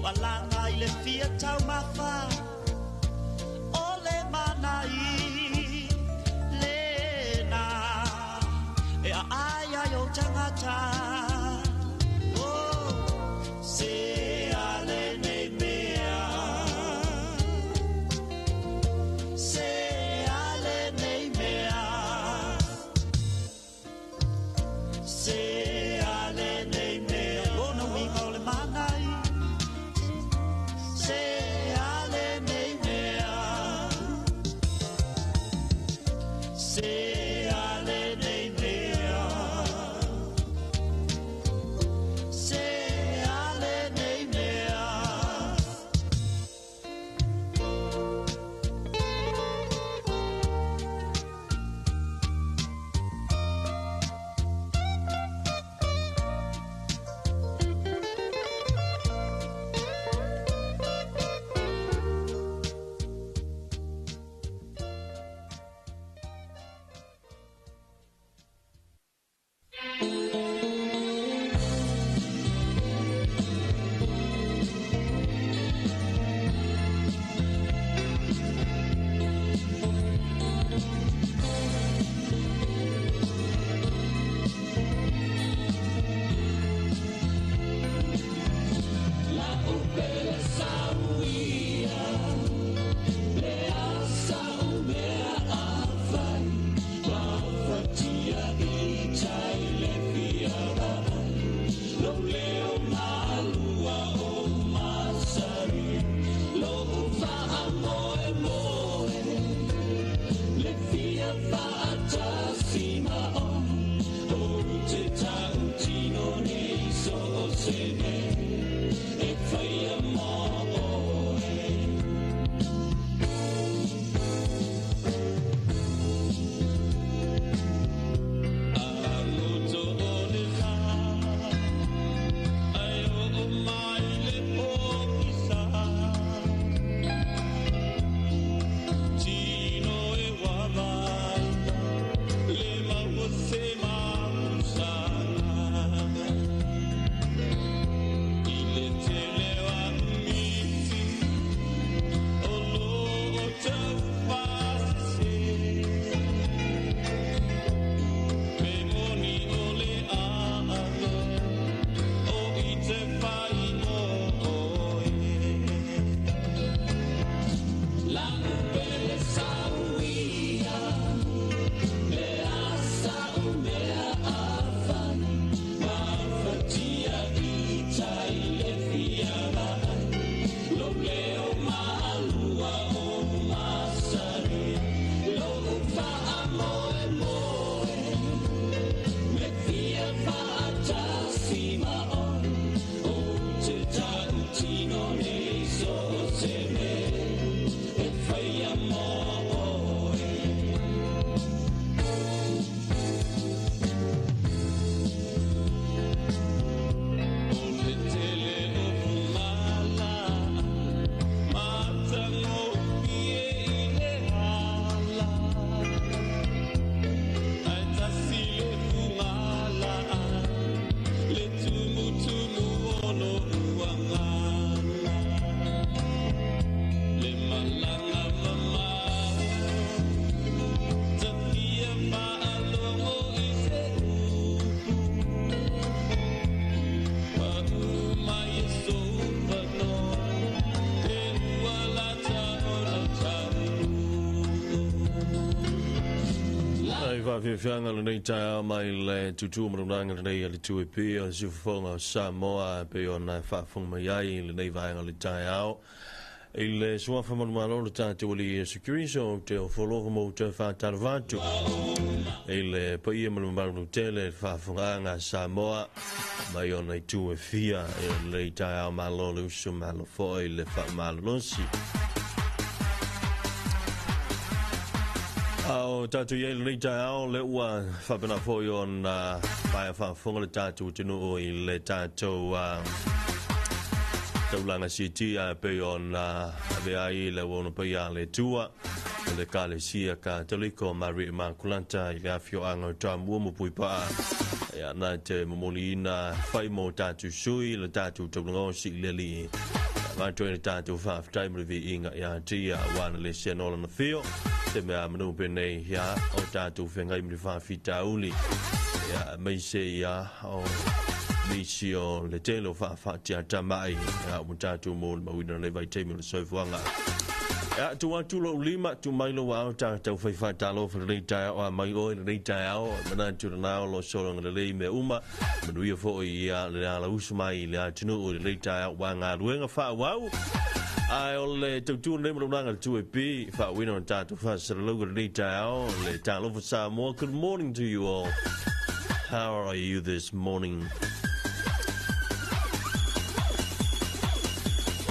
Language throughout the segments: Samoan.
Lou alaga i le fia taumafa o le manai lena e aai ai ou tagata. Oh, se a lenei mea, se a lenei mea, se a lenei mea, lona uiga o le manai, se a lenei mea, se a lenei mea, se a lenei mea. Ai faafiafiaga lenei taeao mai le tutū malulaga lenei a le 2AP o le siufofoga o Samoa pei ona faafofoga mai ai i lenei vaega o le taeao. I le suafa manumalo le tatou Alii Iesu Keriso ou te ofo alofa ma ou te faatalofa atu i le paia ma le mamalu lautele i le faafofogaaga a Samoa mai ona itu e fia i lenei taeao. Malo le uso, malo foi le faamalolosi. A o tatou i ai lenei taeao, le ua faapena foi ona paea faafofoga le tatou atunuu i le tatou taulaga siitia e pei ona avea ai le auauna paia a le Atua o le Ekalesia Katoliko Maria Immaculata i le afioaga o Tumua ma Puipaa. Ia, na te momoliina fai mo tatou sui le tatou taulaga osi i le Alii. Avatu ai le tatou faafetai ma le viiga ia te ia aua na le sea noa lana fio se mea manu penei ia o tatou feagai ma le faafitauli ia aemaise ia o nisi o le tele o faafaatiatamai ia ua tatou molimauina lenei vaitaimi o le soifuaga. Ia, tuu atu lou lima, tuu mai lou ao tatou fai faatalofa lenei taeao, a mai oe lenei taeao, e manatu lena o lo o sologa lelei mea uma, manuia foi ia le alausu mai i le atunuu i lenei taeao aua galuega faaauau. Ae o le tautua lenei ma launaga le 2AP, faauuina o le tatou faasalalauga lenei taeao, le Talofa Samoa, good morning to you all. How are you this morning?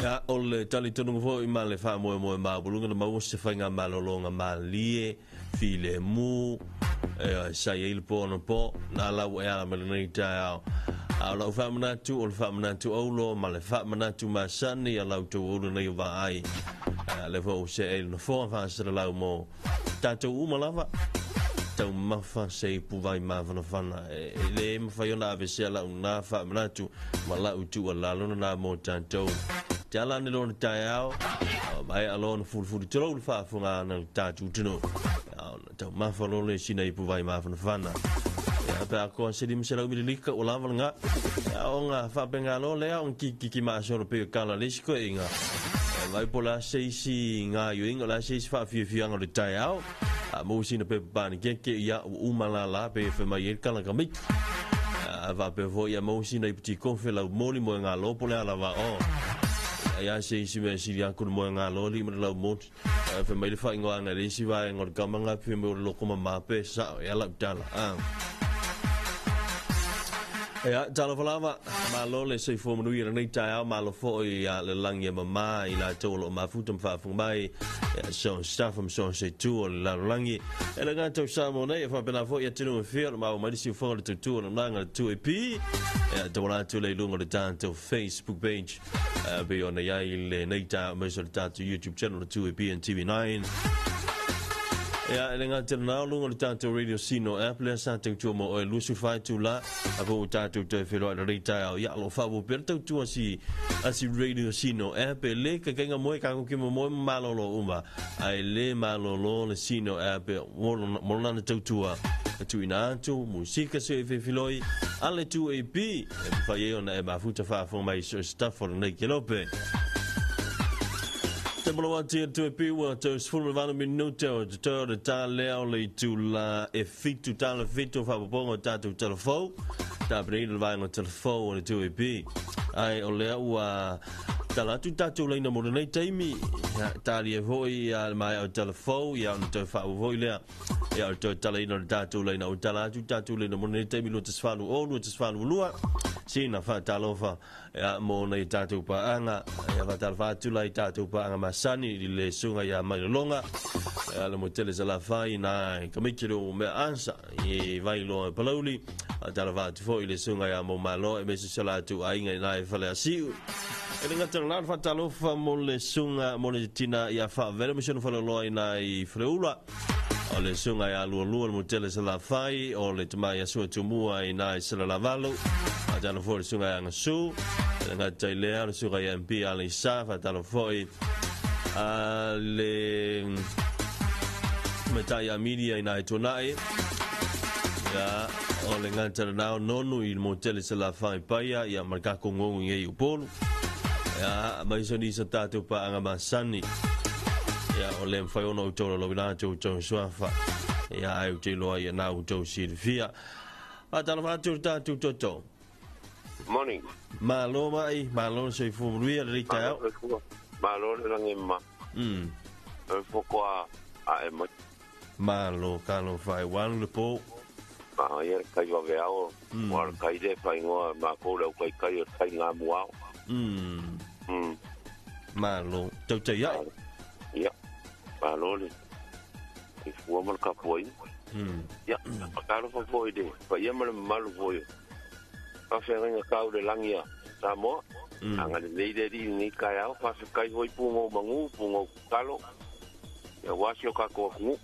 Ia, o le talitonuga foi ma le faamoemoe maualuga na maua se faigamalologa malie, filemu, e sa i ai le po anapo, na la ua e ala mai lenei taeao. A o lau faamanatu, o le faamanatu aulo ma le faamanatu masani a lau tou ulu nei o vaai. Le foi ua see ai le nofoa faasalalau mo tatou uma lava. Taumafa se ipu vai mafanafana. E le mafai ona aveesea lau na faamanatu ma lau tuualalo lena mo tatou. Te ala ane loa le taeao, maea loa ona fulufulu tulou le faafofoga a le tatou atunuu. Ona taumafa loa lea i sina ipu vai mafanafana. Ia, pe a koa se 500 mililita ua lava lena. Ia, ona faapena loa lea ona kikiki maasolo pei o tala a le isi toeaiina. Vai po o le a se isi gaoioiga, o le a se isi faafiafiaga o le taeao. A maua sina pepa panikeke, ia, ua uma lala pe fai mai ai le tala tamaiti. A faapea foi, ia maua sina ipu tikofe lau moli moegalo po o le a lava o. Ai a se isi mea e sili atu le moegalo alii ma le lau moli. Fai mai le faaigoaga i le isi vaega o le tama lena fai mai o le loko mama pe sao ea lau tala. Ia, talofa lava, malo le soifua manuia i lenei taeao, malo foi ia le lagi e mama i latou o lo o mafuta ma faafofoga mai, ia so staff ma so se itu o le lalolagi. E le gata o Samoa nei, e faapena foi atunuu e fia o lo o maua mai le siufofoga o le tautua o le Naga le 2AP, ia tauala atu lea i luga o le tatou Facebook page, pei ona i ai lenei taeao aemaise o le tatou YouTube channel le 2AP and TV9. Ia, e le gata i lena, o luga o le tatou Radio Sino app lea sa tautua mo oe 24 itula, a po ua tatou toe feiloai lenei taeao, ia, o lo o faaauau pea le tautua a si, a si Radio Sino app, e le kaikaiga moe kākou ke momoe ma malolo uma, a e le malolo le Sino app mo lona na tautua e tuuina atu musika se i filifiloi a le 2AP e mafai ai ona e mafuta faafofoga mai i so o se tafa o lenei kelope. Te molo atu i le 2AP ua tau 18 minute o te toe o le tā lea o le itula e 7:07 faaopoopoga o tatou talafou. Tapenaina le vaega o talafou o le 2AP. Ai o lea ua tala atu tatou laina mo lenei taimi. Talia foi ia le maea o talafou, ia ona toe faaauau foi lea. Ia o le toe talaina o le tatou laina. Ua tala atu tatou laina mo lenei taimi 280 282. Sina faatalofa ia mo nei tatou paaga. Ia faatalofa atu la i tatou paaga masani i le susuga ia Mailologa. Ia le motele Salafai na kamiki le o mea ansa i Vailoa e Palauli. Faatalofa atu foi i le susuga ia Maumalo aemaise o se latou aiga i na e Faleasiu. E le gata i lena, faatalofa mo le susuga mo le tina ia Faavele ma si ona faleoloa i na i Faleula. O le susuga ia Lualua le motele Salafai, o le tama ia Sua Tumua i na i Salalavalu. Faatalofa foi i le susuga ia Gasu. E le gata i lea, o le susuga ia MP Aleisa. Faatalofa foi a le matai ia Miria i na i Tuanai. Ia, o le gata lena o Nonu i le motele Salafai Paia, ia ma le kako ngongo i Upolu. Ia, mai so ni sa tātou paaga masani. Ia, o le mawhai ona outou lalauina atu outou suafa. Ia, ai ou te iloa ia nā outou silafia. Faatalofa atu le tātou toto. Morning. Malo mai, malo le soifua manuia lenei taeao. Malo le soifua. Malo le lagi e mama. E fokoa a e mai. Malo, talofa e walu le po. Ma ia le kai wawe ao, wa le kai le whaingoa, ma kou le au kai kai o le kai ngā muao. Malo, tautai ai. Ia, malo le i fua ma le kapua i. Ia, whakaalofa foi le, whaia ma le mamalu foi o. Whawhengainga kau le langi a Samoa. Anga le lei le ri nei kai ao, whawhekai hoi pūngou mangu, pūngou kalo. Ia wasi o kako akungu.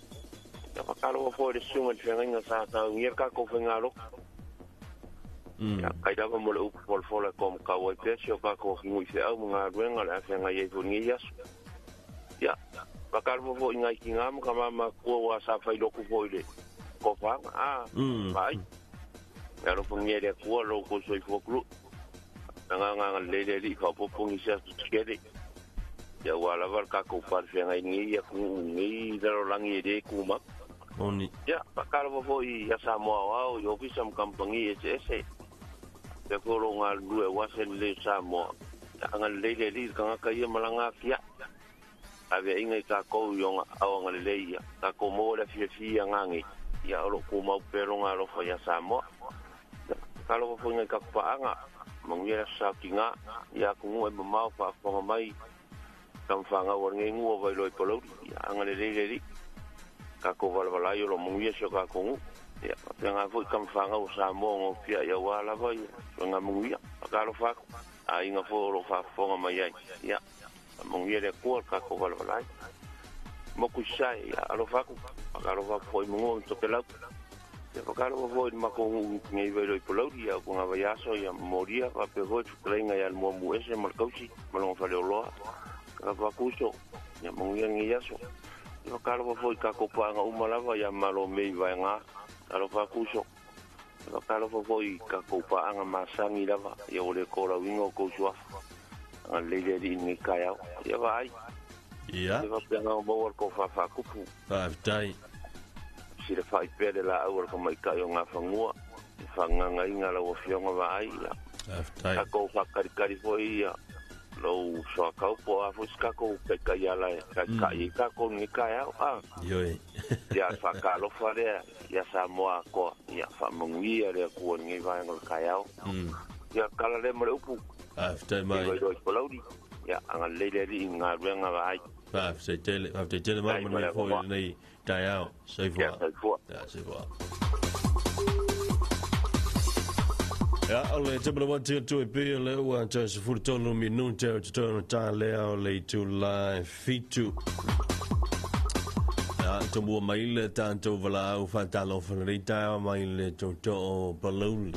Ia whakaalofa foi le sunga le whengainga sa tau ngia kako whengalo. Ia kai lava mo le upu folafola ko makau ai pea si o kākou atunuu i feau ma galuega o le a feagai ai foi i lenei aso. Ia, faatalofa foi i nai tina ma tama matutua ua sa failotu foi i le tofaga, a, vaai. E alofagia e le Atua lo outou soifua tului. Agaga agalelei le Alii faaopoopo nisi aso tetele. Ia aua lava le tatou palefeagai i lenei atunuu i lenei lalolagi e le tumau. Moni. Ia, faatalofa foi ia Samoa aoao i ofisa ma kamupani eseese. Faapea foi o lo o galulue aua se lelei o Samoa. Ia agalelei le Alii i le tagata ia ma lana afia. Aveaiga i tatou i ona aao agalelei ia tatou maua le afiafi ia gagei, ia o lo o tumau pea lona alofa ia Samoa. Ia, faatalofa foi nai tatou paaga, manuia le aso Sa ia atunuu e mamao faafofoga mai tama fanau a lenei nuu o Vailoa i Palauli, ia agalelei le Alii. Tatou valavala ai o lo o manuia si o tatou nuu. Ia, faapena foi tama fanau o Samoa o gofia ia aua lava ia suiga manuia. Faatalofa atu, aiga foi o lo o faafofoga mai ai. Ia, manuia le Atua le tatou valavala ai. Moku i sasae, ia alofa atu, faatalofa atu foi i Manua ma Tokelau. Ia faatalofa foi i le matou nuu nei Vailoa i Palauli, ia utuga vaiaso, ia molia, faapea foi le fetalaiga ia le Muamu ese ma le tausi ma lona faleoloa. Faatalofa atu uso, ia manuia lenei aso. Ia faatalofa foi i tatou paaga uma lava ia Malo mei vaega. Faatalofa atu uso. Ia faatalofa foi i tatou paaga masani lava, ia ua le tolauina o outou suafa. Agalelei le Alii i lenei taeao. Ia vaai. Ia. Ia faapena o maua le tofa faatupu. Faafetai. Silafai pea le laau a le tamaitai o Gafanua. E faagagaina lau afioga vaai. Ia. Faafetai. Tatou faakalikali foi ia lou soatau po o a foi se tatou taitai ala e taitai ai tatou i lenei taeao. A. Ioe. Ia faatalofa lea ia Samoa atoa. Ia faamanuia le Atua i lenei vaega o le taeao. Ia tala lea ma le upu. Faafetai mai. Vailoa i Palauli. Ia agalelei le Alii i galuega vaai. Faafetai tele, faafetai tele mai Faafetai ma manuia le foi avanoa. lenei taeao. Soifua. Ia soifua. Ia soifua. Ia, o le taimi lava atu atu e pei o le ua toe 13 minute o totonu ta lea o le itula e 7. Ia, tomua mai le tatou valaau faatalofa lenei taeao mai le tootoo o Palauli.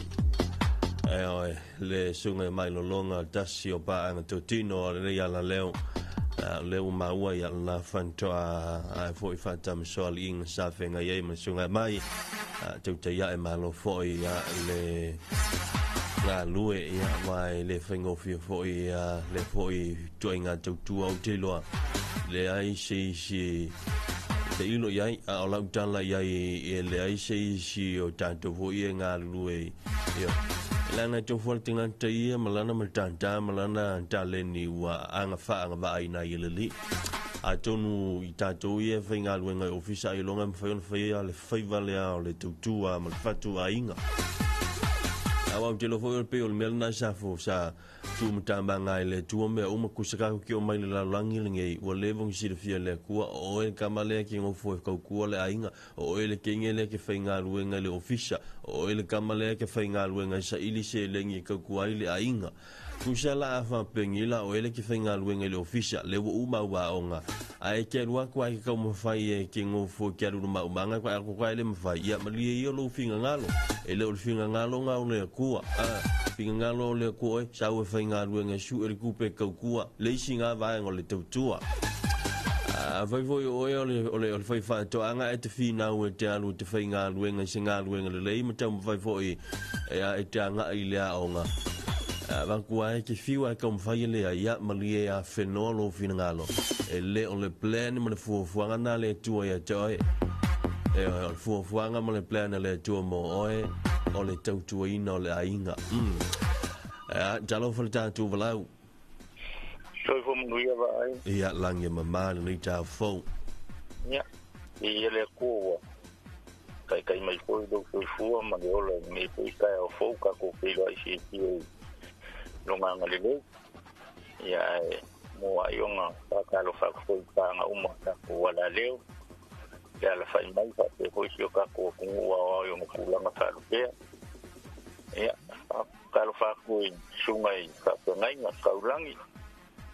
E oe, le susuga i Mailologa tasi o paaga totino o lenei alaleo. Le ua maua ia lena fantoa ae foi faatamasoa liiga sa feagai ai ma le susuga mai. Tautai ae malo foi ia le galue ia ma e le faigofie foi ia le foi tuaiga tautua ou te iloa. Leai se isi te ilo i ai, a o lau tala i ai e leai se isi o tatou foi e galulue ia. Leaga e tofu le tagata ia ma lana matata ma lana taleni ua agafa agavaaina ai e le Alii. Atonu i tatou ia e faigaluega i ofisa ailoga e mafai ona faia le faiva lea o le tautua ma le fatuaiga. Aua ou te iloa foi o le pei o le mea lena sa fo sa tuumatamaga ai le Atua mea uma kusa ka ki o mai le lalolagi lenei ua leva ona silafia e le Atua o oe le tama lea ke gofo e tautua le aiga o oe le teine lea ke faigaluega i le ofisa o oe le tama lea ke faigaluega e saili seleni e tautua ai le aiga. Kusa la a faapengi la o oe le ke faigaluega i le ofisa le ua uma au aoga ae ke alu atu ai ke taumafai e ke gofo ke alu i le maumaga ko ai ko ai le mafai ia malie ia lou finagalo e le o le finagalo ga o le Atua finagalo o le Atua oe sau e faigaluega e suʻe le tupe e tautua le isi ga vaega o le tautua. Afai foi o oe o le fai faatoaga e te finau e te alu e te faigaluega i se galuega lelei ma taumafai foi e te agai i le aoga. Avatu ai ke fiu ai taumafai e lea ia malie a whenoa lou finagalo. E le o le plan ma le fuafuaga na le Atua ia te oe. E oe, o le fuafuaga ma le plan a le Atua mo oe o le tautuaina o le aiga. Talofa le tatou valaau. Soifua manuia vaai. Ia lagi e mamā lenei taeao fou. Ia, i le Atua ua taitai mai foi lou soifua ma le ola i lenei foi taeao fou tatou feiloai fiafia i lona agalelei. Ia, ae mo ai ona faatalofa atu foi i paaga uma o tatou alaleo. Le alafai mai faapea foi si o tatou atunuu aoao i ona tulaga faalupea. Ia, faatalofa atu i susuga i faafeagaiga taulagi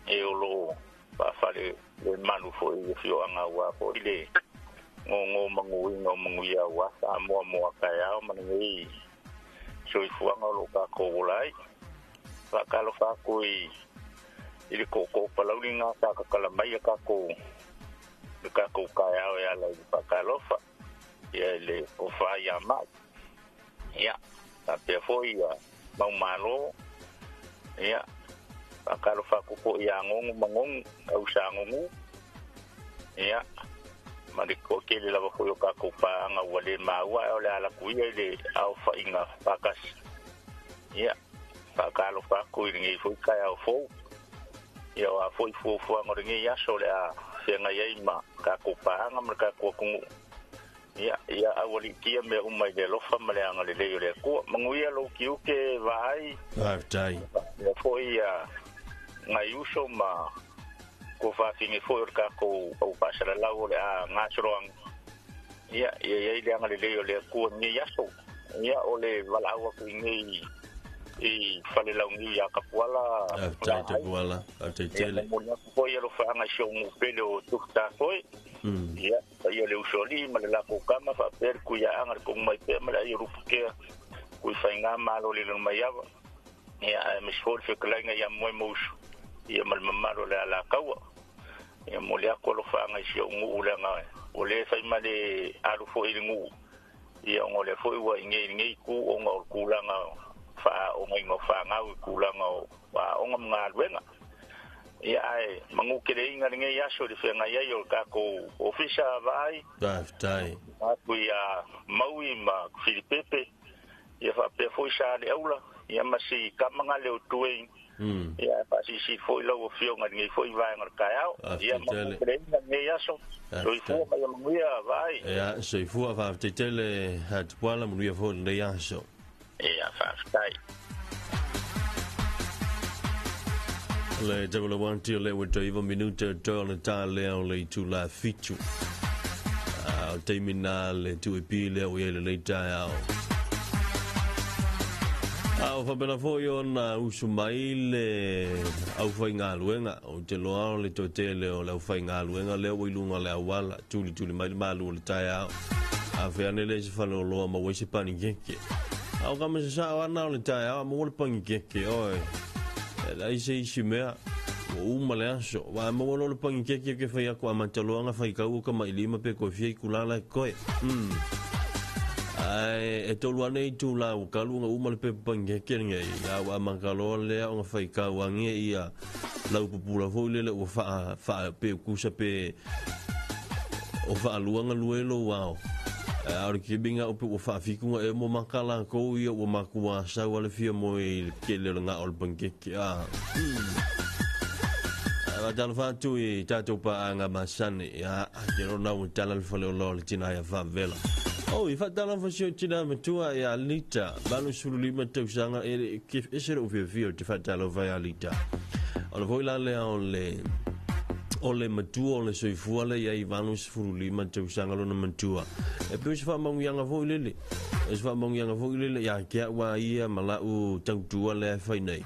e o loo faafale le malu foi i afioaga aua foi le gogo manuina o manuia aua Samoa mo a taeao ma lenei Soifuaga o loo tatou ola ai. Faatalofa atu i le tootoo palauli lena sa tatala mai a tatou le tatou taeao e ala i le faatalofa ia i le tofa ia Mai. Ia faapea foi ia Maumalo. Ia faatalofa atu foi ia Gogo ma Gogo tausa Gogo. Ia ma le toatele lava foi o tatou paaga ua le maua ae o le ala atu ia i le aofaiga faatasi. Ia faatalofa atu i lenei foi taeao fou. Ia o a foi fuafuaga o lenei aso o le a feagai ai ma tatou paaga ma le tatou atunuu. Ia ia aualiitia mea uma i le alofa ma le agalelei o le Atua. Manuia lou tiute vaai. Faafetai. Faapea foi ia nai uso ma tuafafine foi o le tatou au faasalalau o le a gasoloaga. Ia ia i ai le agalelei o le Atua i lenei aso. Ia o le valaau atu i nei i Falelauniu ia Tapuala Faafetai vaai. Tapuala, faafetai Ia tele. momoli atu foi alofaaga i si ou nuu pele o Tufutafoe. Ia paia le usoalii ma le latou tama faapea le tuiaaga le togumaipea ma le ai o Lupukea kui faiga malo le lona maiava. Ia aemaise foi le fetalaiga ia Moe Mausu ia ma le mamalu o le Alataua. Ia momoli atu alofaaga i si ou nuu leaga ua le fai ma le alu foi i le nuu. Ia ona o lea foi ua i nei itu ona o le tulaga faaogaina o fanau i tulaga o aoga ma galuega. Ia ae manuteleina lenei aso i le feagai ai o le tatou ofisa vaai. Faafetai. Atu ia Maui ma Filipepe. Ia faapea foi sa le aula. Ia ma si tamaga le o Tuei. Ia faasilisili foi lau afioga i lenei foi vaega o le taeao. Ia Faafetai tele. manuteleina lenei aso. Soifua ma ia manuia vaai. Ia, soifua, faafetai tele Tapuala, manuia foi lenei aso. Ia faafetai. Le tau le wanti o le ua toe iva minute toe o le tā lea o le itula 7. O taimi nā le 2AP lea ua i ai lenei taeao. A o faapena foi ona usu mai le aufaigaluega. Ou te loa o le toatele o le aufaigaluega lea ua i luga o le auala, tulituli mai le malu o le taeao. A feane le se faleoloa maua ai se panikeke. A o ka masasao ana o le taeao a maua le panikeke oe. E leai se isi mea. Ua uma le aso. Wa maua loa le panikeke ke fai aku a mataloanga fai kau o ka mailima pe koe fia i kulala e koe. Ae e tolu ane i tū la ua kalu nga uma le pepa panikeke lenei. A ua amata loa lea ona fai kau ange ia lau pupula foi lele ua faa, faa pe kusa pe o faaluanga lue lo ao. A o le kibinga o pe ua faafikunga e mo makala kou ia ua makua sau ale fia mo i le kele o le ngā o le panikeke. A talofa atu i tātou paanga masani. Ia, te rona ua tala le fale o loa le tina ia whavela. Oh, i whaatalofa si o tina matua ia Lita. 85 tausaga e ese le ufiafia o te whaatalofa ia Lita. O le foi la lea o le o le matua o le soifua le ia i 85 tausaga lona matua. E pe o se whaamanguianga foi lele. E se whaamanguianga foi lele ia kia ua ia ma lau tautua lea e whai nei.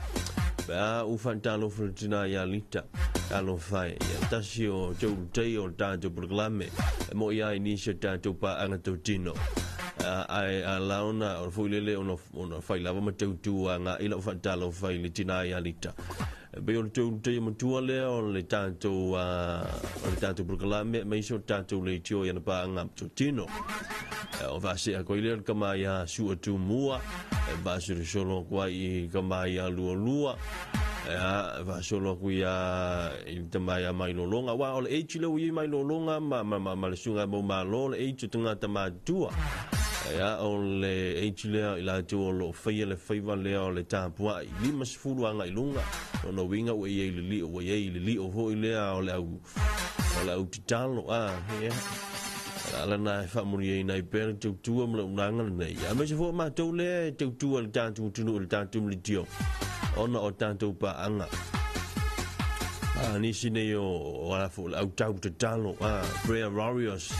Pe a u whaatalofa le tina ia Lita. Alofa e. Ia tasi o te urutei o tātou programme. E mo ia i nisi o tātou paanga tau tino. Ai a laona o foi lele ona ona whai lava ma tautua ngā ila o whaatalofa i le tina ia Lita. E pe o le te urutei matua lea o le tātou o le tātou programme me iso tātou le tio ia na paanga tau tino. O vaasea koe lea le kama ia sua tu mua. E vaasero solo koa i kama ia lua lua. Ia, vaasolo aku ia i le tama ia mai lolonga. Wa o le age le ui mai lolonga ma, ma, ma, ma le sunga mau malo le age o tangata matua. Ia, o le age lea i la tua o lo whaia le whaiva lea o le tāpua i 50 anga i lunga. O no winga ua i le lio, ua i le lio hoi lea o le au, o le au titalo. Ia. Ala na e whaamuri ai nei pera tautua ma le unanga nei. A me se fua mātou lea e tautua le tātou tunu le tātou mle tio. Ona o tātou paanga. A nisi nei o ala fo le au tau te talo. Prayer Warriors.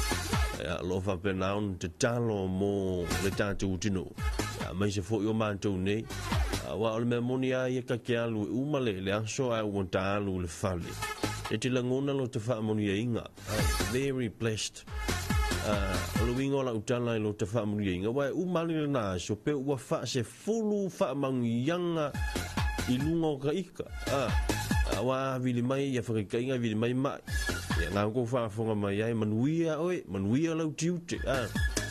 Ia, lo whapena on te talo mo le tātou tunu. A me se fua i o mātou nei. Wa o le mea moni a ia ka ke alu e uma le le aso a ua ta alu le fale. E te langona lo te whaamoni e inga. Very blessed. O le uiga o lau tala i lo ta faamanuiaina, aua e uma ane lena aso pe ua faasefulu faamanuiaga i luga o ka ika. Aua a vili mai ia whakaikaiga, vili mai mai. Ia ngā kou whaafonga mai ai, manuia oe, manuia lau tiute.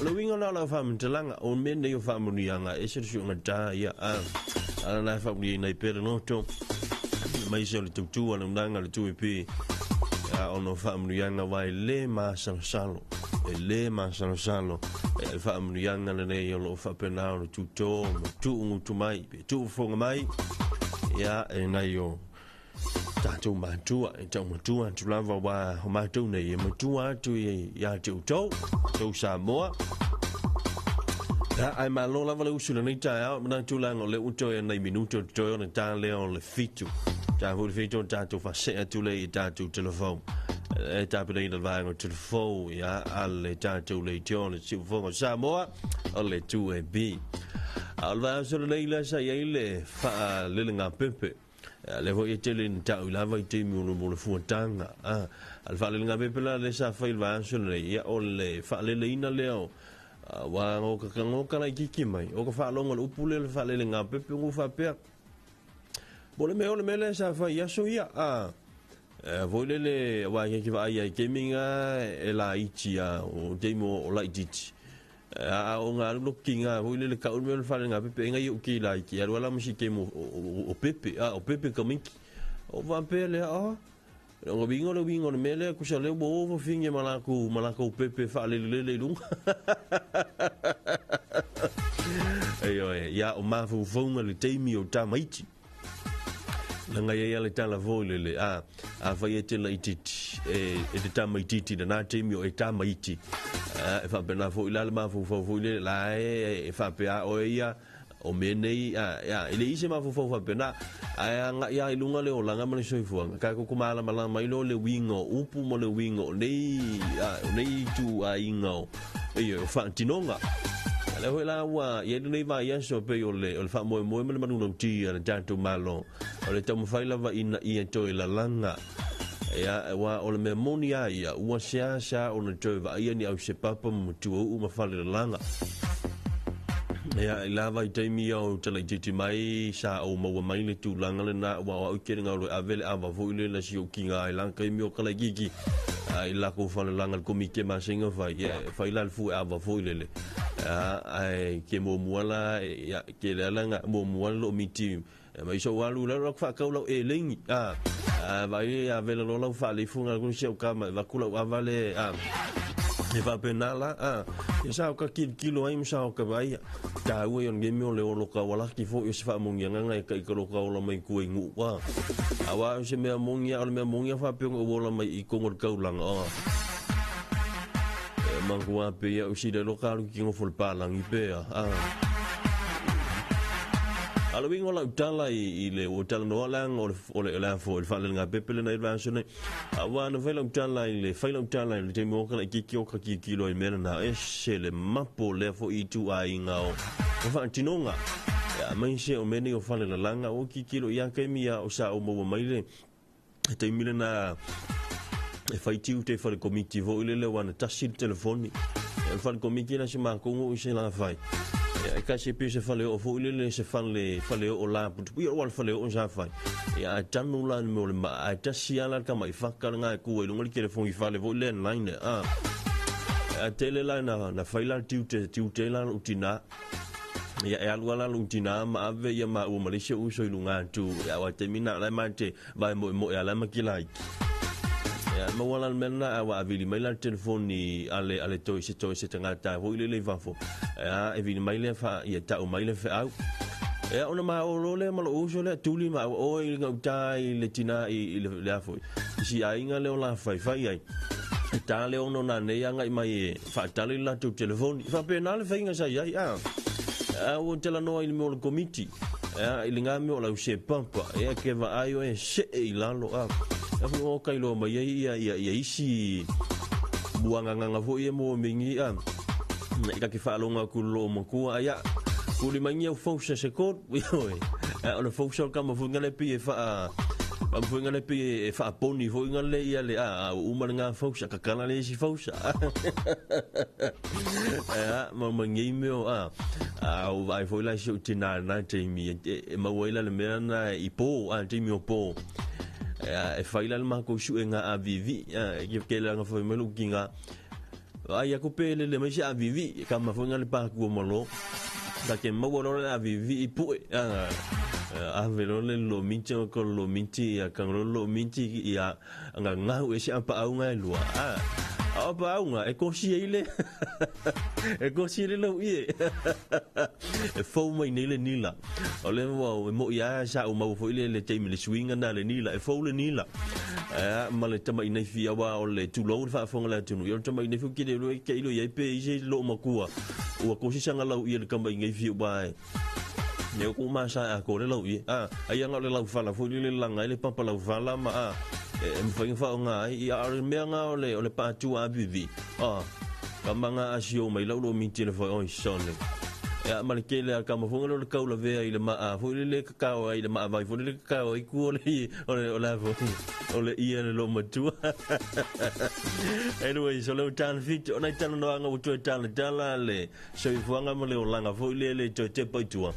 O le uiga la o lau whaamantalanga, o mea nei o faamanuiaga, e se le suiga tā ia. Ala la e faamanuiaina ai pea le loto, mai se o le tautua, le unanga, le tui pi. Ona o faamanuiaga wa e le masalosalo. E le masalosalo. E le faamanuiaga lenei o loo faapena ona tutō ma tuugutu mai, pe tuufofoga mai. Ia, e nai o tatou matua, e tau matua atu lava wa o matou nei e matua atu ia te outou, tou Samoa. Ia, ae malo lava le usu lenei taeao, manatu laga o lea ua toe nai minuto o totoe ona ta lea o le 7. Ta foi le 7 o tatou faasee atu lea i tatou telefoni. E tapenaina le vaega o telefoni, ia, a le tatou leitio le Siufofoga o Samoa, o le 2AB. A o le vaega lenei lea sa i ai le faalelegapepe. Le foi e tele ina tau i lava i taimi o le mo le fuataga. A le faalelegapepe la lea sa fai i le vaiaso lenei, ia o le faaleleina lea o ua goka laitiiti mai o ka faalogo i le upu lea o le faalelegapepe ua faapea. Po o le mea o le mea lea sa fai i aso ia. A foi lele aua e ke vaai ai taimi na e laiti a o taimi o laitiiti. A o ngā alu ki ngā foi lele ka ulu mea o le faalelegapepe e ngai o ki laiti alu ala ma si taimi o pepe a o pepe ka miki. O faapea lea a o winga o le winga o le mea lea kusa lea ua ova finge ma lakou pepe faalelelele i luga. Ioe, ia o mafaufauga le taimi o tamaiti. Langa ia ia le tala foi lele, a fai e te laitiiti, e te tamaitiiti lena taimi o e tamaiti. E faapena foi la le mafaufau foi lele, la e faapea oe ia, o mea nei, e le i se mafaufau faapena, ae agai lava i luga le olaga ma le soifuaga, ka koko malamalama ai loa le uiga o upu ma le uiga o nei, o nei ituaiga o, ia, o faatinoga. A lea foi la ua i ai lenei vaiaso pei o le faamoemoe ma le manulauti a le tatou Malo, o le taumafai lava ina ia toe lalaga. Ia, aua o le mea moni a ia, ua seasea ona toe vaaia ni ausepapa ma matuauu ma falelalaga. Ia, i la vaitaimi ia o talaitiiti mai, sa ou maua mai le tulaga lena, aua o au i tele galu e ave le ava foi lea na si ou kiga ai la taimi o kalaitiiti. I lakou falelaga le komiti e masega fai, ia, e fai la le fue ava foi lele. Ae ke muamua la, ia, ke lea la nga muamua le loo miti. Mai so alu la lau whaakau lau e lengi. Vai a vela lo lau whaalifu ngā kunu si au kama, va kula ua vale, e whapena la, Ia sa o ka kilo kilo ai mo sa o ka vai, tā ua i on gemi o le olo ka walaki fo i o se whaamongi nganga e kai ka loka ola mai kua i ngu, Awa o se mea mongi, o le mea mongi a whapeonga o ola mai i kongo le kaulanga, E mangua pe ia o si le loka alu ki ngofo le pālangi pea, A le uiga o lau tala i le ua talanoa leaga o le o le le afo le faalelega pepe lena i le vaiaso nei. Aua na fai lau tala i le fai lau tala i le taimi o ka laitiiti o ka tilotilo ai mea lena e se le mapo lea foi ituaiga o faatinoga. Ia aemaise o mea nei o falelalaga ua tilotilo i a taimi ia o sa ou maua mai le taimi lena e fai tiute i fale komiti foi lele aua na tasi le telefoni. Ia o le fale komiti la si matou nuu i se la fai. Ia e tasi pei se fale oo foi lele se fale fale oo la putupuia aua le fale oo sa fai. Ia ae tanu la le mea o le maa ae tasi lava la le tamaifaka lena e tu ai luga le telefoni fale foi landline a. Ae tele la na fai la le tiute tiute ai la lou tina. Ia e alu lava la lou tina ma ave ia maua ma le isi ou uso i luga atu. Ia aua taimi na la e mate vai moemoe a la ma kila iki. Ia maua la le mea lena ae ua avili mai la le telefoni a le a le toe se toe se tagata foi lele i fafo. Ia e vili mai lea fa ia tau mai le feau. Ia ona maolo lea ma lou uso lea tuli ma oe i gauta i le tina i le a foi. I si aiga lea o la fai fai ai. E tā le ono nā nei agai mai e whaatale i latou telefoni. Whapena le whainga sa iai, a. A ua talanoa i le mea o le komiti. A i le ngā mea o lau se papa. Ia ke vaai oe see i lalo, a. A foi o kailoa mai ai ia, ia, ia isi muanganganga foi e mo mingi, a. I ka ke whaalonga ku lo makua, a ia. Kuli mai ngi au fausa se kod, oi. A o le fausa o le kama funga le pi e wha Ma foi ngale pe e faaponi foi ngale ia le a uma le ngā fausa kakala le isi fausa. Ia ma ma ngei meo a a o vai foi la si o tina na taimi e maua ila le mea na i po a taimi o po. E fai la le mako su e ngā avivi e ke langa foi melu ki ngā ai aku pe le le mai se avivi ka ma foi ngale pa ku malo ka ke maua lo le avivi i pue a velo le lo minti o ko lo minti ia ka lo lo minti ia nga ngau e se apa au ngai lua a apa au nga e kosi e ile e kosi le lo ie e fou mai nei le nila o le wa e mo ia sa o mau foi le le taimi le swinga na le nila e fou le nila a ma le tama i nei fia wa o le tulou le faafofoga le atunuu ia o le tama i nei fia ke le lo ke ilo iai pe i se loo makua ua kosi sanga lau ia le kama i nei fia wa e ne o ku ma sa a ko le lau ia a ai anga o le lau fala foi le langa ai le papa lau fala ma a e mawhai ngawha o ngā ai ia o le mea ngā o le pātua a vivi a ka manga a sio mai lau lo minti le foi oi sone ia ma le kele a ka mafonga lo le kaula vea i le maa foi le le kakao ai le maa vai foi le kakao ai ku o le o le o le foi o le ia le lo matua. Anyway, so le tan fit o nai tala noanga ua toe tala tala le soifuaga ma le olaga foi le le toe tepa i tua.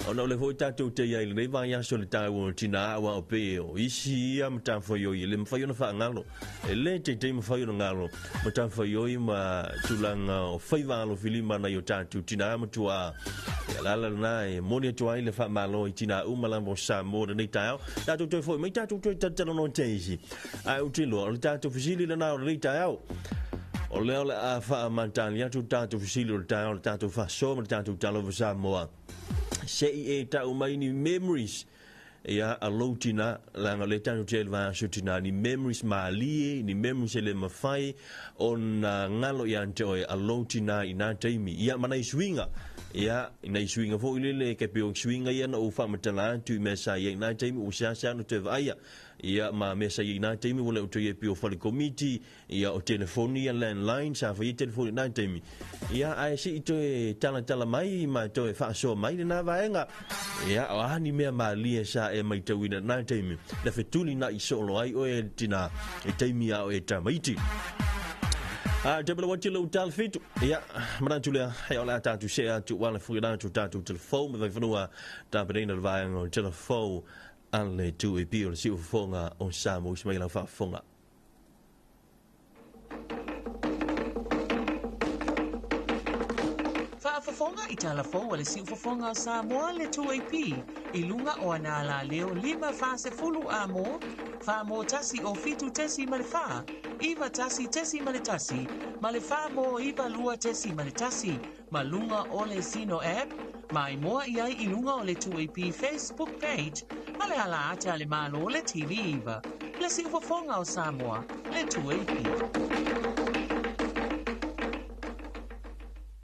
Ona o le foi tatou te iai lenei vaiaso le taua o tinā aua o pe o isi ia matafaioi e le mafai ona faagalo. E le teitei mafai ona galo matafaioi ma tulaga o faiva alofilima nai o tatou tinā ma tuā. E alala lena e moni atu ai le faamalo i tinā uma lava o Samoa lenei taeao. Tatou toe foi mai tatou toe talatalanoa te isi. Ae ou te iloa o le tatou fesili lena o lenei taeao. O lea o le a faamantali atu le tatou fesili o le taeao le tatou faasoa ma le tatou talofa Samoa. Se i e tau mai ni memories ia a lou tinā leaga o lea tatou te ai i le vaiaso tinā ni memories malie ni memories e le mafai ona galo ia te oe a lou tinā i nā taimi ia ma nai suiga ia i nai suiga foi lele e pei o suiga ia na ou faamatala atu i mea sa i ai i nā taimi ua seasea ona toe vaaia ia ma mea sa i ai i nā taimi ua le o toe i ai pei o fale komiti Ia, o telefoni ia landline, sa fai ai telefoni i na taimi. Ia, ae se i toe talatala mai ma toe faasoa mai lena vaega. Ia, o a ni mea malie sa e maitauina i na taimi, na fetuli na i soolo ai oe e le tinā i taimi a o e tamaiti. A, te pele wati lou tala fitu. Ia, manatu lea, hei o le a tātou se atu, wala fui rā tu tātou telefou, me vaiwhanua tāpereina le vaega o telefou a le 2AP o le siufofoga o Samoa i se mai lau faafofoga. Faafofoga i tala fou a le siufofoga o Samoa le 2AP i luga o ana alaleo 5 40 a mo, fa mo tasi o fitu tesi ma le fa, iva tasi tesi ma le tasi, ma le fa mo iva lua tesi ma le tasi, ma luga o le Zeno app, ma i moa i ai i luga o le 2AP Facebook page, ma le ala ata a le Malo le TV iva. Le siufofoga o Samoa, le 2AP.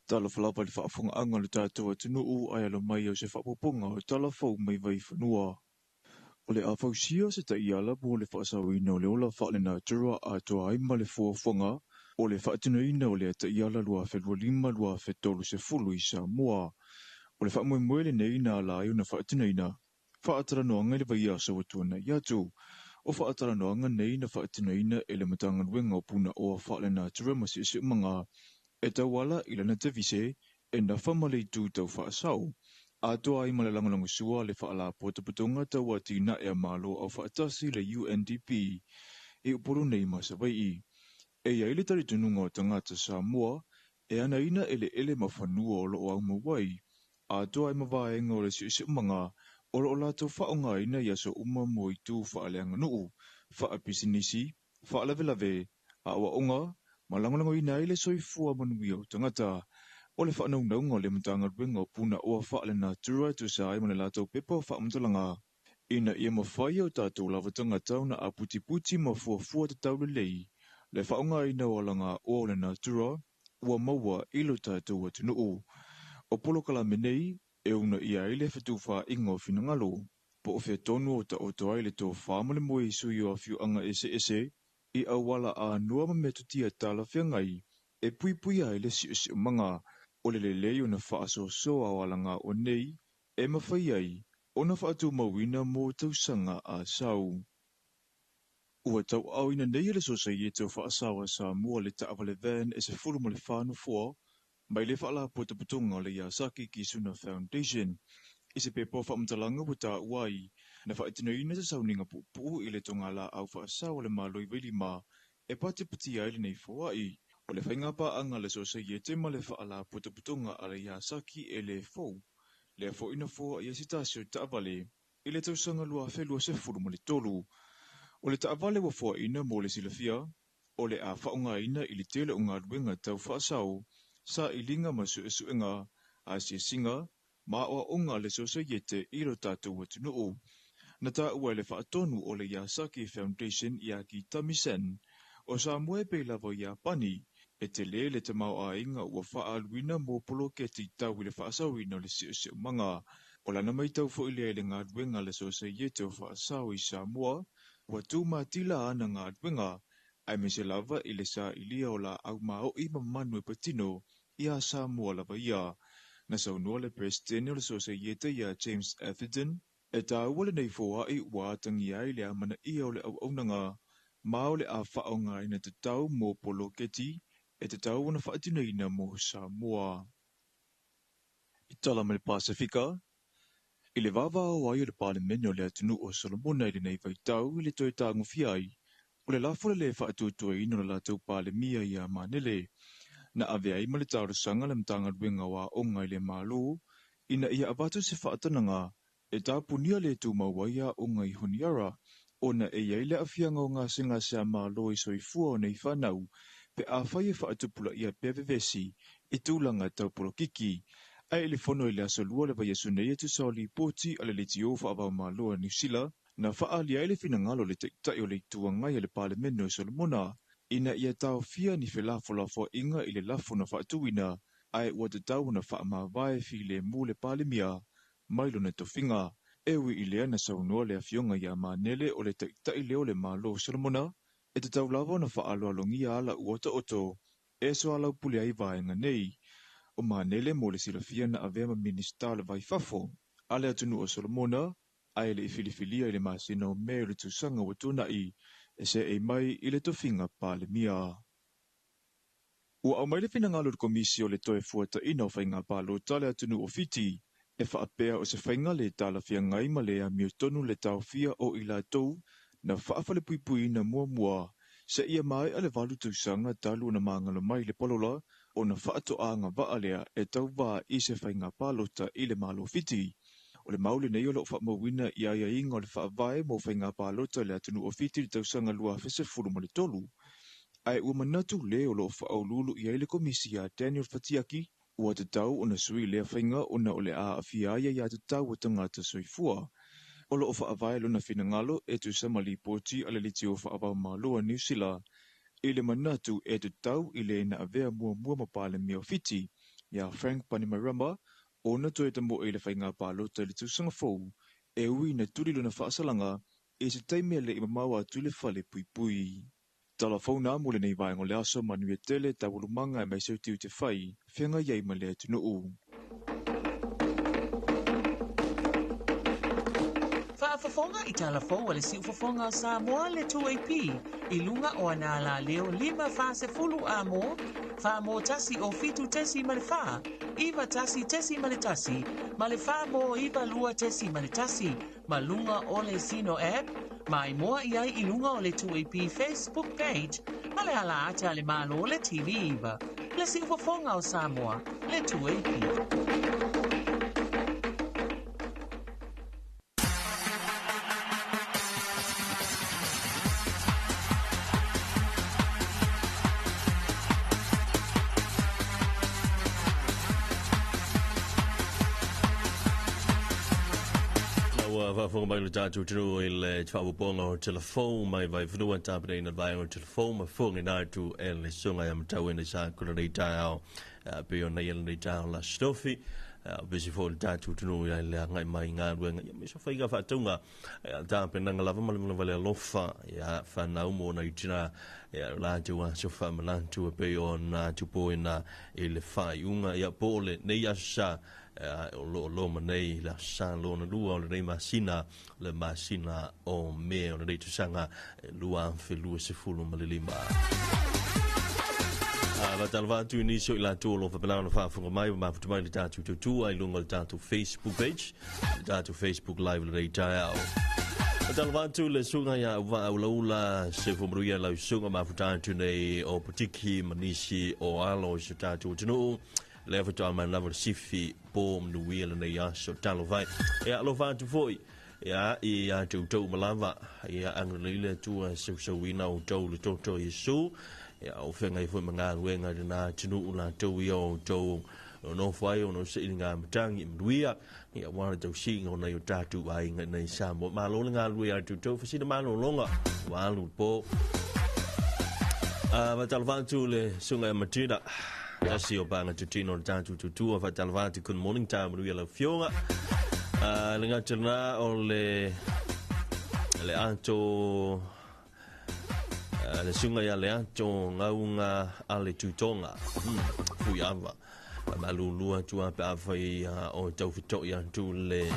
Talofa lava i le faafofogaaga a lo tatou atunuu ae alo mai o se faaopoopoga o tala fou mai Vaifanua. O le a fausia se taiala mo le faasaoina o le ola faalenatura atoa ai ma le fuafuaga o le faatinoina o lea taiala 2025-2030 i Samoa. O le faamoemoe lenei na ala ai ona faatinoina faatalanoaga i le vaiaso ua tuanai atu. O faatalanoaga nei na faatinoina e le Matagaluega o Punaoa Faalenatura ma Siosiomaga e tauala i lana tevise e nafa ma le itu tau faasao, atoa ai ma le lagolagosua a le Faalapotopotoga Tau Atinae a Malo Aufaatasi le UNDP i Upolu nei ma Savaii. E i ai le talitonuga o tagata Samoa e anaina eleele ma fanua o lo o aumau ai, atoa ai ma vaega o le siosiomaga o lo o latou faaaogaina i aso uma mo itu faaleaganuu, faapisinisi, faalavelave, aoaoga, ma lagolagoina ai le soifua manuia o tagata. O le faanaunauga o le Matagaluega o Punaoa Faalenatura e tusa ai ma le latou pepa o faamatalaga, ina ia mafai e o tatou lava tagata ona aputiputi ma fuafua tatau lelei le faaaogaina o alagaoa o le natura ua maua i lo tatou atunuu. O polokalame nei e uunaia ai le fetufaaiga o finagalo, po o fea tonu o taoto ai le tofa ma le moe i sui o afioaga eseese i auala anoa ma metotia talafeagai e puipuia ai le siosiomaga. O le lelei ona faasoasoa o alagaoa nei e mafai ai ona faatumauina mo tausaga a sau. Ua tauaaoina nei e le Sosaiete o Faasao a Samoa le taavale van e 14 nofoa mai le Faalapotopotoga o le Yasaki Kisuna Foundation. I se pepa o faamatalaga ua taua ai, na faatinoina se sauniga puupuu i le togalaau faasao a le Malo i Vailima e patipatia ai lenei foai. O le faiga paaga a le Sosaiete ma le Faalapotopotoga a le Yasaki e le fou, lea foi na foai ai se tasi o taavale i le tausaga 2023. O le taavale ua foaina mo le silafia, o le a faaaogaina i le tele o galuega tau faasao, sailiga ma suesuega, asiasiga, ma aoaoga a le Sosaiete i lo tatou atunuu. Na taua e le faatonu o le Yasaki Foundation ia Kitami Sen, o Samoa e pei lava i Iapani, e tele le tamaoaiga ua faaaluina mo poloketi tau i le faasaoina o le siosiomaga. O lana maitau foi lea i le galuega a le Sosaiete o Faasao i Samoa, ua tumatila ana galuega, aemaise lava i le sailia o laau maoi ma manu e patino ia Samoa lava ia. Na saunoa le Peresetene o le Sosaiete ia James Atherton, e taua lenei foai ua atagia ai le amanaia o le auaunaga ma o le a faaaogaina tatau mo poloketi e tatau ona faatinoina mo Samoa. I tala mai le Pasefika, i le vavao ai o le Palemene o le atunuu o Solomona i lenei vaitau i le toe tagofia ai, o le lafo le le faatuatuaina o le latou Palemia ia Manele. Na ave ai ma le talosaga le Matagaluega o Aoga i le Malo ina ia avatu se faatanaga e tapunia le tumau ai aoga i Honiara, ona e i ai le aafiaga o gasegase a Malo i soifua o nei fanau pe afai e faatupulaia pea vevesi i tulaga tau polokiki. Ae i le fono i le aso Lua le vaiaso nei e tusa o lipoti a le Leitio Faavaomalo a Niu Sila, na faaali ai le finagalo o le Taitai o le Itu Agai a le Palemene o Solomona ina ia taofia ni felafolafoaiga i le lafo na faatuina, ae ua tatau ona faamavae filemu le Palemia mai lona tofiga. E ui i lea na saunoa le afioga ia Manele o le Taitai lea o le Malo o Solomona, e tatau lava ona faaaloalogia ala ua taoto e soalaupule ai vaega nei. O Manele mo le silafia na avea ma Minisita o le Vai Fafo a le atunuu o Solomona, ae le i filifilia i le masina o Me o le tausaga ua tuanai e seei mai i le tofiga Palemia. Ua aumai le finagalo o le Komisi o le toe fuataina o faiga palota a le atunuu o Fiti, e faapea o se faiga le talafiagai ma le amiotonu le taofia o i latou na faafalepuipuiina muamua seia maea le 8 tausaga talu ona magalo mai le palola ona faatoaga vaa lea e tauvā i se faiga palota i le Malo Fiti. O le mau lenei o loo faamauina i aiaiga o le faavae mo faiga palota i le atunuu o Fiti i le tausaga 2013. Ae ua manatu le o loo faauluulu i ai le Komisi ia Daniel Fatiaki, ua tatau ona sui lea faiga ona o le a aafia ai aiatatau o tagata soifua. O loo faavae lona finagalo e tusa ma lipoti a le Leitio Faavaomalo a Niu Sila i le manatu e tatau i le na avea muamua ma Palemia o Fiti ia Frank Bainimarama ona toe tamoe i le faiga palota i le tausaga fou, e ui na tuli lona faasalaga i se taimi e le i mamao atu i le fale puipui. Tala fou nā mo lenei vaega o le aso, manuia tele taualumaga aemaise o tiute fai, feagai ai ma le atunuu. Faafofoga i tala fou a le Siufofoga o Samoa le 2AP i luga o ana alaleo 5 40 a mo, 4 mo 1 o 7 tesi ma le 4, 9 1 tesi ma le 1, ma le 4 mo 9 2 tesi ma le 1, ma luga o le Zeno app, ma i moa i ai i luga o le 2AP Facebook page, ma le ala ata a le Malo le TV 9. Le Siufofoga o Samoa, le 2AP. Ua faafofoga mai le tatou atunuu i le faaopoopoga o telefou mai Vaifanua tapenaina le vaega o telefou ma fofogaina atu e le susuga ia Matauina Isaac o lenei taeao pei ona i ai lenei taeao la Sofi. Busy foi le tatou atunuu i le agai mai i galuega ia ma se faiga faatauga tapenaga lava ma le manava le alofa ia fanau mo nai tina ia o latou aso faamanatu e pei ona tupuina i le faaiuga ia po o lenei aso sa. O lo o loma nei le Aso Sa lona lua o lenei masina, le masina o Me o lenei tausaga 2025. Faatalofa atu i nisi o i latou o lo o faapena ona faafofoga mai ma mafuta mai i le tatou tautua i luga o le tatou Facebook page, le tatou Facebook Live i lenei taeao. Faatalofa atu le susuga ia Uvaa Ulaula, Sefu Manuia lau susuga mafuta atu nei o Potiki ma nisi o alo o si o tatou atunuu. Lea faatoa mai lava le sifi po manuia lenei aso talofa e. Ia alofa atu foi ia ia te outou uma lava ia agalelei le Atua e sausauina outou i le toto o Iesu ia o feagai foi ma galuega i lena atunuu latou ia o outou o nofo ai ona o sailiga matagi manuia ia aua le tausiga o nai o tatou aiga i nei Samoa. Malo le galulue ia te outou fasina malologa ua alu le po. Faatalofa atu le susuga ia Matilda. Tasi o panga tutino o le tatou tutua faatalofa atu good morning tā manuia lau fioga. Le gata lena o le le ato le susuga ia le ato gauga a le tutoga. Fuiava. Malulu atu a pe afai o taufito'i atu le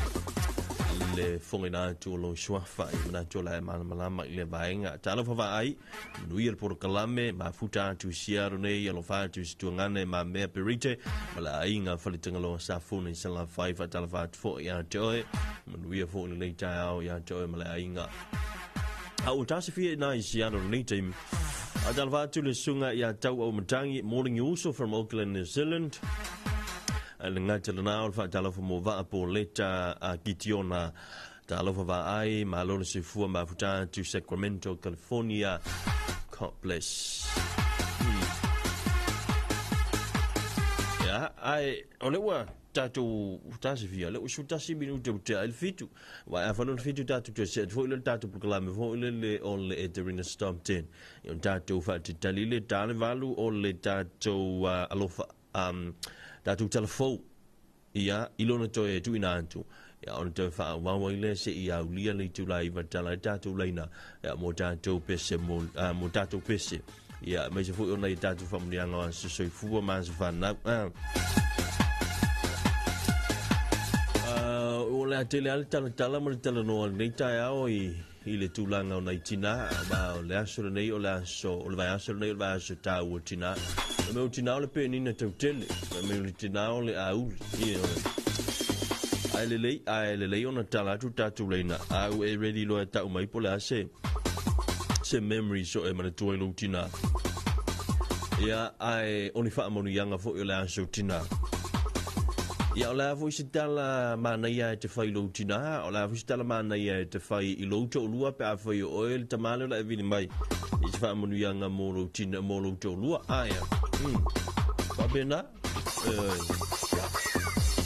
le fogaina atu o lou suafa i manatu o la e malamalama i le vaega. Talofa vaai, manuia le polokalame, mafuta atu i Seattle nei, alofa atu i Situagana e Mamea Perite, ma le aiga Faletagaloa Safune i Salafai, faatalofa atu foi ia te oe, manuia foi lenei taeao ia te oe ma le aiga. A ua tasifia i nā i Seattle lenei taimi. Faatalofa atu le susuga ia Tauau Matangi, morning uso from Auckland, New Zealand. Le gata lena o le faatalofa mo vaa po leta a Kitiona. Talofa vaai, malo le soifua mafuta atu Sacramento, California. God bless. Ya, ai, o le ua tatou tasifia, le ua 11 minute o tea ai le 7. Wa a falo le 7 tatou toe see atu foi le tatou polokalame foi le le o le Eterina Stop 10. I o tatou faatitali le tale valu o le tatou alofa tatou talafou ia i lona toe tuuina atu ia ona toe faaauau ai lea seia aulia le itula 9 tala ai tatou laina ia mo tatou pese mo, mo tatou pese ia aemaise foi ona i tatou faamanuiaga o aso soifua ma aso fanau. O le a tele lava le talatala ma le talanoa i lenei taeao i i le tulaga o nai tinā, ma o le aso lenei o le aso, o le vaiaso lenei o le vaiaso taua o tinā. O mea o tinā o le penina tautele, o mea o le tinā o le auli. Ioe. Ae lelei, ae lelei ona tala atu tatou leina, a ua e ready loa e tau mai po o le a se, se memory so e manatua i lou tinā. Ia, ae o ni faamanuiaga foi o le aso tinā. Ia, o le a foi se tala manaia e te fai i lou tinā, o le a foi se tala manaia e te fai i lou toalua pe afai o oe le tama lea o le a e vili mai i se faamanuiaga mo lou tina, mo lou toalua. Ae, faapena.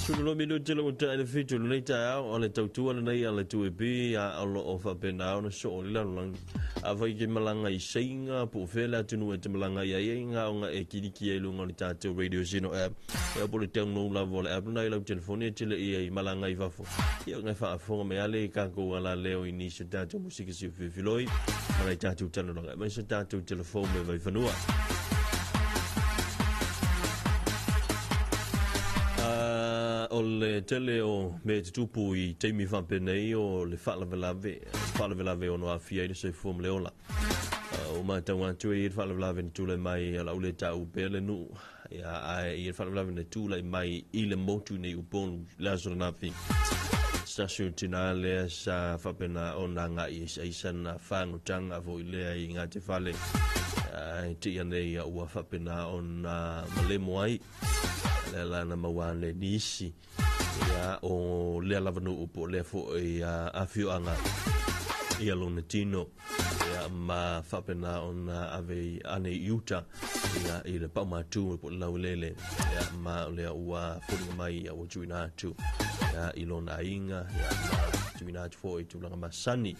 12 minute le ua tea i le 7 o lenei taeao, o le tautua lenei a le 2AP, a o lo o faapena ona soo i le lalolagi. Afai e te malaga i Seiga, po o fea le atunuu e te malaga i ai, e na ona e kiliki ai i luga o le tatou Radio Zeno app. Ia po o le download lava o le app lena i lau telefoni e tele ia i malaga i fafo. Ia ona e faafofoga mai lava lea i tatou alaleo i nisi o tatou musika siufilofiloi ma nai tatou talanoaga aemaise o tatou telefoni me vaifanua. O le tele o mea e tutupu i taimi faapenei o le faalavelave faalavelave ono aafia ai le soifua ma le ola. Ua matau atu e i ai le faalavelave na tulai mai, o le a ou le taua pea le nuu, ia, ae i ai le faalavelave na tulai mai i le motu nei Upolu i le aso ananafi. Se tasi o tinā lea sa faapena ona agai i ai sana fagotaga foi lea i Ngāti Whale, ae tia nei ua faapena ona malemo ai, lea la na maua ane nisi ia o lea lava nuu po o lea foi afioaga ia lona tino ia ma faapena ona ave ane i uta ia i le paumatu po o le lauelele ia ma o lea ua foliga mai ia ua tuuina atu ia i lona aiga ia ma tuuina atu foi i tulaga masani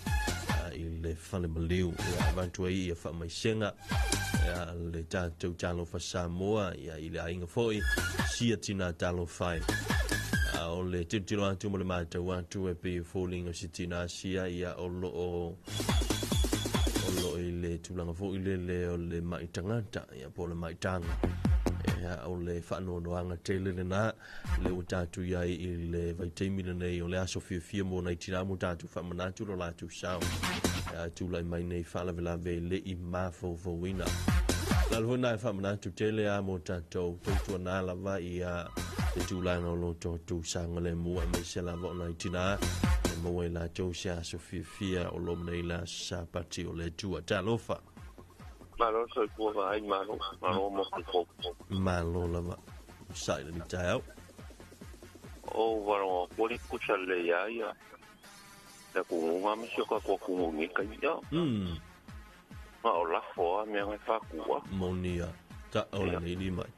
i le fale maliu ia avatu ai ia faamaisega ia le tatou talofa Samoa ia i le aiga foi sia tina talofa e. A o le tilotilo atu ma le matau atu e pei e foliga o se tina sia ia o lo o o lo o i le tulaga foi lele o le mai tagata ia po o le maitaga. O le faanoanoaga tele lenā le ua tatou i ai i le vaitaimi lenei o le aso fiafia mo nai tinā mo tatou faamanatu lo latou sao e tulai mai nei faalavelave e le i mafaufauina. Lalo foi nai faamanatu tele a mo tatou tautuanā lava ia le tulaga o lo tatou saogalemu aemaise lava o nai tinā e maua i latou se aso fiafia o lo nei le aso Sapati o le Atua. Talofa. Malo soifua vaai malo, malo mo te fou. Malo lava. Sai le taeao. O waro kori kusa le ia ia. Le kungunga me sio ka kua kungungi ka ia. Ma o lafo a mea ngai whakua. Monia. Ta o le nei mai.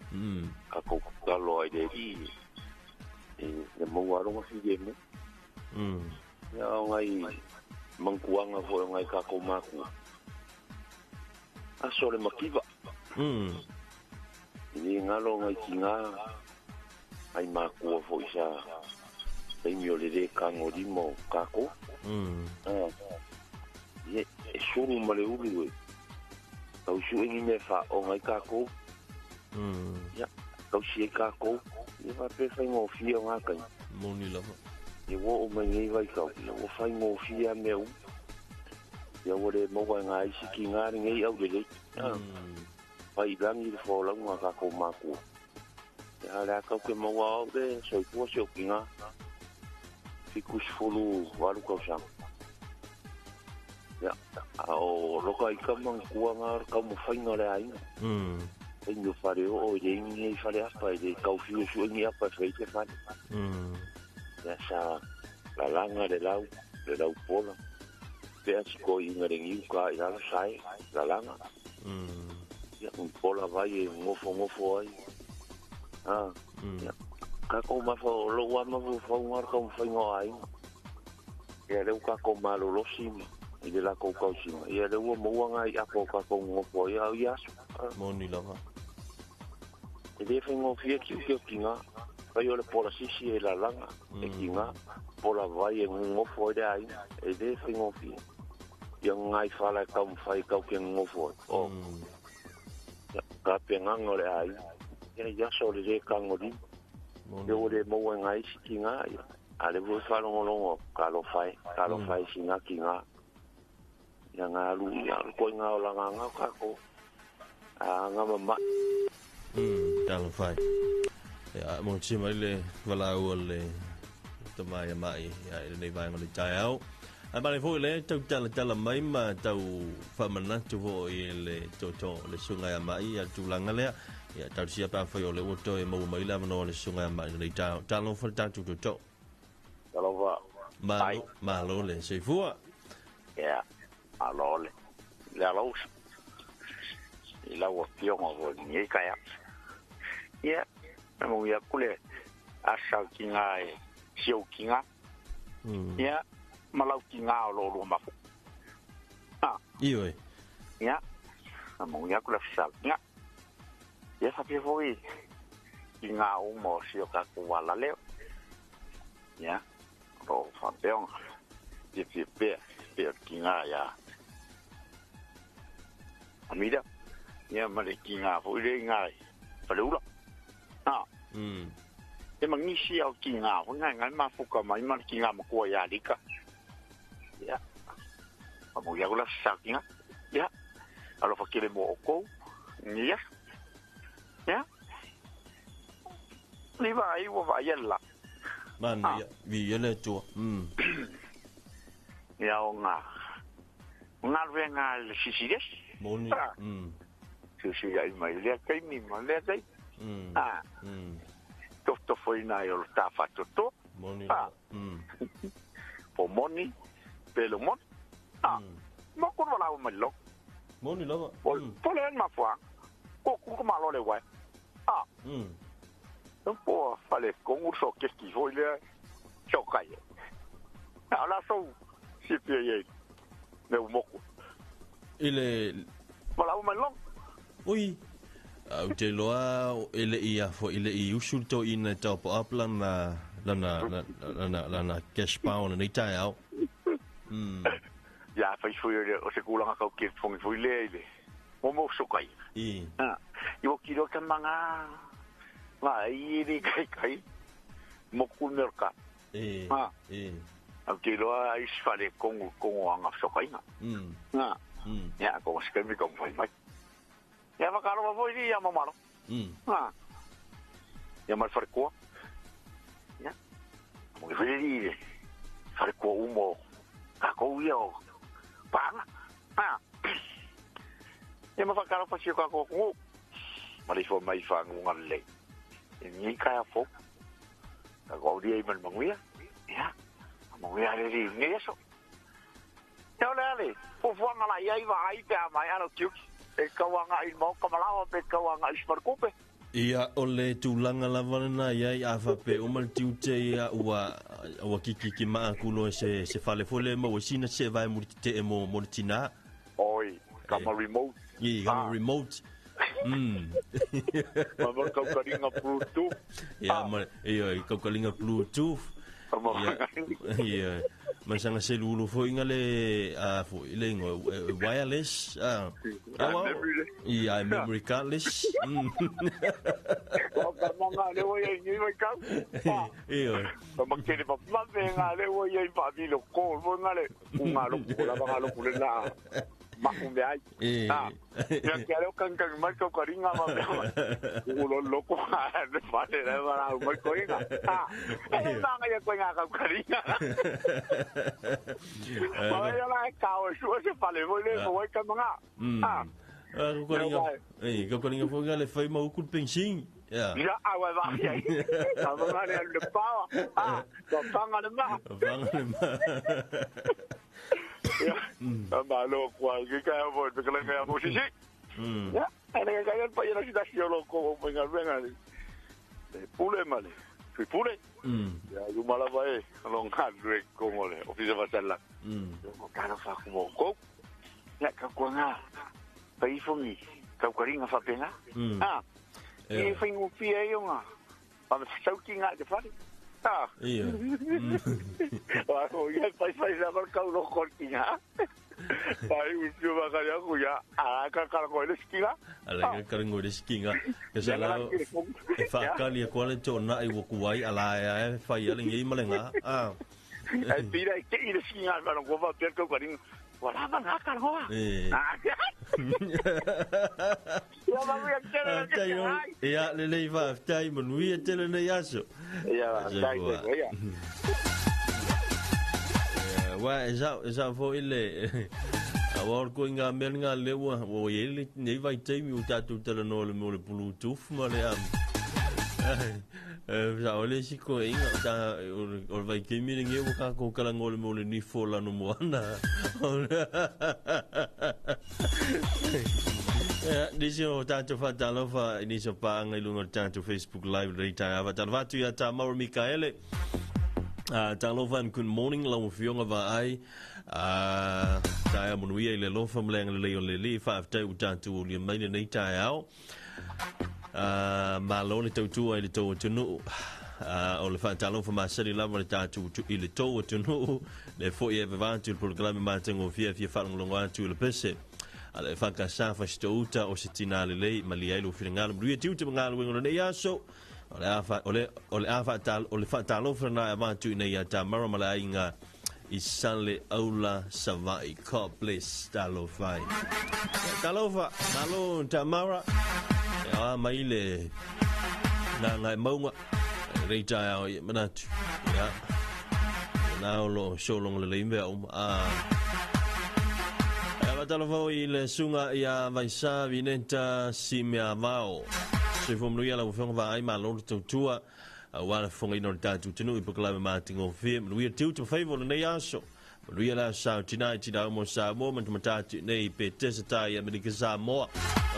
Ka kou kalo ai le i. E le maua aronga whige mo. Ia o ngai mangkuanga fo o ngai kako mākua. Aso le makiva. I ngalo ngai ki ngā ai mākua fo i sa taimi o le re kango lima o kako. Ie, e suru ma le ulu e. Kau su engi me wha o ngai kako. Ia, kau si e kako. Ia wha pe whai ngō whia o ngā kai. Moni lava. Ia wō o mai ngei vai kau. Ia wō whai ngō whia mea u. Ia wō le maua ngā isi ki ngā ngei au le lei. Whai rangi le whālau ngā kako mākua. Ia le akau ke maua au le soifua se o ki ngā. 78 kau sanga. Ia, a o loka i kamang kua ngā kau mo whainga le ainga. E nio whare o o i ingi i whare apa, i le kau whio su ingi apa e te whare. Ia sa lalanga le lau pola. Pea si ko inga le ngiu ka i lalo sae, lalanga. Ia, un pola vai e ngofo ngofo ai. Ia, kako mafa o lo ama fo ngā kau whainga o ainga. Ia leu kako malolosi ma. I le lako kausima. Ia le ua maua ngai apa o kako ngofo ia au i aso. Moni lava. E le whaingofia ki uke o ki ngā. Pai o le pola sisi e lalanga e ki ngā. Pola vai e ngofo e le ainga. E le whaingofia. Ia ngai whala e kau mwhai kau ke ngofo ai. O. Ka pe nganga o le ainga. Ia i aso o le re kango lima. Ia o le maua ngai isi ki ngā. A le vua whalongolongo ka lo whai si ngā ki ngā. Ia ngā alu, ia koi ngā o la ngā ngā kako. A ngā mama. Talo whai. Ia, mo tima i le walau o le tamai a mai. Ia, i le nei vaenga le taeao. A mare foi le tau tala tala mai ma tau whamanatu fo i le toto le sungai a mai a tūlanga lea. Ia, tau sia pā whai o le uto e mau mai la manoa le sungai a mai le tau. Talo whai tātu toto. Talo wha. Malo, malo le seifua. Ia. Alo le le alo i lau afioga foi lenei kaea. Ia na mo ia kule asa ki ngā e siau ki ngā. Ia ma lau ki ngā o lo lua mafu. Ioi. Ia na mo ia kule sa ki ngā. Ia sa pia foi ki ngā uma o sio ka ku wala leo. Ia ro whapeonga. Pia pia pia pia ki ngā ia. Amira, ia ma le ki ngā foi le ngā whare ura. E mangisi au ki ngā foi ngai ngai mafuka mai ma le ki ngā makua ia rika. Ia, a mo ia kula sa ki ngā. Ia, alo whakere mo o kou. Ia, ia. Ni vai ua vai la. Man, ia, vi ia le tua. Ia o ngā. Ngā rue ngā le sisires. Moni. Sisi ai mai lea kai mi ma lea kai. Tofo ina i o le tāwha toto. Moni. Po moni, pelo moni. Mo kono wala o mai lo. Moni lava. Po le en mafua. Ko kuku malo le wai. Po whale kongu so ke ki hoi lea. Chau kai. Ala so si pia ye. Me umoko. I le wala o mai long. Ui. Au te loa ele ia fo ele i usul to ina tau po up lana lana lana lana cash power nei tai au. Ia fai foi o se kulanga kau ke fongi foi le ile. Mo mo so kai. I. I o kilo ka manga Nga i le kai kai moku me ka. E. Ah. E. Au te loa ai se fale kongo kongo anga sokainga. Nga. Ia ko se kemi ko fai mai. Ia whakaro wa foi ia mamaro. Nga. Ia mai whare koa. Ia. Mo i whare ri whare koa umo. Ka kou ia o pānga. Nga. Ia ma whakaro whasi o ka koa kongo. Mari fo mai whangunga lei. E ngi kai a fo. Ka kau ria i man manguia. Ia. Manguia re ri ngi aso. Ia ole ale. Fufuanga la ia i wa ai pe a mai alo kiuki. E kauanga i mau kamalawa pe kauanga i smarkupe. Ia o le tulaga lava lena iai a faapea uma le tiute ia ua ua kikiki maa kulo se se fale foi le maua sina se vae muri tete'e mo mo le tinā. Oi, kama remote. I kama remote. Ma kaukalinga Bluetooth. Ia ma ia kaukalinga Bluetooth. Ia ia ma sanga selulu foi nga le a foi le ngo wireless a ia memory cardless. Ko ka manga le o ia ni mai kau. Ia. Ka makele pa pa nga le o ia pa vi lo ko mo nga le nga lo ko la nga lo ko le na. Makumbe ai. Ah. Ya que alo kan kan mai ko karinga ma me. Ulo loko le fale le bara mai ko inga. Ah. E manga ya ko inga ka karinga. Ma ya la ka o su se fale mo le mo ka manga. Ah. Ko karinga. Eh, ko karinga fo le fai ma ukul pensing. Ya. Ya awa va ya. Ka manga le le pa. Ah, ko panga le ma. Panga le ma. Ya, malo kwa ke ka mo pe kala ka mo sisi. Ya, ana ka ka pa ya sita si lo ko mo nga venga. Le pule male. Fi pule. Ya yu mala va e lo nga le ko mo le ofisa va sala. Ko ka no fa ko mo ko. Ya ka ko nga. Pa i fongi. Ka ko ringa fa pena. Ah. E fa ngu fi e yo nga. Pa me sauki nga de fa. Ah. Ia. Wa ko ia pai pai sa mar kau lo kortinga. Pai u pio ba ka ya ku ya. A ka ka ko le skinga. Ala ka ka ngo le skinga. Ka sa la e fa ka li ko le to na i wo ku ai ala ya e fa ya le ngi ma le nga. Ah. Ai pira ke i le skinga ma no ko va per ko ka ring. Wala ba nga ka ho. Eh. Ya va ya ke le. Ia le le va tai manuia tele nei aso. Ia tai ia. Wa esa fo ile a wa ko inga mel nga le wa o ye nei vai taimi o tatu tele no le mo le Bluetooth ma le am. Sa ole si ko inga ta o vai kemi le nge ka ko kala ngole mo le ni fo la no moana. Nisi o tātou whātalofa, nisi o pāanga i lunga o tātou Facebook Live rei tāi awa. Tāna whātu ia tā Mauro Mikaele. Tālofa and good morning, lau whionga vā ai. Tā ea manuia i le lofa mleanga le lei o le li, whaaftai u tātou o lia mai le nei tāi ao. Malo le tautua i le tau atunuu. O le whaatalofa masari lava le tātou i le tau atunuu. Le foi e vavātu le programe mātango fia fia whaalongolongo atu i le pese. Ale whakasa whasitouta o se tina lelei mali ai lo whiringalo. Manuia tiute mangalo wengo nei aso. O le whaatalofa na e mātu i nei a tā mara mala ainga i sale aula Savai. God bless. Talofa. Talofa. Malo Tamara. E a mai le nā ngai maunga. Rei tai ao i manatu. Ia. Nā o lo solongo le leimea uma. Talofa i le sunga ia Vaisa Vineta Simea Vao. Se fo manuia lau afioga vaai malo le tautua aua le fofogaina o le tatou atunuu i polokalame matigofie. Manuia tiute ma faiva o lenei aso. Manuia le aso sao tina i tina uma o Samoa ma tamatatu nei pe tesa tai i Amerika Samoa.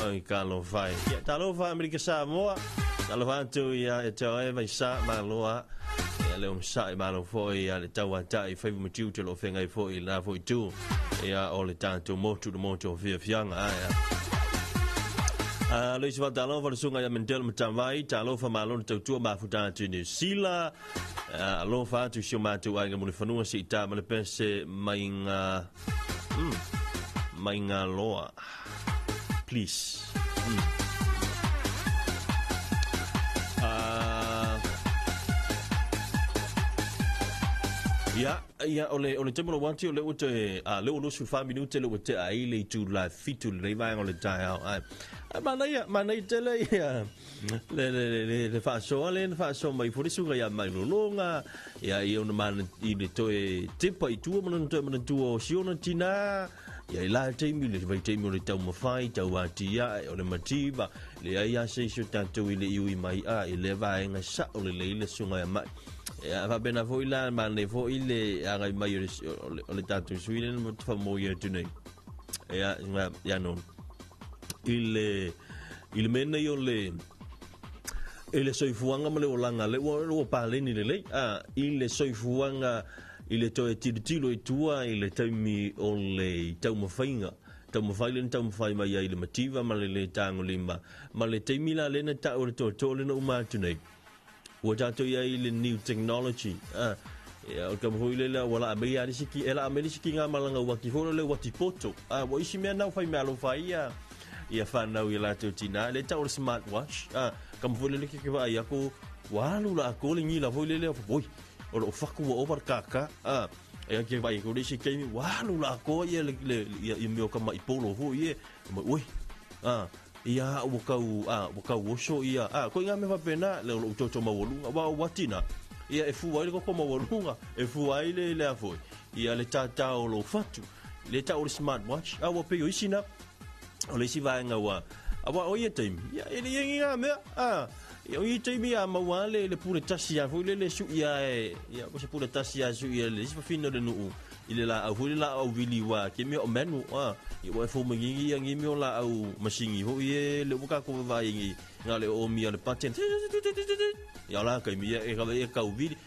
Oi talofa e. Ia talofa Amerika Samoa. Talofa atu ia e te oe Vaisa maloa. Ia le omsa'i malo foi ia le tauata'i faiva ma tiute o loo feagai foi i lena foi tu. Ia o le tātou motu le motu o fiafiaga ae. Luisi fa talofa le sunga ia Mendel Matavai, talofa malo le tautua mafuta atu i New Zealand. Alofa atu si o mātou aiga mo le fanua si i tā ma le pese mai ngā mai ngā loa. Please. Ia, ia, o le, o le taimi o le uati o lea ua toe, a, lea ua 24 minute lea ua tea ai le itula 7 i lenei vaega o le taeao. Ae, ae manaia, manaia tele ia, le, le, le, le, le faasoa lea na faasoa mai foi le susuga ia Mailologa, ia, ia ona mana, i le toe tepa i tua ma lona toe manatua o si ona tinā, ia i la taimi, le vaitaimi o le taumafai, tau atiae, o le mativa, leai lava se isi o tatou i le iui mai, a, i lea vaega sao lelei le susuga ia Mai. Ia, faapena foi la, manaia foi le agai mai o le, o le, o le tatou sui lea na faamoi atu nei. Ia, ia, ia no. I le, i le mea nei o le, i le soifuaga ma le olaga, le ua, ua paleni lelei, a, i le soifuaga i le toe tilotilo i tua i le taimi o le taumafaiga, taumafai lea na taumafai mai ai i le mativa ma le lē tagolima, ma le taimi la lea na tau e le toatoa lea na uma atu nei. Ua tatou i ai i le new technology, a, ia, o le taumafai foi lea ua laa mai lava le isi ki, e laa mai le isi ki ngā malaga uati foi lea uati poto. A, ua isi mea na ua faimeaalofa ai ia, ia whanau i a latou tinā, lea tau o le smartwatch, a, taumafai foi lea ke vaai aku, ua alu la atoa le ngila foi lea, oi, o loo fatu ua ova le kākā, a, e ke vaai aku le isi taimi, ua alu la atoa ia le, le, ia, ia mea o ka maʻi polo foi e, mai, oi, a, ia ua tau, a, ua tau oso ia, a, koe ngā mea faapena, le o lou toto maualuga, aua o uati na, ia e fua ai le toto maualuga, e fua ai le, le a foi, ia le tātā o lou fatu, le tau o le smartwatch, a ua pei o isi na, o le isi vaega ua, aua o ia taimi, ia, e le i ai ni ngā mea, a, ia o ia taimi a maua le, le pule tasi a foi le le sui a e, ia, o se pule tasi a sui a le isi fafine o le nuu, i le laau foi le laau vili ua ke mea o manu, a, ia ua e fou mai ngi ia ngi mea o laau masingi foi e le ua kākou vaavaai ngi, ngā le o mia le paten, ia o la kaimi, ia e kawe e kau vili,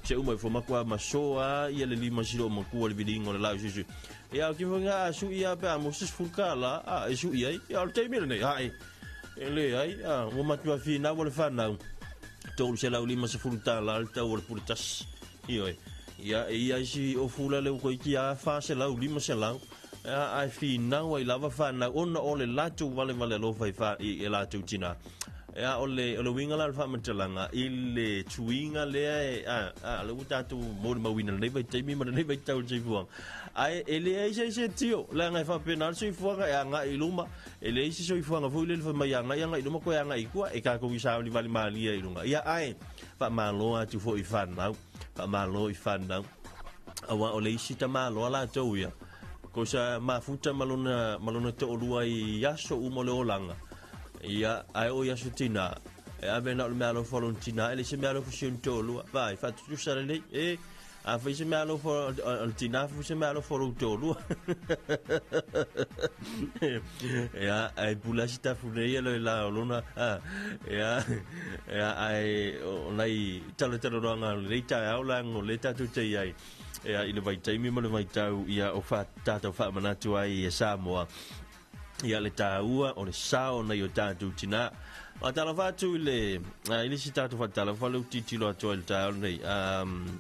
se uma e fo makua masoa ia le lima silo o makua le viliga o le laau susu. Ia o ki foi ngā a sui a pe a mo se sefulu kālā, a e sui ai, ia o le taimi lenei, a e, e leai, a, ua matua finau o le whanau, $350 le tau o le pule tasi. Ioe. Ia, e ia isi o fula le ua iki a 400, 500, a, ai finau ai lava whanau, ona o le latou vale vale alofa i, wha, i, i latou tina. Ia, o le, o le uiga la o le faamatalaga, i le tuiga lea e, a, a, le ua tatou molimauina lenei vaitaimi ma lenei vaitau i le soifuaga. Ae e leai se isi e tio, leaga e faapena le soifuaga e agai i luma, e leai se soifuaga foi lele fai mai agai agai i luma koe agai i tua, e tatou i savalivali malie i luga. Ia, ae, faamalo atu foi i whanau, faamalo i whanau, aua o le isi tamaloa latou ia, ko sa mafuta ma lona, ma lona to'olua i aso uma o le olaga, ia, ae oo i aso tinā, e ave na o le meaalofa o lona tinā, e leai se meaalofa o si ona to'olua, vaai, faatutusa lelei, e, afai se meaalofa o le tinā, fai se meaalofa o lou to'olua. Ia, ae pule lava si tafu nei ia le la o lona, a, ia, ia, ae o nai talatalanoaga o lenei taeao leaga o lea tatou te i ai, ia, i le vaitaimi ma le vaitau, ia, o fa, tatou faamanatu ai ia Samoa, ia le taua o le sao o nai o tatou tinā. Faatalofa atu i le, i le isi tatou faatalofa lea ua tilotilo atu ai i le taeao lenei. Um,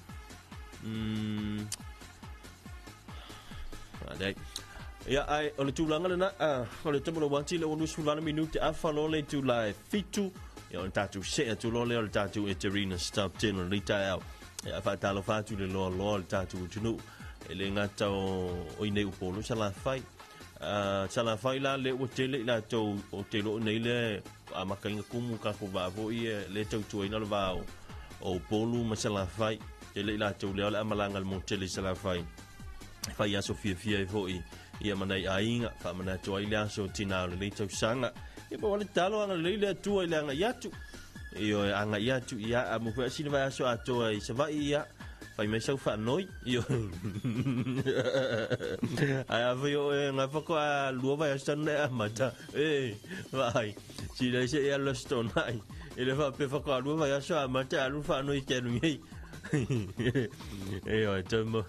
mm, Alright. Ia, ai, o le tulaga lena, o le taimi o le uati lea ua 28 minute afa loa le itula e 7, ia o le tatou see atu loa lea o le tatou Eterina Stop 10 o lenei taeao. Ia, faatalofa atu i le loaloa o le tatou atunuu. E le gata o, o i nei Upolu, Salafai. Salafai la lea ua tele i latou o te loo nei le amataina tumu tatou vaa foi e le tautuaina le va o, o Upolu ma Salafai. Tele i latou lea o le a malaga i le motu tele i Salafai. E fai aso fiafia ai foi ia ma nai aiga, faamanatu ai le aso o tinā o lenei tausaga. Ia pau lava le tatalo agalelei le Atua i le agai atu. Ioe, agai atu, ia, a mo foi a sina vaiaso atoa i Savaii, ia, fai mai sau faanoi. Ioe. Ae afai o oe nga faatoa lua vaiaso talu ona e amata, e, vaai, sila se i alu le Aso Toonai. E le faapea faatoa lua vaiaso amata e alu faanoi te alu nei. Ioe, toe mo,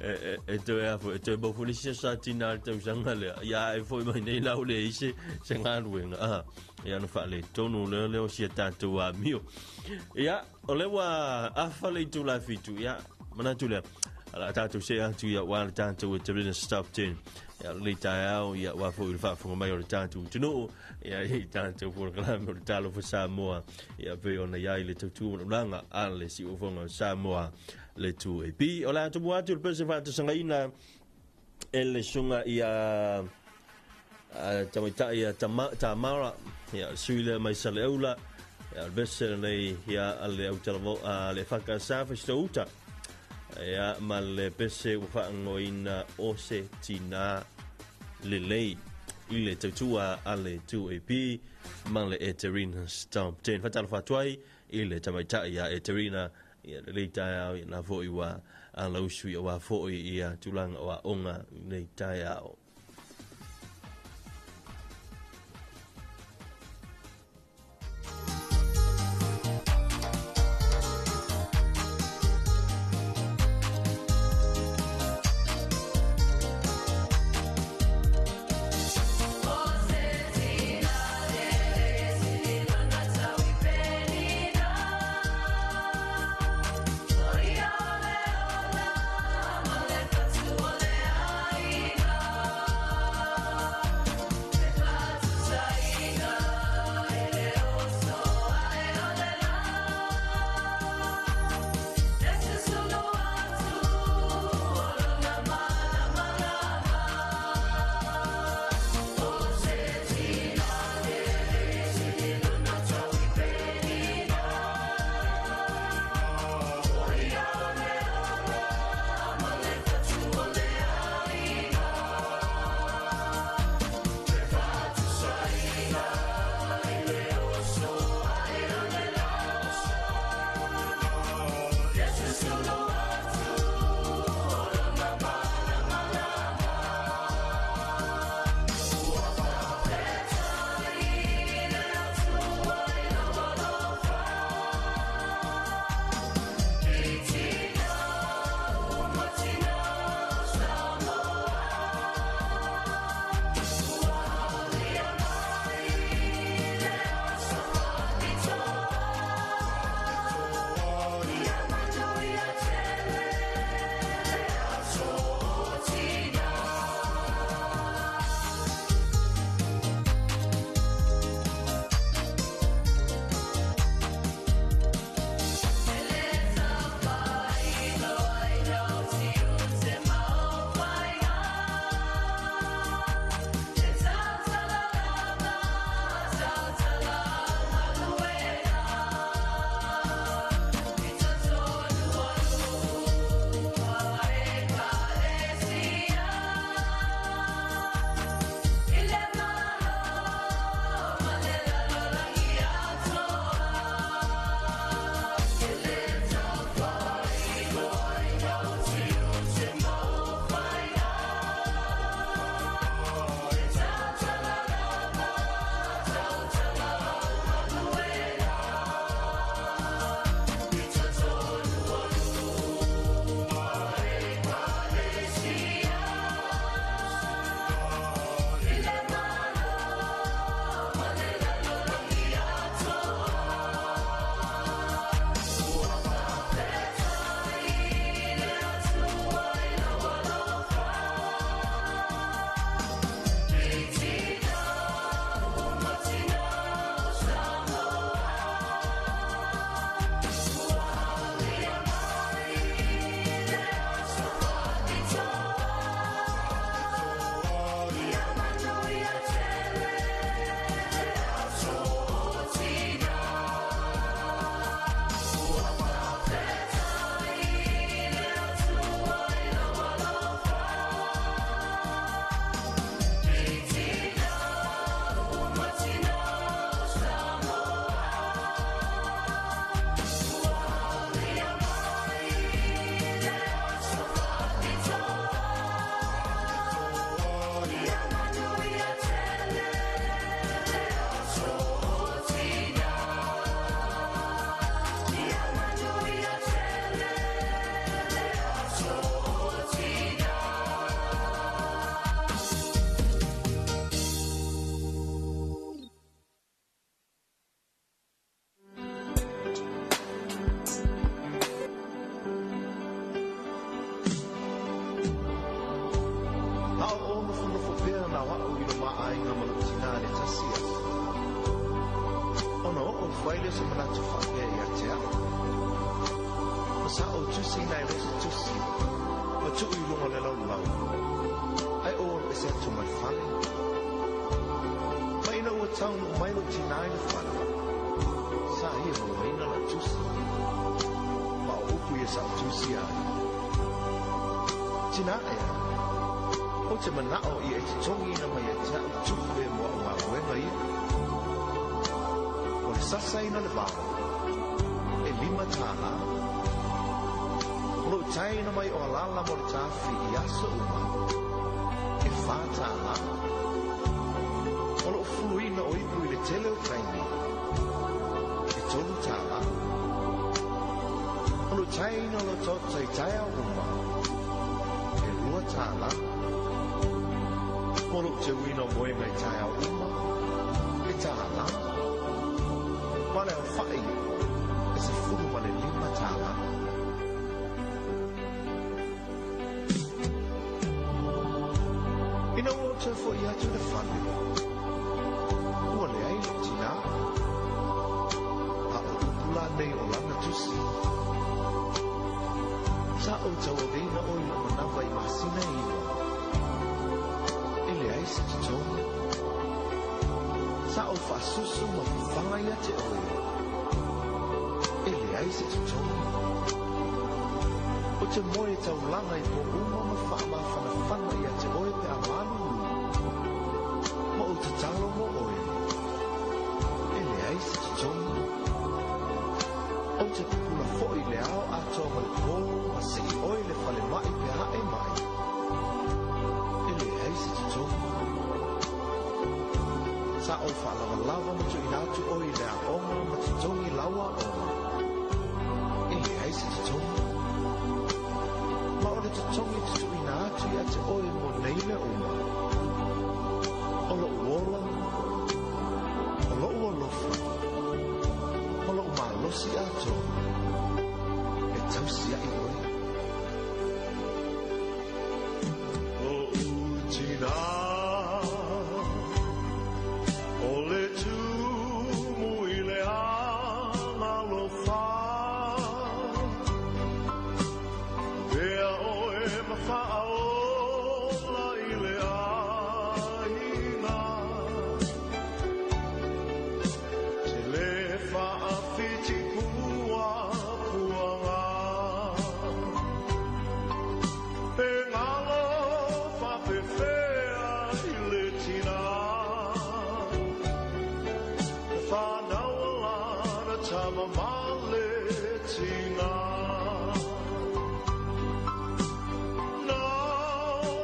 e, e, e toe a foi, e toe mau foi le isi aso sa tina le tausaga lea. Ia, e foi mai nei la ua leai se, se galuega. Ah. Ia ona faaletonu lea lea o si a tatou amio. Ia, o lea ua afa le itula e 7, ia, manatu lea. O le a tatou see atu ia aua le tatou e Terena Stop 10. Ia, o lenei taeao, ia, aua foi le faafofoga mai o le tatou atunuu, ia, i tatou polokalame o le Talofa Samoa, ia, pei ona i ai le tautua manaulaga a le siufofoga o Samoa. le 2AP. O le a tumu atu le pese faatasagaina e le susuga ia tamaitai ia Tamara, ia sui lea mai Saleaula, ia o le pese lenei ia a le autalavo a le whakasa uta. Ia ma le pese ua whaangoina o se tina lelei i le tautua a le 2AP ma le Eterina Stompton. Whatalo whatuai i le tamaitai ia Eterina ia lelei taeao ia na foi ua ala usu ia wā foi ia tūlanga o aonga nei taeao. Ona oo fai le se manatu whaapea ia te au. Ma sa ou tusiina ai loa se tusi, ma tuu i luga o le laulau, ae ou alu ese atu ma le fale. Ma ina ua taunuu mai lou tinā i le fale, sa ia mauaina lau tusi. Ma o upu ia sa ou tusia ai. Tinā ea, ou te manao ia e totogiina mai ia te a'u tupe mo a'u galuega ia. O le sasaina o le vao, e $5. O lou taeina mai o alala mo le tafi i aso uma, e $4. O lou fuluina o ipu i le tele o taimi, e $3. O lou taeina o lau toto i taeao uma, e $2. Mo lou teuina o moega i taeao uma, e $1. Ma le aofa'i e $15. Ina ua ou toe fo'i atu i le fale, ua leai lou tinā. A o upu lanei o lana tusi. Sa ou tauaveina oe i lou manava i masina e 9. E leai se totogi. Sa ou faasusu ma fafaga ia te oe. E leai se totogi. Ou te moe taulaga i pō uma ma faamafanafana ia te oe pe a malulu. Ma ou tatalo mo oe. E leai se totogi. Ou te pupula foi i le ao atoa ma le pō ma sii oe i le falemai pe a e mai. E leai se totogi. Sa ou faalavalava ma tuuina atu oe i le aoga ma totogi lau aoga. E leai se totogi. Ma o le totogi e tuuina atu ia te oe mo nei mea uma. O lou ola, o lou alofa, ma lou malosi atoa, e tausia'i oe. Lo'u tinā, o le tumu i le agalofa. Avea oe ma faaola i le aiga. Te le faafiti pua puaga. Pe ngalo faapefea i le tinā. Na whanau lana tama ma le tinā. Na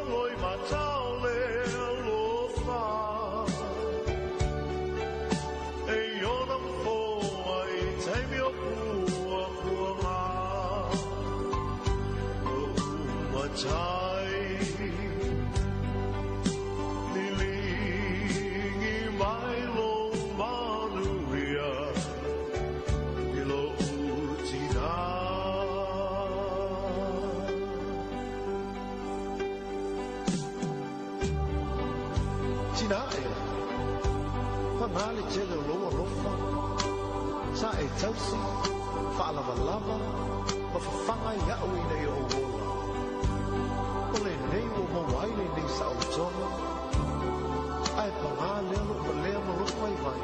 ngoi matau le alofa. E iona foa i taimi o pua puaga. O matai lilingi mai lo manuia i lo utina. Tinā ea, pagā le tele o lou alofa. Sa e tausi, faalavalava, ma fafaga ia'u ina ia ou ola. O lenei ua maua ai lenei saolotoga. Ae pagā lea lou valea ma lou vaivai.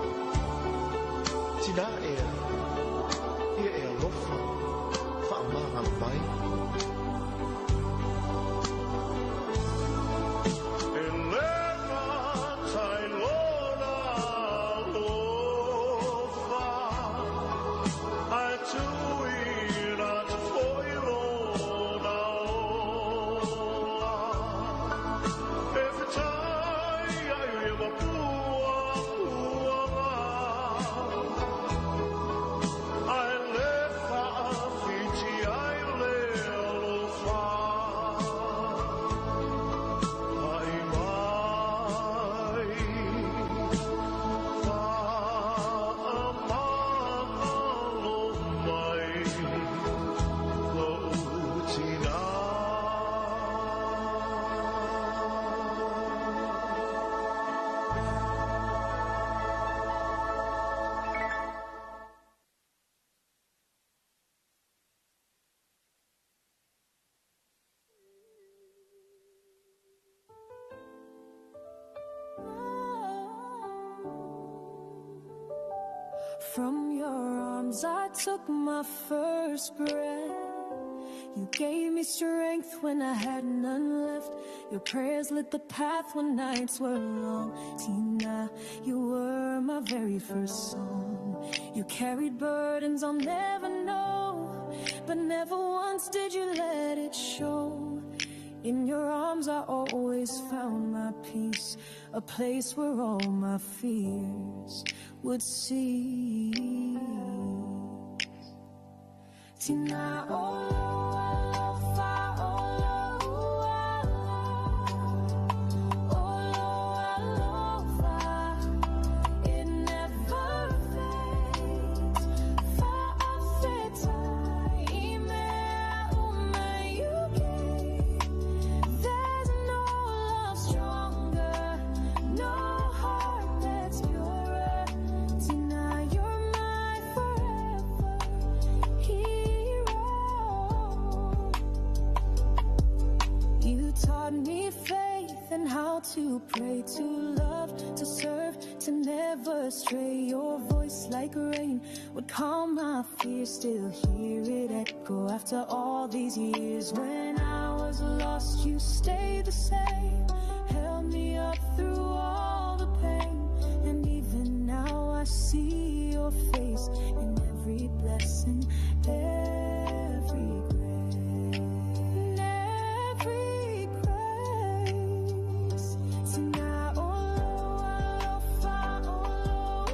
Tinā ea, ia e alofa, faamagalo mai. E le matai lona alofa, ae tuuina atu foi lona ola. E fetai ai ia ma pua puaga. Ae le faafiti ai le From your arms I took my first breath. You gave me strength when I had none left. Your prayers lit the path when nights were long. Tina, you were my very first song. You carried burdens I'll never know, but never once did you let it show. In your arms I always found my peace, a place where all my fears would cease. Tina, oh, alofa, oh, alofa, it never fades. Fa'afetai, imea uma you gave. There's no love stronger, no heart that's purer. Tina, you're my forever hero. You taught me faith and how to pray, to love, to serve, to never stray. Your voice like rain would calm my fears. Still hear it echo after all these years. When I was lost, you stayed the same. Held me up through all the pain. And even now I see your face in every blessing, every grace. In every grace. Tina, oh, alofa, oh,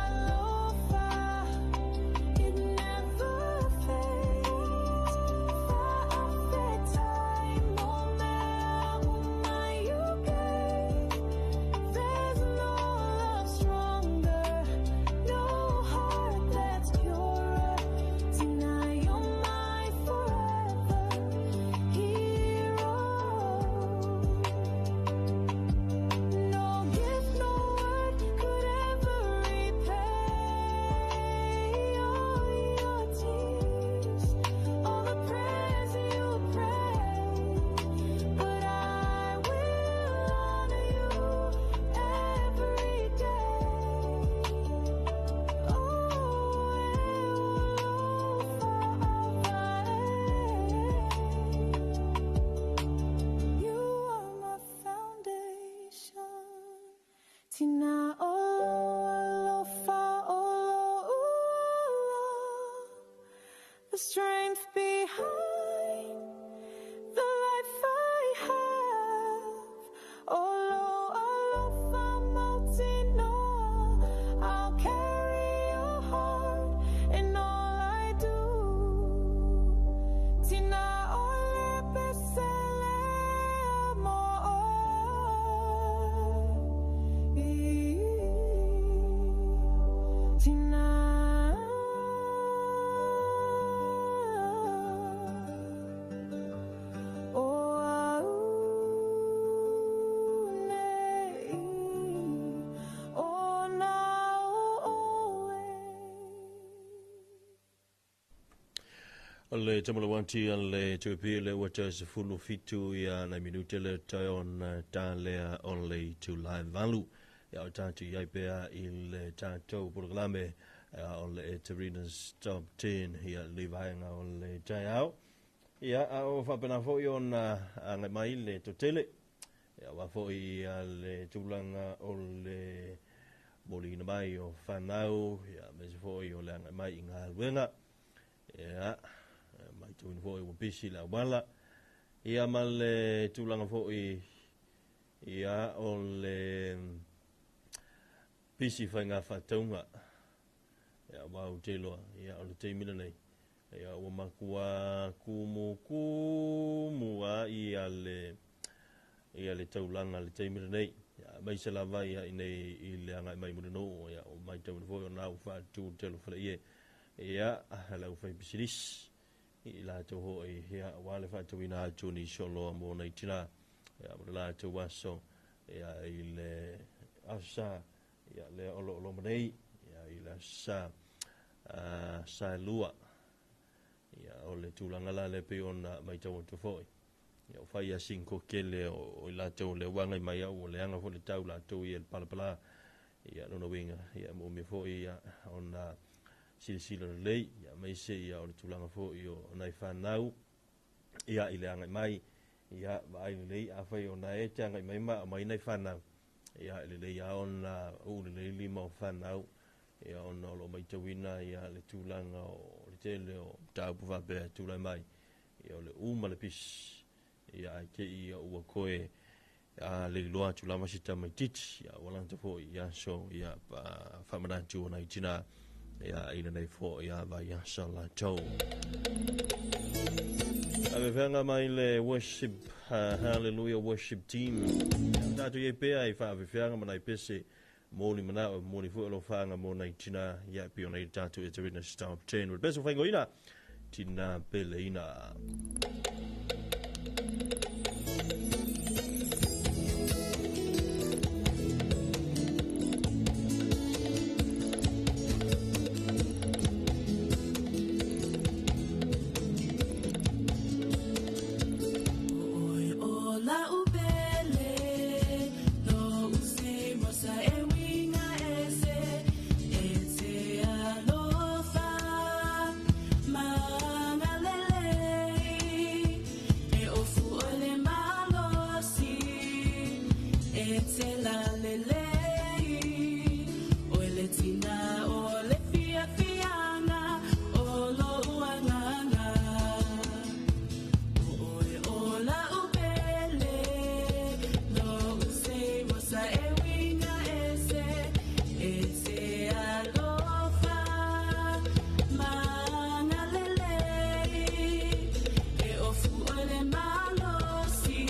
alofa, it never fades. Fa'afetai, mo mea uma you gave. There's no love stronger, no heart that's purer. Tina, you're my forever hero. No gift, no word could ever repay all your tears, all the prayers you prayed. But I will honor you every day. Oh, you are my foundation. Tina, oh, alofa, oh, the strength behind the life I have. Oh, alofa, Mautinoa, I'll carry your heart in all I do. Tina, ole pesele mo. Tina. Oh, aune, oh, na, O le tamalawanti a le tuipi le ua tau se fulu fitu ia na minute le tau ona tā lea o le tūlai valu. Ia o tātu iai pea i le tātou polokalame o le Eterina's Top 10 ia le vaenga o le taeao. Ia a o whapena foi ona angai mai le totele. Ia wa foi ia le tūlanga o le molina mai o whanau, ia me se foi o le angai mai i ngā luenga. Ia, mai tuin foi ua pisi le awala. Ia ma le tūlanga foi ia o le pisi whai ngā whataunga. Ia wau te loa, ia o le teimina nei. Ia ua makua kumu kumu a ia le taulanga le teimina nei. Ia mai se lava ia i nei i le angai mai muna noo. Ia o mai tauina foi o nā u whaatu te lo whala ie. Ia lau whai pisiris. I la tau hoi ia wale whaatuina atu ni solo mo nei tina. Ia mo la tau waso. Ia i le asa. Ia le olo olo manei. Ia i la sa sa lua. Ia o le tūlanga la le pe ona mai tau atu foi. Ia o whai a sinko kele o i la tau le wanga i mai au o le anga fo le tau la tau i el palapala. Ia lona uiga ia moomia foi ia ona silasila lelei ia aemaise ia o le tulaga foi o nai fanau ia i le agai mai ia vaai lelei afai o na e te agai mai ma aumai nai fanau ia e lelei lava ona uu lelei lima o fanau ia ona o lo o matauina ia le tulaga o le tele o mataupu faapea e tulai mai ia o le u ma le pisi ia ae te i ua toe leiloa atu lava se tamaitiiti ia ua lata foi i aso ia faamanatu o nai tina ia i lenei foi ia vaiaso latou. Avefeaga mai le worship Hallelujah worship team. Tatou i ai pea i faavefeaga ma nai pese moli manao moli foi o alofaga mo nai tina ia pei ona i le tatou Eterina Star of 10. O le pese o faingoina tina peleina. Oi o la upele no use mosa e winga ese e te alofa mangalelei e ofu o le malosi e te lalelei o le tina o le fiafiaga o lo uagaga. Oi o la upele no use mosa e winga ese e te alofa mangalelei e ofu o le malosi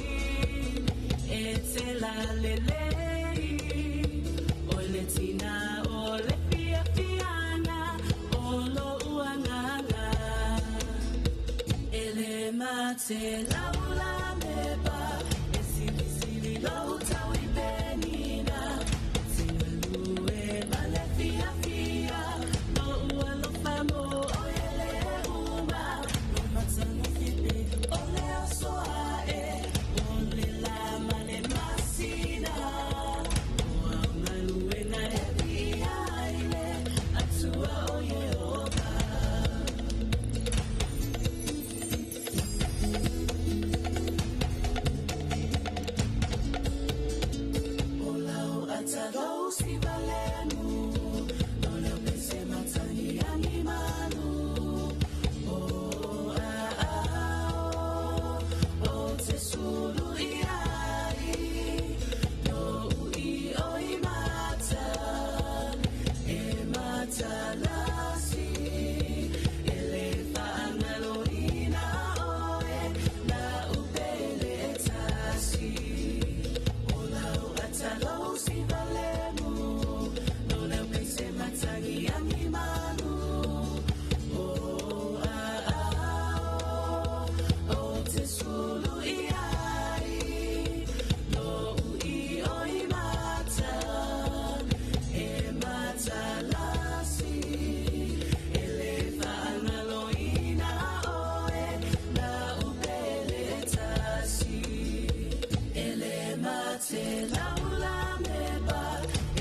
e te lalelei o le tina o le fiafiaga o lo uagaga. Ele mate laula mepa e silisili lau tau i penina Tingalue ma le fiafia no ua alofa mo o ele uma no matagofie o le aso ae o le la ma le masina o au galuega e viia ai le Atua o Ieova. O lau atalou si valemu no leo pese matagi angi manu O a ao o te sulu i ai no ui o i mata e matalasi e le whaangaloina oe na upele e tasi. O lau atalou si valemu no leo pese matagi angi manu O a ao o te sulu i ai no ui o i mata e matalasi e le whaangaloina oe na upele e tasi. Ele mate laula mepa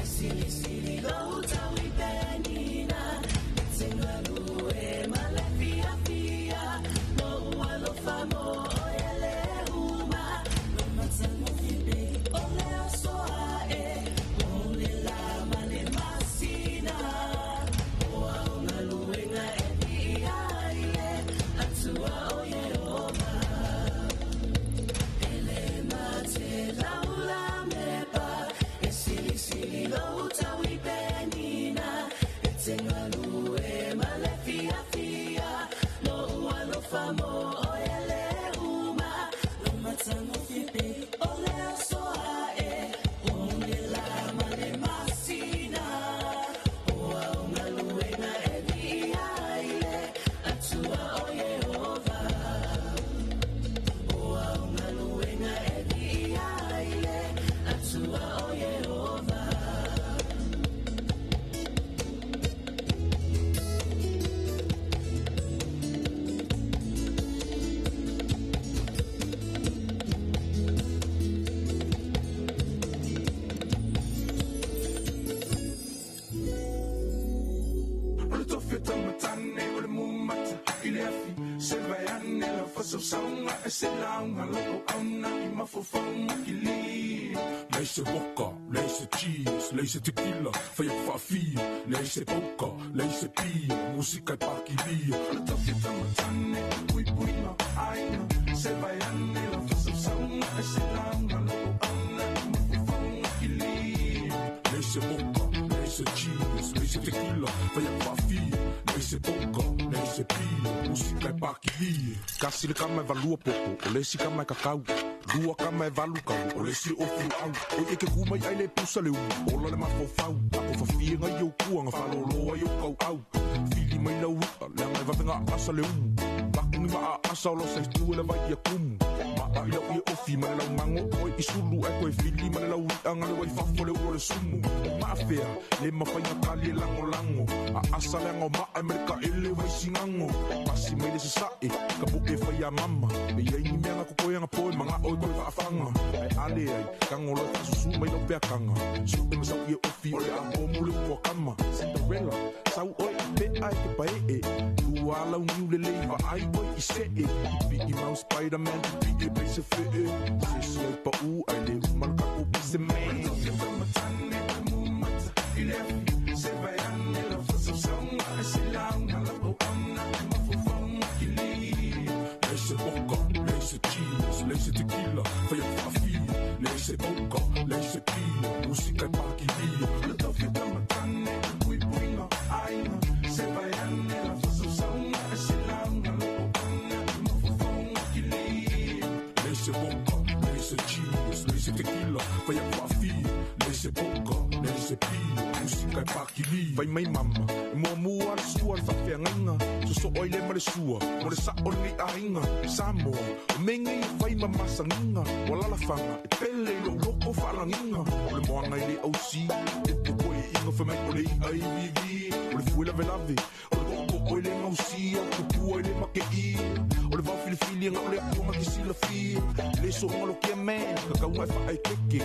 e silisili lau tau i penina e te ngalue ma le fiafia no ua alofa mo o ele uma no matagofie o le aso ae o le la ma le masina o au galuega e viia ai le Atua o Ieova. Ele mate laula mepa e silisili lau tau i penina e te ngalue ma le fiafia no ua alofa mo o ele uma no matagofie o le aso ae o le la ma le masina o au galuega e viia ai le Atua o Ieova. O au galuega e viia ai le Atua o Ieova. fasausauga e se lauga lau auauna i mafaufauga kili. Leai se vodka, leai se cheese, leai se tequila, fai atu faafia, leai se poka, leai se pia, musika e pakilia. O le taufita matane, puipuiga aiga, se vai ane lau fasausauga e se lauga lau auauna i mafaufauga kili. Leai se vodka, leai se cheese, leai se tequila, fai atu faafia, leai se poka, leai se pia, musika e pakilia. Kasi le kama e valua popo, o le isi kama e kakau. Lua kama e valu kau, o le isi ofi au. O i ke kumai ai le pusa le umu, ola le mafaufau. Ako fafia ngai au kua, nga whaloloa i au kau au. Fili mai lau ua, le anga e vavenga asa le umu. Baku ni maa asa o lo sa itu ele vai ia kumu. Maa i lau ia ofi, ma le lau mango oi i sulu. E koe fili ma le lau ia nga le wai fafo le ua le sumu. Maafea, le mawhainga kali e lango lango. A asa le anga o maa e mereka ele wai singango. Pasi mai le sasae, ka puke whai a mama. Me iai ni mea nga kokoe anga poe, manga oi koe waafanga. Ai ale ai, kango loe whasusu mai lau peakanga. Su e masau ia ofi, o le a pomu le ua kama. Cinderella, sau oi a pe ai ke pae e. Lua lau niu le lei wa ai oi i se e. Biggie Mouse, Spider-Man, Biggie Base fe e. Se se ai pa u, ai le umar ka ko pise me. Leai se vodka, leai se cheese, leai se tequila, fai atu faafia, leai se poka, leai se pia, musika e pakilia. O le taufita matane, puipuiga aiga, se vai ane lau fasausauga e se lauga lau auauna i mafaufauga kili. Leai se vodka, leai se cheese, leai se tequila, fai atu faafia, leai se poka, leai se pia, musika e pakilia. Vai mai mama, e muamua le sua le faafeagaiga, soso'o ai le ma le sua, mo le sa'o lenei aiga. Samoa, o mea e fai ma masagiga, ua lalafaga e pele i lou loko faalagiga. O le moaga i le ausi, e popo e iga fai mai o le i'a i vivi. O le fue lavelave, o le to'oto'o i le gausia, o tupua i le make'i. O le vao filifili aga o le atua ke silafia. Le so'oga lo kia man, kakauga e fa'aekeke.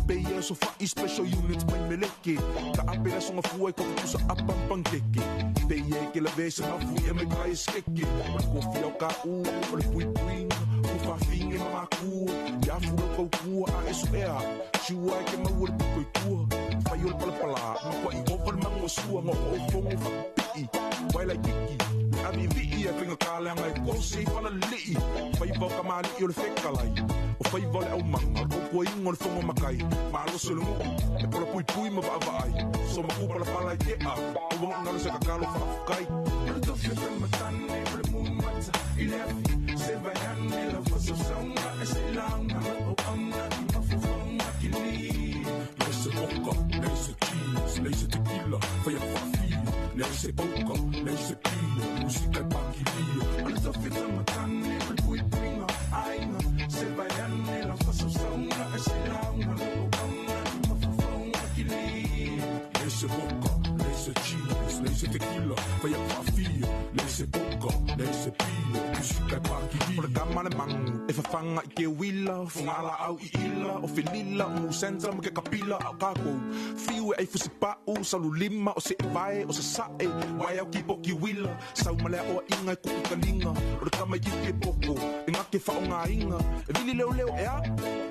Peia e sofa'i special unit mai meleke. Ka ape le asoga fua i kokutusa apa pankeke. Peia e ke lavea i se mafui'a mai kai e skeke. O le kofia o ka'u, o le puipuiga, o faafiga i mamakua. Ia afu lau kaukua a e so'ea, siua e ke maua le pito i tua. Fai o le palapalā, makua'i ova le mago o sua, ga'o o fogo fa'api'i. Wailai kiki, le avi'ivi'i e faiga kaleaga e kose i falali'i. Faiva o kamali'i o le fekalai, o faiva o le aumaga, o le kokoaiga o le fogo makai. Malosi o le nu'u, e polapuipui ma va'ava'ai. So maku palapala i te'a, ua gagalo se kakalo fa'afukai. O le taufita matane, o le mumata i le afi, se vai ane lau fasausauga e se lauga lau auauna i mafaufauga kili. Leai se vodka, leai se cheese, leai se tequila, fai atu faafia, leai se poka, leai se pia, musika e pakilia. O le taufita matane, o le puipuiga aiga, se vai ane lau fasausauga e se lauga lau auauna i mafaufauga kili. Leai se vodka, leai se cheese, leai se tequila, fai atu faafia, leai se poka, leai se pia, musika e pakilia. O le kama le mangu, e fafaga i ke uila, fugala'au i ila, o felila, o musenta ma ke kapila a o kākou. Fiu e ai fusipa'u, salu lima, o se'evae, o sasa'e, wae au kipo ki uila, sau ma le a'oa'iga e ku'u kaliga, o le kama i kiki e poko, e gake fa'aogāiga, e vili leoleo e a,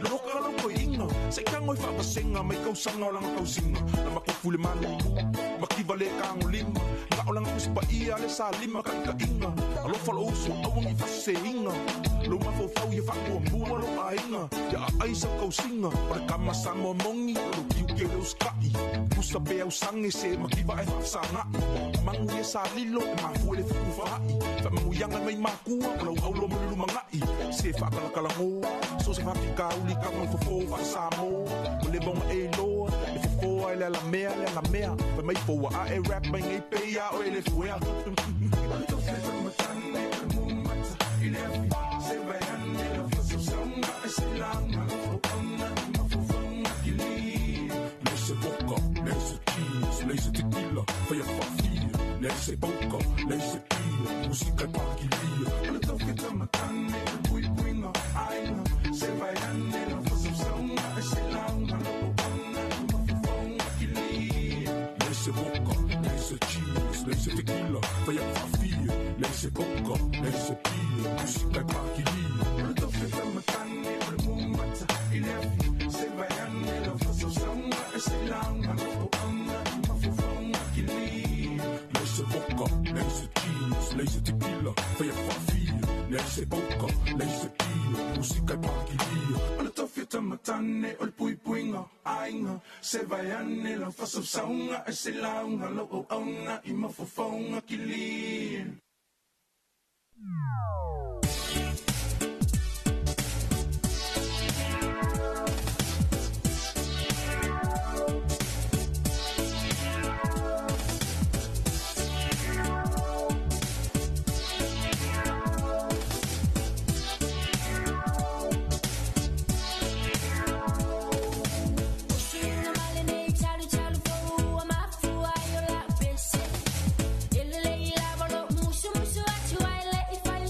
loka lau koi'iga, se'i tago e fa'avasega mai kausaga o laga tausiga, na makofu le malulu, makiva le kagolima, ga'o laga tusipa'ia le salima ka'ika'iga, alofa lo'u uso auagi fa'asesēiga, lou mafaufau ia fa'amuamua lou aiga, ia a'ai sau kausiga, o le kama sa moamogi, o lou kiuke le usika'i, pusa pe ausage se makiva e fa'afesaga'i, magu ia sa lilo e mafua i le fukufa'i, fa'amanuiaga mai makua o lau aulo mo le lumaga'i, se fa'akalakalagō, so se fa'afikauli kago fofō fa'asamo, o le maoga e iloa, e fofoa e le alamea le alamea, fai mai foua a'e rap mai nei peia o e le fuea. Leai se vodka, leai se cheese, leai se tequila, fai atu faafia, leai se poka, leai se pia, musika e pakilia. O le taufita matane, o le puipuiga aiga, se vai ane lau fasausauga e se lauga lau auauna i mafaufauga kili. Leai se vodka, leai se cheese, leai se tequila, fai atu faafia, leai se poka, leai se pia, Musika e pakilia. O le tofeta matane o le mumata i le afi. Se vai ane lau fasausauga e se lauga lau auauna i mafaufauga kilia. Leai se voka, leai se jeans, leai se tequila, faia faafia. Leai se oka, leai se pia, musika e pakilia. O le tofeta matane o le puipuiga aiga. Se vai ane lau fasausauga e se lauga lau auauna i mafaufauga kilia. Musu musu atu ai le i fai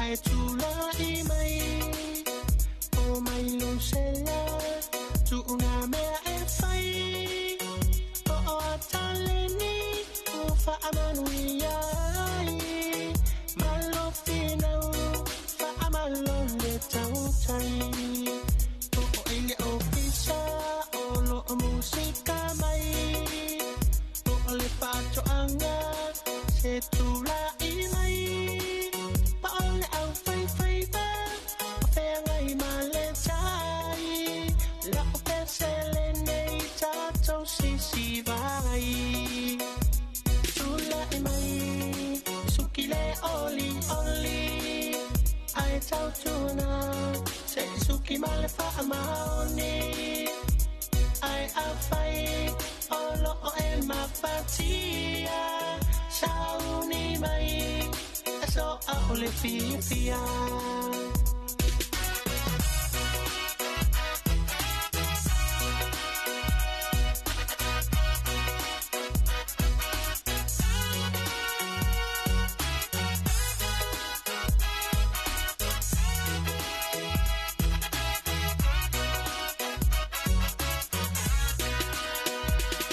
Ai tūlai mai O mai lo sela Tuuna mea e fai O o ataleni O whaamanuia ai Malo finau Whaamalo le tautai O o ele o pisa O lo o musika mai O o le whatoanga Se tūlai mai Pa o le au fai fai ba O whengai ma le tai La o pesele nei tātou sisi vai Tūlai mai Suki le oli oli Ai tautuna Se suki ma le whaamaoni Ai a whai O lo o e mafatia Sauni mai Aso a o le fia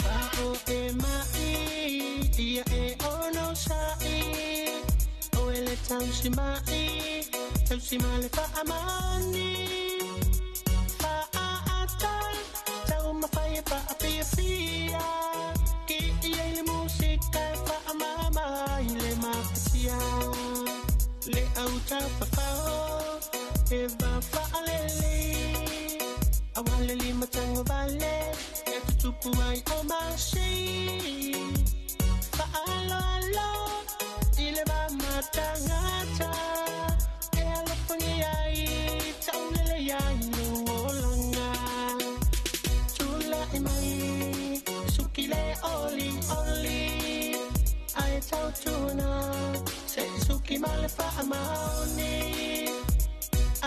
Pa o e mai Ia e ono sa'i O ele tausi mai Tausi ma le whaamani Whaata Tau mawhai e whaapia fia Ki ia i le musika e whaamama i le mafatia Le au tawhawhao E va whaalele Awale lima tango vale E tutupu ai o masi Whaaloalo I le mamatangata E alofangi ai Taulele ai no olanga Tūlai mai Suki le oli oli Ai tautuna Se suki ma le whaamaoni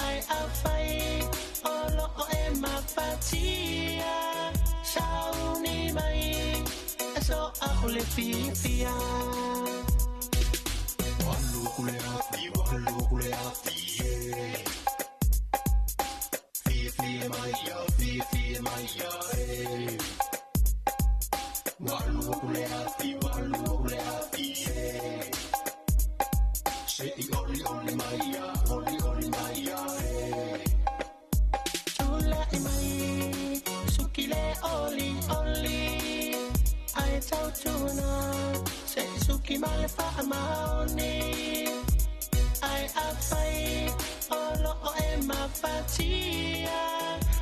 Ai a whai O lo o e mafatia Sauni mai Aso a o le fia Tūlai mai Suki le oli oli Ai tautuna Se suki ma le whaamaoni Ai a whai O lo o e mafatia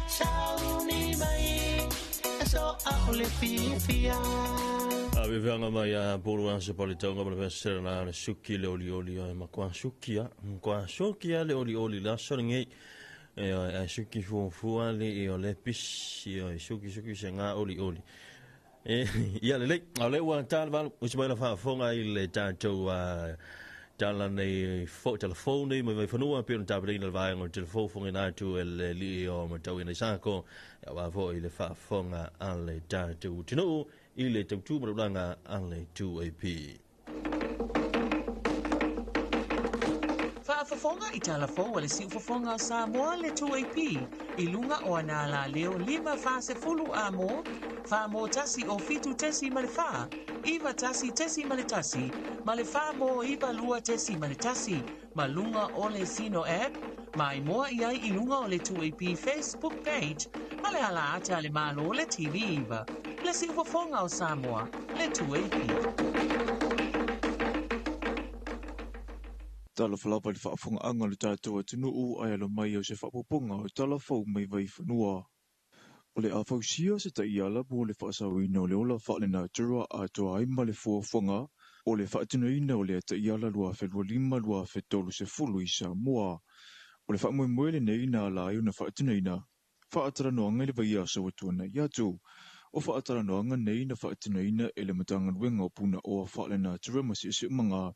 Sauni mai Aso a o le fia A viveanga mai a polu asa pali taunga ma le vesera na le suki le oli oli ai ma kwa suki a kwa suki a le oli oli la so ngai e a suki fu fu a le e o le pisi o suki suki se ngā oli oli e ia le le a le ua tal val o se mai la faafofoga i le tatou tala nei fo telefone mai mai fanua pe ona tapenaina le vaega o le telefo fofogaina atu e le alii o matauina i sako auā foʻi le faafofoga a le tatou atunuu i le tautū ma taulaga a le 2AP. Faafofoga i talafou a le siufofoga o Samoa le 2AP i luga o ana alaleo 5 40 amo 4 mo 1 o 7.4 9 1.1 ma le 4 mo 9 2.1 ma luga o le Sino app ma imoa i ai i luga o le 2AP Facebook page ma le ala ata le Malo le TV iva le siufofoga o Samoa le 2AP. Tala falapa i le faafogaaga a le tatou atunuu ae alo mai o se faaopoopoga o tala fou mai Vaifanua. O le a fausia se taʻiala mo le faasaoina o le ola faalenatura atoa ai ma le fuafuaga o le faatinoina o lea taʻiala 2025 2030 i Samoa. O le faamoemoe lenei na ala ai ona faatinoina faatalanoaga i le vaiaso ua tuanaʻi atu. O faatalanoaga nei na faatinoina e le Matagaluega o Punaoa Faalenatura ma Siosiomaga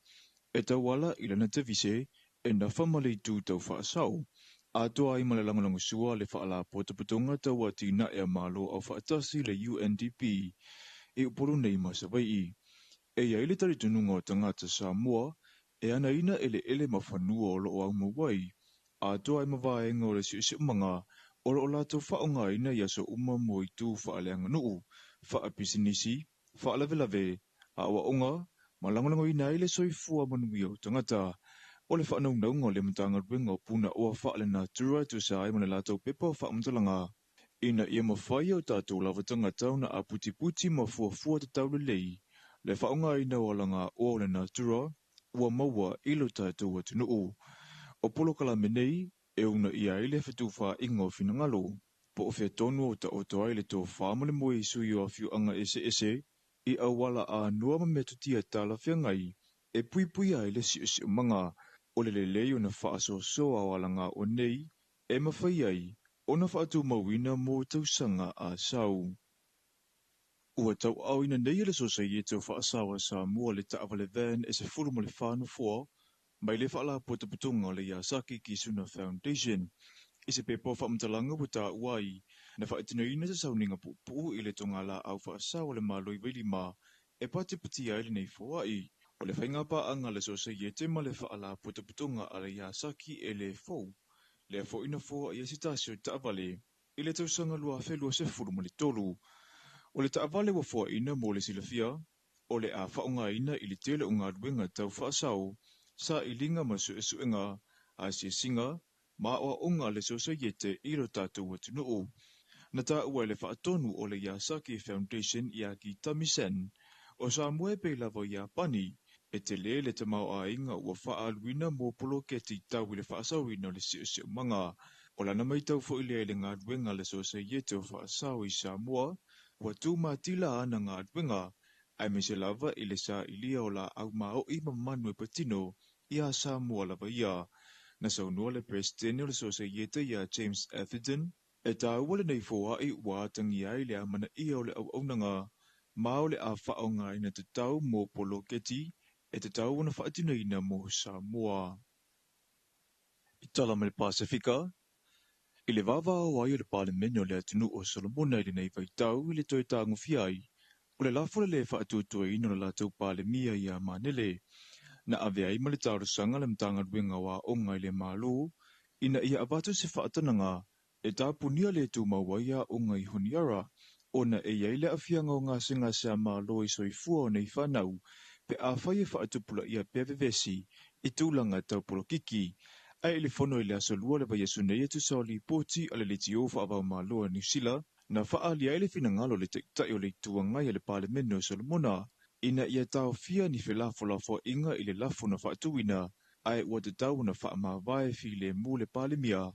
e tauala i lana tevise e nafa ma le itu tau faasao. Atoa ai ma le lagolagosua le Faalapotopotoga Tau Atinae a Malo Aufaatasi le UNDP i Upolu nei ma Savaiʻi. E i ai le talitonuga o tagata Samoa e anaina eleele ma fanua o loo aumau ai, atoa ai ma vaega o le siosiomaga o loo latou faaaogaina i aso uma mo itu faaleaganuu, faapisinisi, faalavelave, aoaoga ma lagolagoina ai le soifua manuia o tagata. O le faanaunauga o le Matagaluega o Punaoa Faalenatura e tusa ai ma le latou pepa o faamatalaga, ina ia mafai e o tatou lava tagata ona aputiputi ma fuafua tatau lelei le faaaogaina o alagaoa o le natura ua maua i lo tatou atunuu. O polokalame nei e uunaia ai le fetufaaiga o finagalo, po o fea tonu o taoto ai le tofa ma le moe i sui o afioaga eseese i auala anoa ma metotia talafeagai e puipuia ai le siosiomaga. O le lelei ona faasoasoa o alagaoa nei e mafai ai ona faatumauina mo tausaga a sau. Ua tauaaoina nei e le Sosaiete o Faasao a Samoa le taavale van e 14 nofoa mai le Faalapotopotoga o le Yasaki Kisuna Foundation. I se pepa o faamatalaga ua taua ai, na faatinoina se sauniga puupuu i le togalaau faasao a le Malo i Vailima e patipatia ai lenei foai. O le faigapaaga a le Sosaiete ma le Faalapotopotoga a le Yasaki e le fou, lea foi na foai ai se tasi o taavale i le tausaga 2023. O le taavale ua foaina mo le silafia, o le a faaaogaina i le tele o galuega tau faasao, sailiga ma suesuega, asiasiga ma aoaoga a le Sosaiete i lo tatou atunuu. Na taua e le faatonu o le Yasaki Foundation ia Kitami Sen, o Samoa e pei lava i Iapani, e tele le tamaoaiga ua faaaluina mo poloketi tau i le faasaoina o le siosiomaga. O lana matau foi lea i le galuega a le Sosaiete o Faasao i Samoa, ua tumatila ana galuega, aemaise lava i le sailia o laau maoi ma manu e patino iā Samoa lava ia. Na saunoa le Peresetene o le Sosaiete iā James Atherton, e taua lenei foai ua atagia ai le amanaia o le auaunaga ma o le a faaaogaina tatau mo poloketi e tatau ona faatinoina mo Samoa. I tala mai le Pasefika, i le vavao ai o le Palemene o le atunuu o Solomona i lenei vaitau i le toe tagofia ai o le lafo le lē faatuatuaina o le latou Palemia ia Manele, na ave ai ma le talosaga a le Matagaluega o Aoga i le Malo ina ia avatu se faatanaga e tapunia le tumau ai aoga i Honiara, ona e i ai le aafiaga o gasegase a Malo i soifua o nei fanau pe afai e faatupulaia pea vevesi i tulaga tau polokiki. Ae i le fono i le aso Lua o le vaiaso nei e tusa o lipoti a le Leitio Faavaomalo a Niu Sila, na faaalia ai le finagalo o le Taitai o le Itu Agai a le Palemene o Solomona ina ia taofia ni felafolafoaiga i le lafo na faatuina, ae ua tatau ona faamavae filemu le Palemia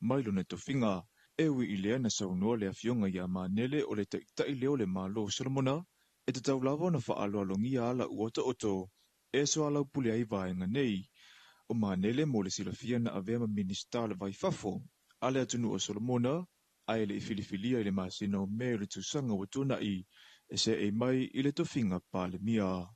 mai lona tofiga. E ui i lea na saunoa le Afioga ia Manele o le Taitai lea o le Malo o Solomona, e tatau lava ona faaaloalogia ala ua taoto e soalaupule ai vaega nei. O Manele mo le silafia na avea ma Minisita o le Vai Fafo a le atunuu o Solomona, ae le i filifilia i le masina o Me o le tausaga ua tuanai e seei mai i le tofiga Palemia.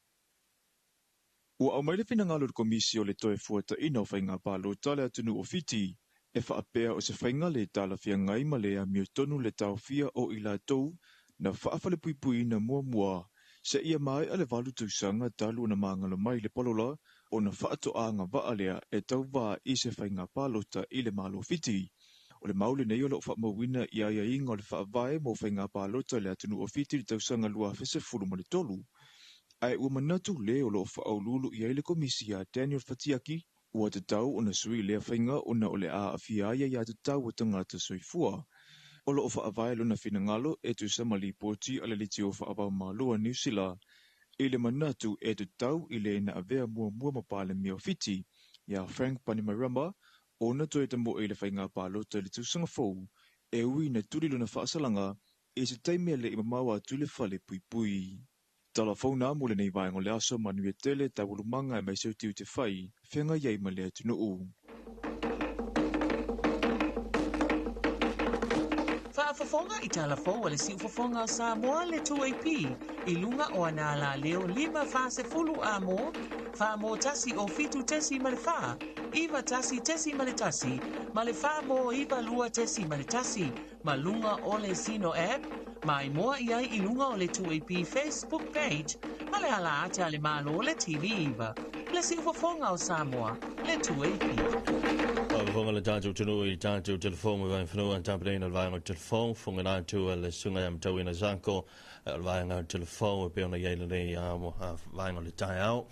Ua aumai le finagalo i le Komisi o le Toe Fuataina o Faiga Palota a le atunuu o Fiti e faapea o se faiga le talafeagai ma le amiotonu le taofia o i latou na faafalepuipuiina muamua seia maea le 8 tausaga talu ona magalo mai le palola ona faatoaga vaa lea e tauvā i se faiga palota i le Malo o Fiti. O le mau lenei o lo o faamauina i aiaiga o le Faavae mo Faiga Palota i le atunuu o Fiti i le tausaga 2013. Ae ua manatu le o lo o faauluulu i ai le Komisi ia Daniel Fatiaki, ua tatau ona sui lea faiga ona o le a aafia ai aiatatau a tagata soifua. O lo o faavae lona finagalo e tusa ma lipoti a le Leitio Faavaomalo a Niu Sila i le manatu e tatau i le na avea muamua ma Palemia o Fiti, ia Frank Bainimarama, ona toe tamoe i le faiga palota i le tausaga fou, e ui ina tuli lona faasalaga i se taimi e le i mamao atu i le fale puipui. Tala fou na mo lenei vaega o le aso, manuia tele, taualumaga aemaise o tiute fai, feagai ai ma le atunuu. Faafofoga i tala fou a le Siufofoga o Samoa le 2AP i luga o ana alaleo 5 40 a mo, 4 mo 1 o 7 tesi ma le 4, 9 1 tesi ma le 1, ma le 4 mo 9 2 tesi ma le 1, ma luga o le Zeno app, ma imoa i ai i luga o le 2AP Facebook page, ma le ala ata a le Malo le TV 9. Le siufofoga o Samoa, le 2AP. Fonga le tātou tunu i tātou telefon me vae whanua tāpene le vaenga o telefon fonga nā tua le sunga ia matau ina zako le vaenga o telefon e pe ona iai lenei vaenga o le taeao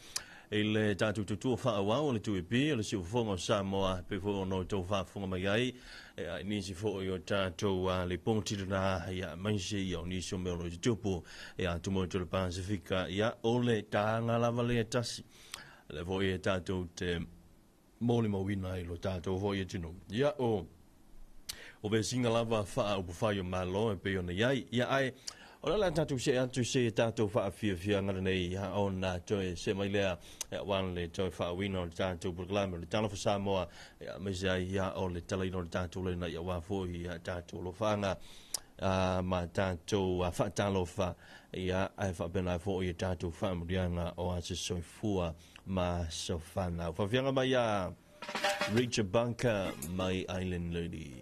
i le tātou tutua whaawau o le 2AP o le siufofoga o Samoa pe fo ono tau whaafonga mai ai e ai nisi fo i o tātou le pōtira nā ia maise ia o nisi o mea o le tupu e a tumo i le Pasifika ia o le tānga lava le tasi le fo i e tātou te mōli mawina i lo tātou foi e tino. Ia o vesinga lava whaa o pawhai o malo e pe ona iai. Ia ai, o la tātou se atu se tātou whaa fia fia ngara nei ia o nā toe se mai lea e wan le toe whaa wina o le tātou proklame o le talofa Samoa ia me se ai ia o le talaina o le tātou lena ia wā foi ia tātou lo whaanga ma tātou whaatalofa ia ai whaapena ai foi ia tātou whaamurianga o a se soifua ma sofana. Whafianga mai a Richard Bunker, My Island Lady.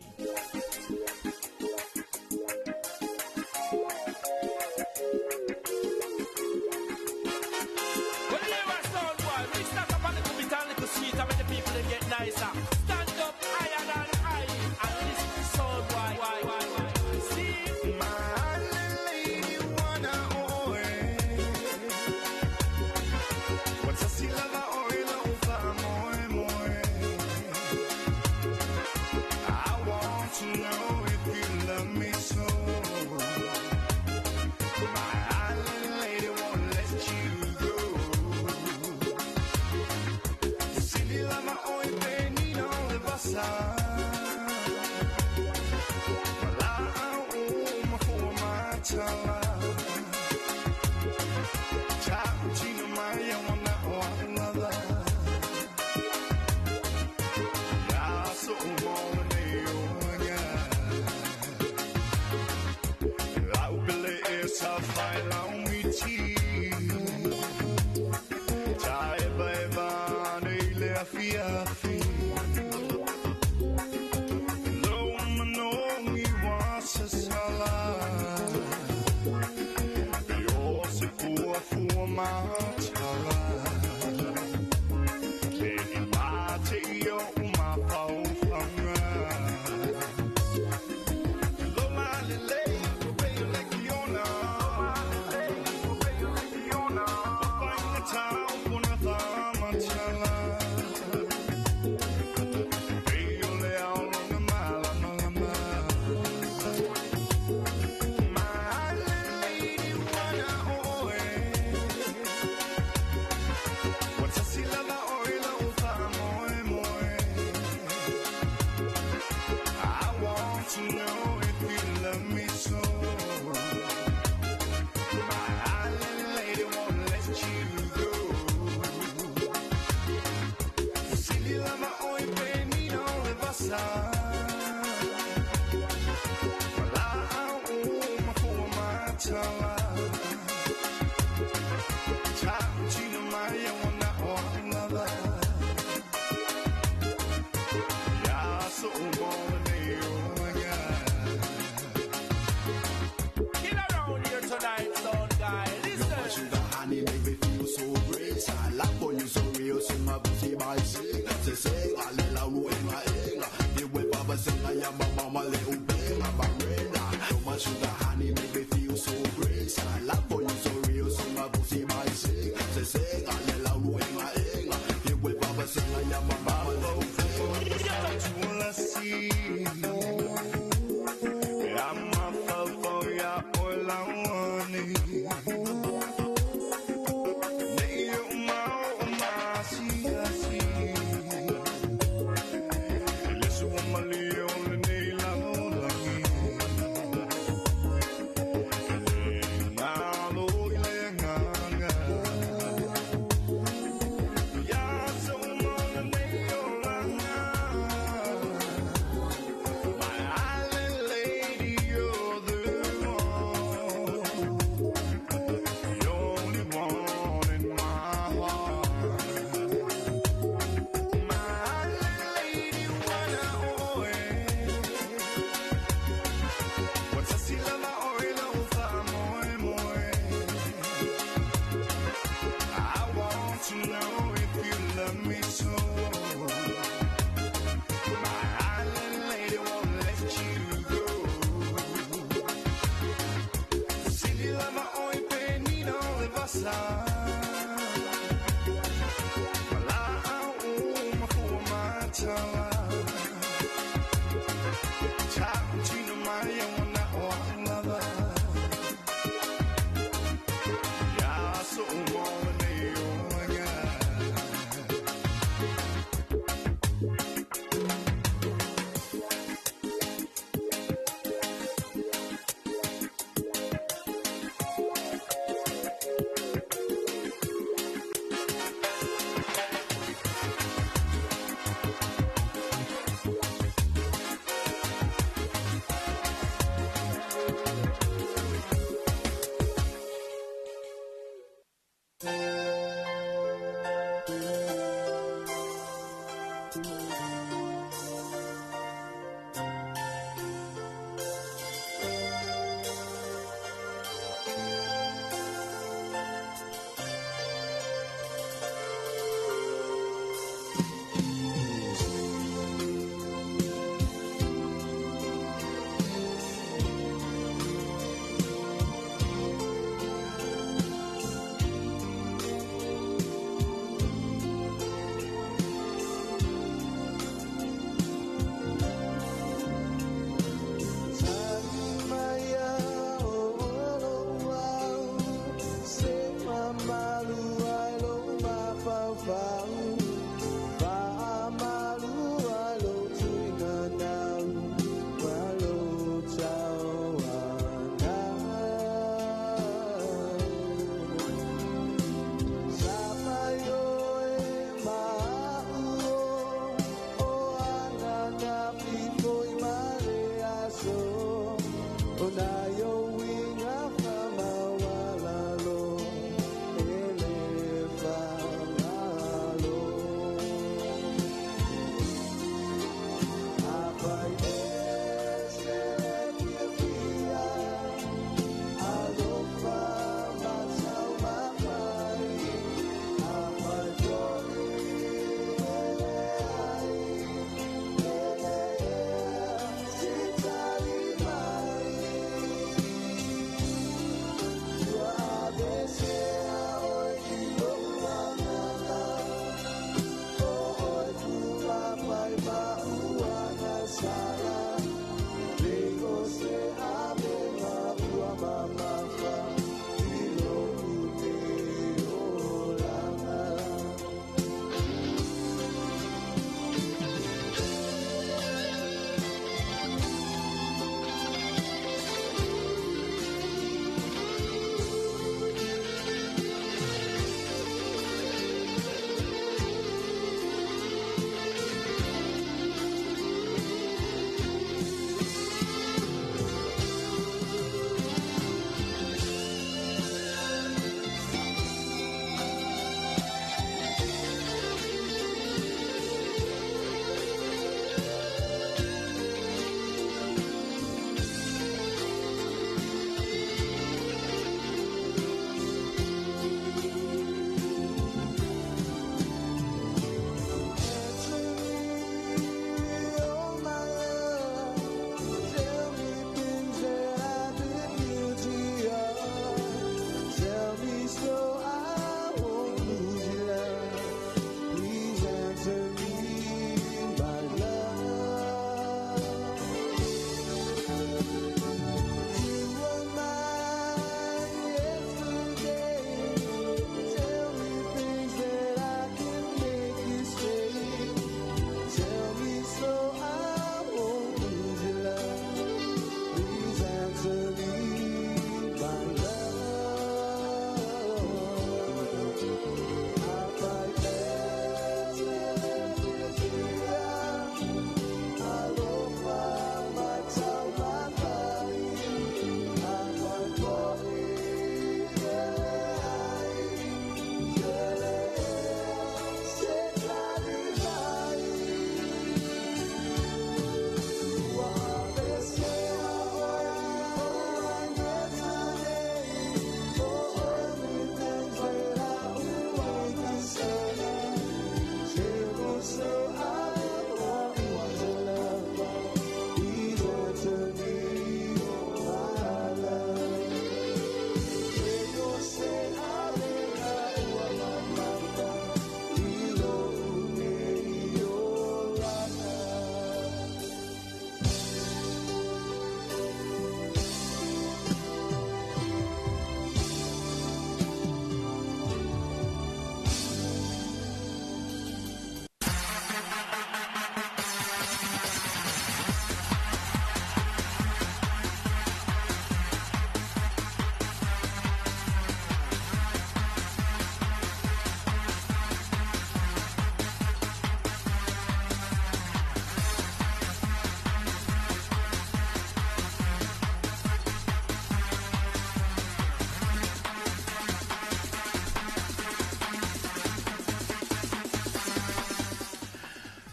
Well, you hear a sound boy, we start up a little bit and little sweet and make the people they get nicer. Stand up higher than high and listen to sound boy. Why, why, why? See? My island lady wanna oe. What's a silava oil over moe moe? I want to know if you love me so. My island lady won't let you go. Silly lava oil penino le basa. Mala o ma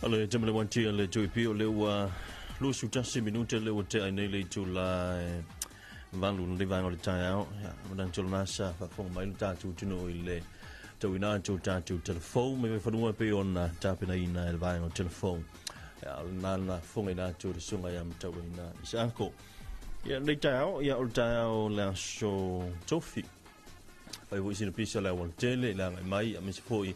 Ale te mele wanti le tui pio le ua 21 minute le ua te ai nei le itu la valu le vaega o le taeao. Ia, manang tolo nasa faafofoga mai le tatou atunuu i le tauina atu o tatou telefon mai fanua e pei ona tapenaina e le vaega o telefon. Ia, o lena na fofogaina atu e le susuga ia Matauaina Isaako. Ia, lenei taeao, ia, o le taeao o le aso Tofi. Fai foi sina pisa le aualatele i le agai mai, aemaise foi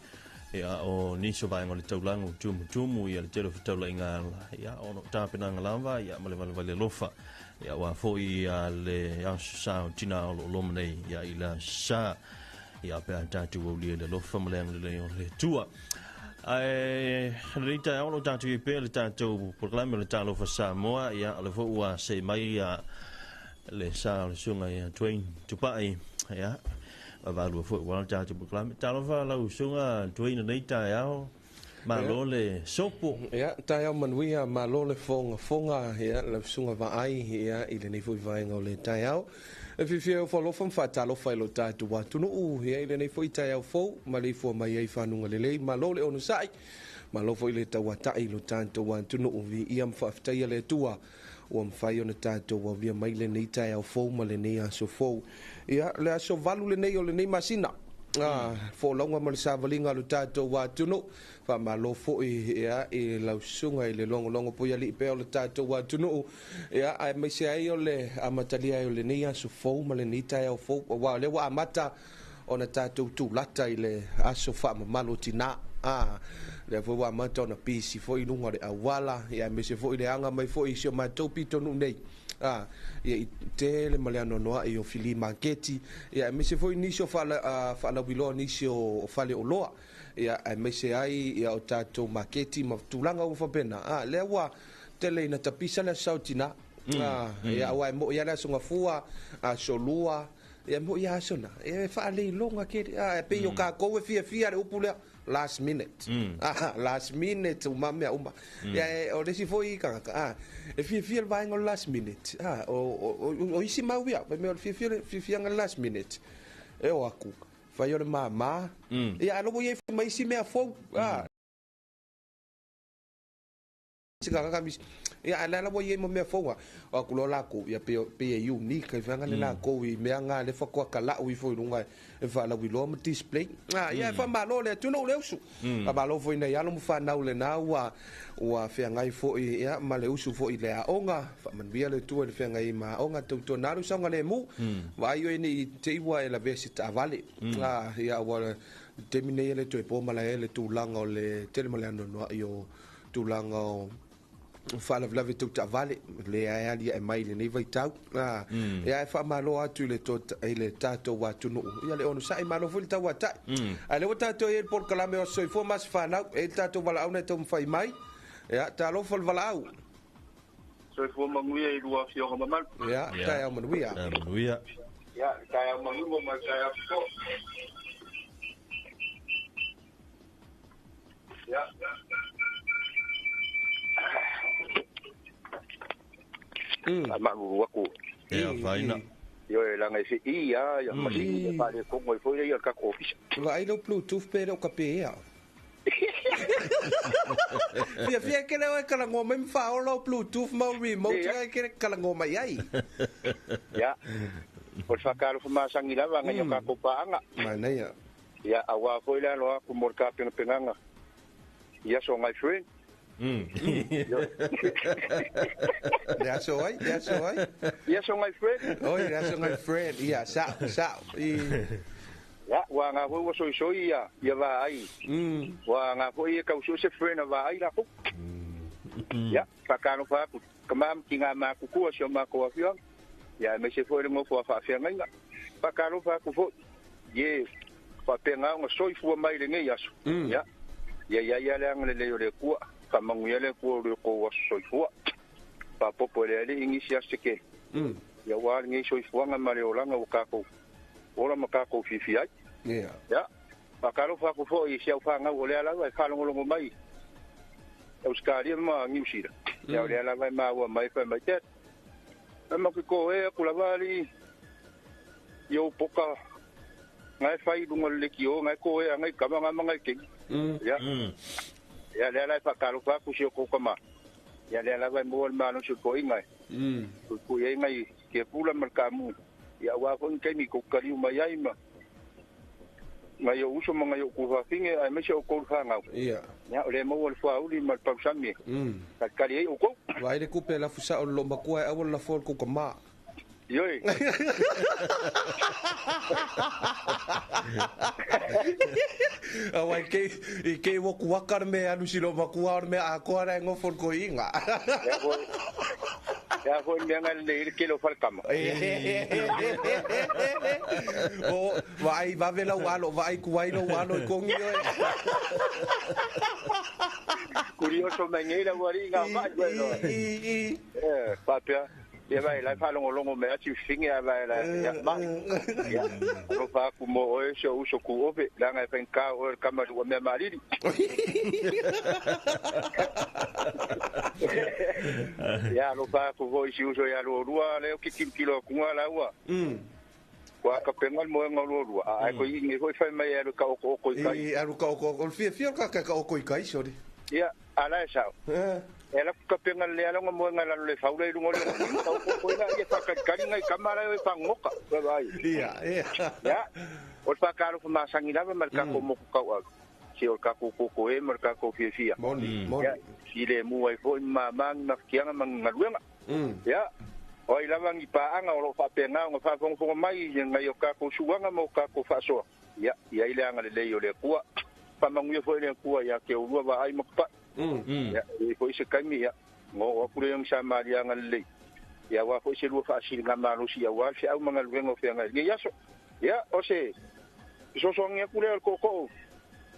ia, o nisi o vaega o le taulaga ua tumutumu ia le tele o fetaulaiga ala, ia, ona o tapenaga lava ia, ma le valevale alofa. Ia, aua foi ia, le aso sa o tina o lo o loma nei ia, i le aso sa. Ia, pe a tatou aulia i le alofa ma le agalelei o le Atua. Ae, lenei taeao o lo o tatou i ai pea le tatou polokalame o le Talofa Samoa, ia, o lea foi ua see mai ia, le sa o le susuga ia Dwayne Tupai, ia, vavalua foi aua le tatou polokalame. Talofa lau susuga Dwayne lenei taeao, malo le sopo. Ia, taeao manuia, malo le fogafoga, ia, lau susuga Vaai, ia, i lenei foi vaega o le taeao. E fiafia e ofo alofa ma faatalofa i lo tatou atunuu, ia, i lenei foi taeao fou, ma le ifua mai ai fanuga lelei, malo le onosai, malo foi le tauatai i lo tatou atunuu, viia ma faafetaia le Atua, ua mafai ona tatou aulia mai lenei taeao fou ma lenei aso fou. Ia, le aso 8 lenei o lenei masina, folauga ma le savaliga a lo tatou atunuu. Faamalo foi ia, i lau susuga i le logologo puialii pea o le tatou atunuu, ia, aemaise ai o le amatalia ai o lenei aso fou ma lenei taeao fou, aua o lea ua amata ona tatou tulata i le aso faamamalu o tina. Lea foi ua amata ona pisi foi i luga o le auala, ia, aemaise foi le aga mai foi i si o matou pitonuu nei. Ia, i tele ma le anoanoai o fili maketi, ia, aemaise foi nisi o faalauiloa nisi o fale oloa, ia, aemaise ai ia, o tatou maketi ma tulaga ua faapena. Lea ua tele ina tapisa le aso sao tina. Ia, aua e moi lava le aso gafua, aso lua, ia moi lava aso na, e faaleiloga tele. E pei o tatou e fiafia le upu lea, last minute. Last minute uma mea uma. Ia, o le isi foi tagata, e fiafia le vaega o le last minute. O isi mau ia, fai mai o le fiafia le fiafiaga le last minute. E o atu, fai o le māmā. Ia, ae logo i ai foi ma isi mea fou. Ia, ae la ua i ai ma mea fou, o atu loa lakou, ia, pei e unique ai faiga le lakou i mea na lea faatoa talau ifo i luga e faalauiloa ma display. Ia, e faamalo le atunuu le usu. Faamalo foi nai alo ma fanau lena ua ua feagai foi ia, ma le usu foi i le aoga. Faamanuia le Atua i le feagai ma aoga tautuana alu saogalemu. Vaai oe nei te i ua e lavea se taavale. Ia, ua taimi nei e le toe po malae le tulaga o le tele ma le anoanoai o tulaga o faalavelave tau taavale lea e aliae mai i lenei vaitau. Ia, e faamalo atu i le i le tatou atunuu, ia le onosai, malo foi le tauatai. Ae lea ua tatou i ai i le polokalame o Aso Soifua ma Aso Fanau, e i ai le tatou valaau na e taumafai mai. Ia, talofa le valaau. Soifua manuia i lua afioga mamalu. Ia, taeao manuia. Taeao manuia. Ia, taeao manuia ma le taeao fofo. Ia. Faamalulu atu. Ia, faina. Ioe, leaga e fe'i lava ia masini e faaletonu ai foi lea le tatou ofisa. Vaai lau Bluetooth pe le o ka pē. Fiafia e kele oe talanoa mai ma faaola o Bluetooth ma o remote e kele talanoa mai ai. Ia, o le faatalofa masani lava nai o tatou paaga. Manaia. Ia, aua foi le alo atu mo le tapenapenaga i aso ngai friend. Le aso ai, le aso ai. I aso ngai friend. Oi, le aso ngai friend. Ia, sao, sao. Ia, ua ngā foi ua soisoi ia, ia vaai. Ua ngā foi e tausu se friend a vaai lakou. Ia, faatalofa atu. Ka ma ki ngā mākukua si o mākou afioaga. Ia, aemaise foi le nofo a faafeagaiga. Faatalofa atu foi. Ie, faapena ona soifua mai lenei aso. Ia, ia ia ia le agalelei o le Atua. Faamanuia le Atua o le tou aso soifua. Faapopo e le Alii nisi aso se tele. Ia aua lenei soifuaga ma le olaga ua tatou ola ma tatou fiafia ai. Ia. Ia, faatalofa atu foi i si au fanau o lea lava e faalogologo mai Ausetalia ma Niu Sila. Ia o lea lava e maua mai fai mai, Dad, e ma ke ko e aku lava ali i ou poka ngai fai i lunga o le lekiō, ngai ko e angai kama ngā mangai kengi. Ia. Ia lea la e faatalofa atu si o kou tama. Ia lea lava e maua le malosi o le toaiga e puipui ai nai tiapula ma le kamu. Ia aua foi ni taimi tou te taliu mai ai ma nai ou uso ma nai ou tuafafine aemaise outou le fanau. Ia. Ia o lea e maua le fuauli ma le pausami e talitali ai outou. Vaai le tupe e lafu sao i le loomatua e aua le lafoa i le tou tama. Ioe. Aua i kei, i kei ua kuaka le mea e alu si loomatua o le mea atoa la e nofo i le toeaina. Ia foi, ia foi le mea na lelei ai le tele o faletama. O, vaai vave lau alo, vaai tuai lou alo i kogi oe. Kurioso mai nei lau alii na mai koe loa. I, i. Eh, faapea, ia vai la e faalogologo mai lava siufifine ae vai la ia mai. Ia, alofa atu mo oe si ou uso tuofe, leaga e faigata o oe o le tama i le uamea malili. Ia, alofa atu foi i si uso ia lualua lea ou te tilotilo atuga laua. Ua tapena le moega o lualua, a ae koe i nei foi fai mai e alu e taotooto i tai. I alu taotooto, o le fiafia o le tagata e taoto i tai, sole. Ia, a la e sao. E alu atu tapena lelei lava lona moega i lalo o le faula i luga o le ogasami, taotooto ai laia e faatalitali nai tama la e o e fagogota. Ua vaai. Ia, ia. Ia, o le faatalofa masani lava ma le tatou motu tauau, se o le tatou toto e ma le tatou fiafia. Moni, moni. Ia, filemu ai foi ma mama ni mafatiaga ma ni galuega. Ia, o ai lava ni paaga o lo o faapena ona faafogafoga mai i nai o tatou suaga ma o tatou faasoa. Ia, i ai le agalelei o le Atua. Faamanuia foi le Atua ia te oulua vaai ma tapa'i. Ia, e i ai foi se taimi, ia, ona oo atu lea o ni Samaria agalelei, ia aua foi se lua faasiliga malosi aua le feau ma galuega o feagai i lenei aso. Ia, o se fesoasoani atu lea o le tootoo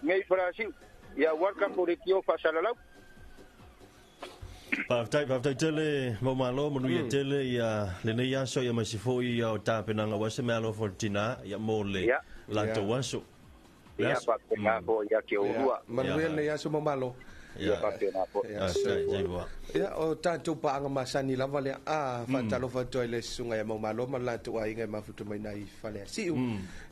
nei i Falasiu, ia aua le tatou leitio faasalalau. Faafetai, faafetai tele Maumalo, manuia tele ia lenei aso ia aemaise foi ia o tapenaga aua se meaalofa o le tina ia mo le Ia. latou aso. Le Ia aso. faapena foi ia te oulua. Manuia lenei aso Maumalo. Ia faapena foi. Ia, Faafetai, soifua. soifua. Ia, o tatou paaga masani lava lea. A, faatalofa atu ai le susuga ia Maumalo ma le latou aiga e mafuta mai nai Faleasiu.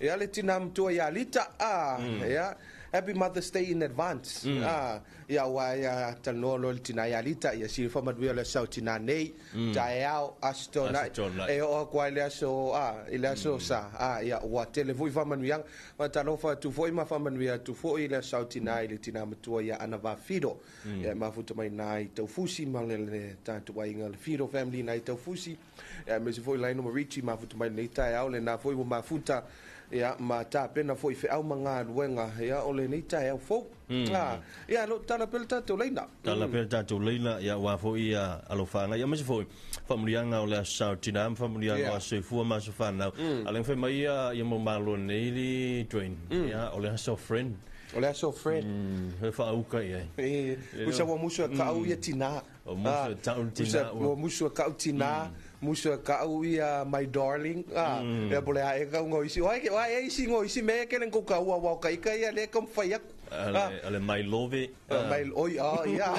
Ia, le tina matua ia Lita. A, ia, Happy Mother's Day in advance. Ah, ia aua ia talanoa loa le tina ia Lita, ia sili faamanuia le aso sau tina nei, taeao, Aso Toonai. Aso Toonai. E oo atu ai le aso, ah, i le aso Sa. Ah, ia ua tele foi faamanuiaga. Faatalofa atu foi ma faamanuia atu foi le aso sau tina i le tina matua ia Ana Vafido. Ia e mafuta mai na i Taufusi ma le, le tatou aiga le Fido family na i Taufusi. Ia aemaise foi Lionel Marici mafuta mai lenei taeao, lena foi ua mafuta Ia, ma tapena foi feau ma galuega, ia, o lenei taeao fou. A, ia, lo tala pea le tatou laina. Tala pea le tatou laina, ia, aua foi ia alofaga, ia, aemaise foi faamanuiaga o le Aso Sa o Tina ma faamanuiaga o Aso Soifua ma Aso Fanau. A o lea na fai mai ia, ia mau malo nei le Dwayne, ia, o le Aso Friend. O le Aso Friend. E faauka i ai. E, usa ua musu e kau ia tina. O musu e tau le tina. Usa ua musu e kau tina. Musu e kau ia my darling. Ah, ia po le a e kau ngoi si. Oi ke oi e isi ngoi si me ke len ko kau wa ka ika ia le kom fai aku. Ale, ale my love. My oi ah ia.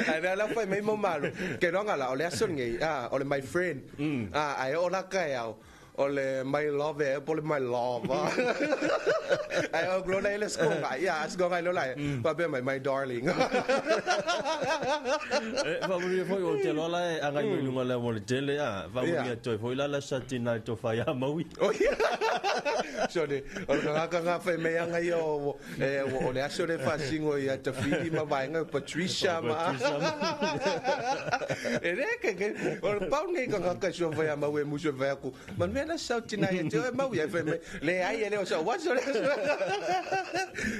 Ai la la fai mai mo malo. Ke ronga la o le aso nei. Ah, o le my friend. Ah, ai o la ka au. O le my love e po le my love. Ai o glona ele skonga. Ia, skonga lo la. Pa be my my darling. E, faamanuia foi o te loa la e agai mai luga o le auala tele, a, faamanuia atu ai foi la la sa tina i to whai a Maui. So le, o le kangaka ngā whai mei anga ia o, e, o, o le aso le whasingo i a Tawhiri ma vaenga o Patricia ma. Patricia ma. E le, ke, ke, o le pau nei kangaka sua whai a Maui e musu e whai aku. Manuia la sau tina ia te oe Maui ai whai mai. Le ai e le o sau waso le aso.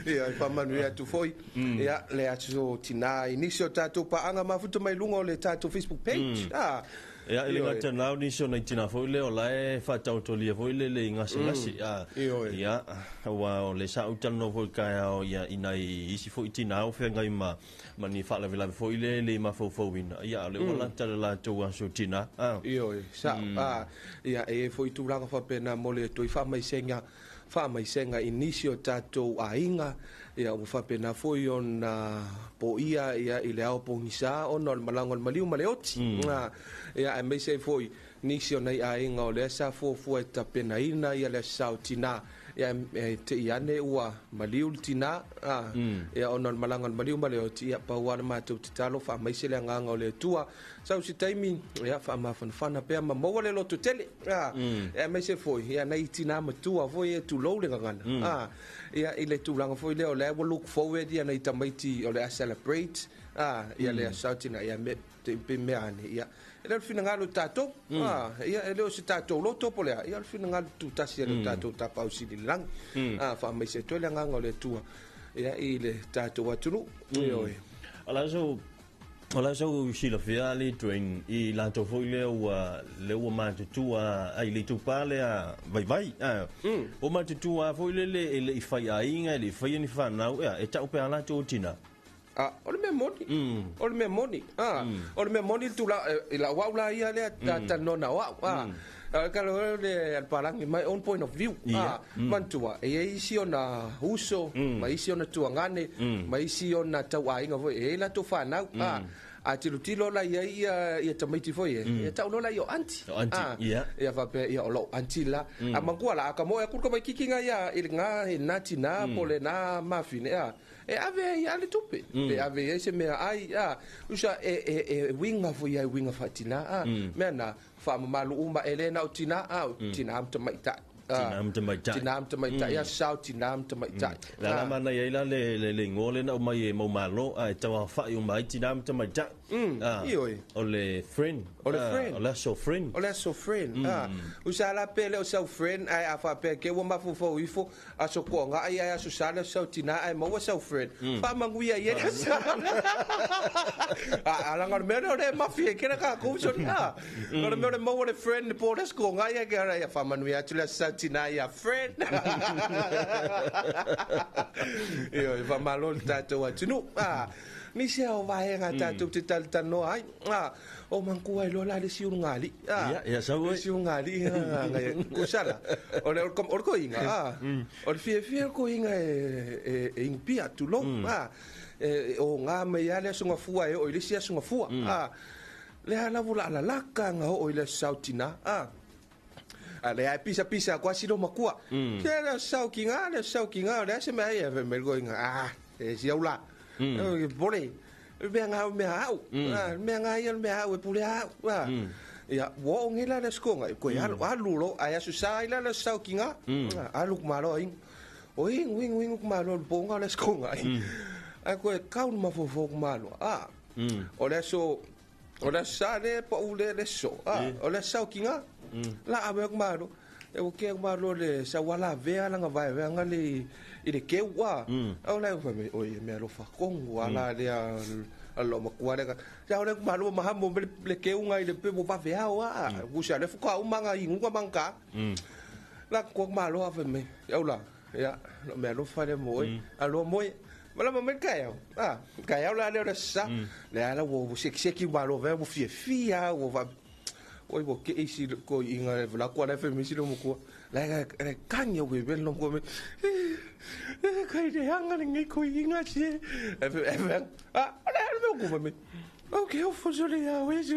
Ia, e whamanuia atu foi. Ia, le aso tina i nisi o tātou paanga mafuta mai lunga o le tātou Facebook page. Ah, Ia, e le Ioe. gata na o nisi o nai tina foi lea o la e faataotolia foi le le i gasegase. A, Ioe. ia, aua o le sa ou talanoa foi i le taeao ia i nai isi foi tina o feagai ma, ma ni faalavelave foi lea e le i mafaufauina. Ia, o lea ua lata le latou aso tina. A. Ioe, sa, a, ia, e i ai foi tulaga faapena mo le toe faamaisega, faamaisega i nisi o tatou aiga, ia, ua faapena foi ona poia ia i le ao pogisa ona o le malaga o le maliu ma le oti. A, ia, aemaise ai foi nisi o nai aiga o lea sa fuafua e tapenaina ia le aso Sa o Tina. Ia e te i ane ua maliu le tinā, ia ona o le malaga a le maliu ma le oti, ia pau lava le matou tatalo faamaise le agaga o le Atua. Sau se taimi, ia faamafanafana pea ma maua le lototele, aemaise foi ia nai tinā matua foi e tulou le gagana, ia i le tulaga foi lea o lea ua look forward ia nai tamaiti o le a celebrate, ia le aso Sa o tinā, ia me te pe mea ane, ia e le o le finagalo o tatou, ia e le o se tatou loto po o le a, ia o le finagalo tutasi a le tatou Tapaau Sili i le lagi, faamaise atu ai le agaga o le Atua ia i le tatou atunuu. Ioe. O le aso O le aso silafia ali Dwayne i latou foi lea ua lea ua matutua ai le itupa lea vaivai. Ua matutua foi lele e le i fai aiga e le i faia ni fanau ea e tau pea latou o tina. O le mea moni. O le mea moni. O le mea moni le tulaga i lau au la ia lea talanoa na o au. Kalo le alpalangi, my own point of view. Manatua, e i ai isi ona uso, ma isi ona tuagane, ma isi ona tauaiga foi, e i ai latou fanau. A tilotilo la i ai ia tamaiti foi e, ia tau loa la ia o aunty. O aunty, ia. Ia faapea, ia o lou aunty la. A manatua la, a ka moe atu le tamaititi na ia i lena, i lena tina po o lena mafine, e ave ai lava le tupe, pe ave i ai se meaai, usa e uiga foi ia e uiga faatina, mea na, faamamalu uma, e le na o tina, a o tina ma tamaitai. Tina ma tamaitai. Tina ma tamaitai, ia sao tina ma tamaitai. Le ala mana i ai la le igoa lea na aumai e mau malo, a e tauaofa'i uma ai tina ma tamaitai. Ioe. O le friend. O le friend. O le aso friend. O le aso friend. Usa la pe le o sau friend, ae a faapea ke ua mafaufau ifo, aso toaga'i ae aso sa le aso sau tina ae maua sau friend. Faamanuia i ai le aso. A laga o le mea lea o lea e mafi ai kela tatou soli. O le mea o le maua le friend po o le aso toaga'i ae ke ala ia faamanuia atu le aso sau tina ia friend. Ioe, faamalo le tatou atunuu. Nisi lava o vaega tatou te talatalanoa ai. O manatua ai loa la le isi ulugalii. Ia, ia sau Le isi ulugalii kusala. O le o le toeaina, o le fiafia o le toeaina e inupia, tulou. E oga mai lava le Aso Gafua e oo i le isi Aso Gafua. Lea lava o le a lalaka na oo i le Aso Sa o Tina. A lea e pisapisa atu lava si loomatua. Se le Aso Sa o Tina, le Aso Sa o Tina, o le a se mea ai? Fai mai le toeaina, e si au la. Pole, mea ngā mea au. Mea ngā ia mea au e pule au. Ia, ua oo nei la le aso toaga'i, koe alu, alu loa, ae aso sa ai la le aso sa o tina. Alu ku malo ai. O inu, inu, inu ku malo le po nga o le aso toaga'i. Ae koe kau le mafaufau ku malo. O le aso, o le aso sa le pau le le so. O le aso sa o tina. La ave ku malo. E ua kea ku malo le sau ala avea lana vaevaega le i le keu a. O le fai mai, oi e mea alofa tonu ala lea a loo matua lea. Sa o le ku malo ma hamo me le keu ngai le pe mo vave ao a. Kusa le fuka uma nga inunga mangka. La ku malo a fai mai, au la, ia, lo mea alofa le mo e. Alo mo e. Ma la mai kai au. Kai au la le o sa. Le ala wo seki seki malo ve mo fia fia wo va. Oi wo ke isi ko inga le la kwa le fe misi lo mo ko. La le kanya we be lo ko me. Kai le hanga le ngai ko inga se. E fe le le ko me. Ok, o fo le ya we se.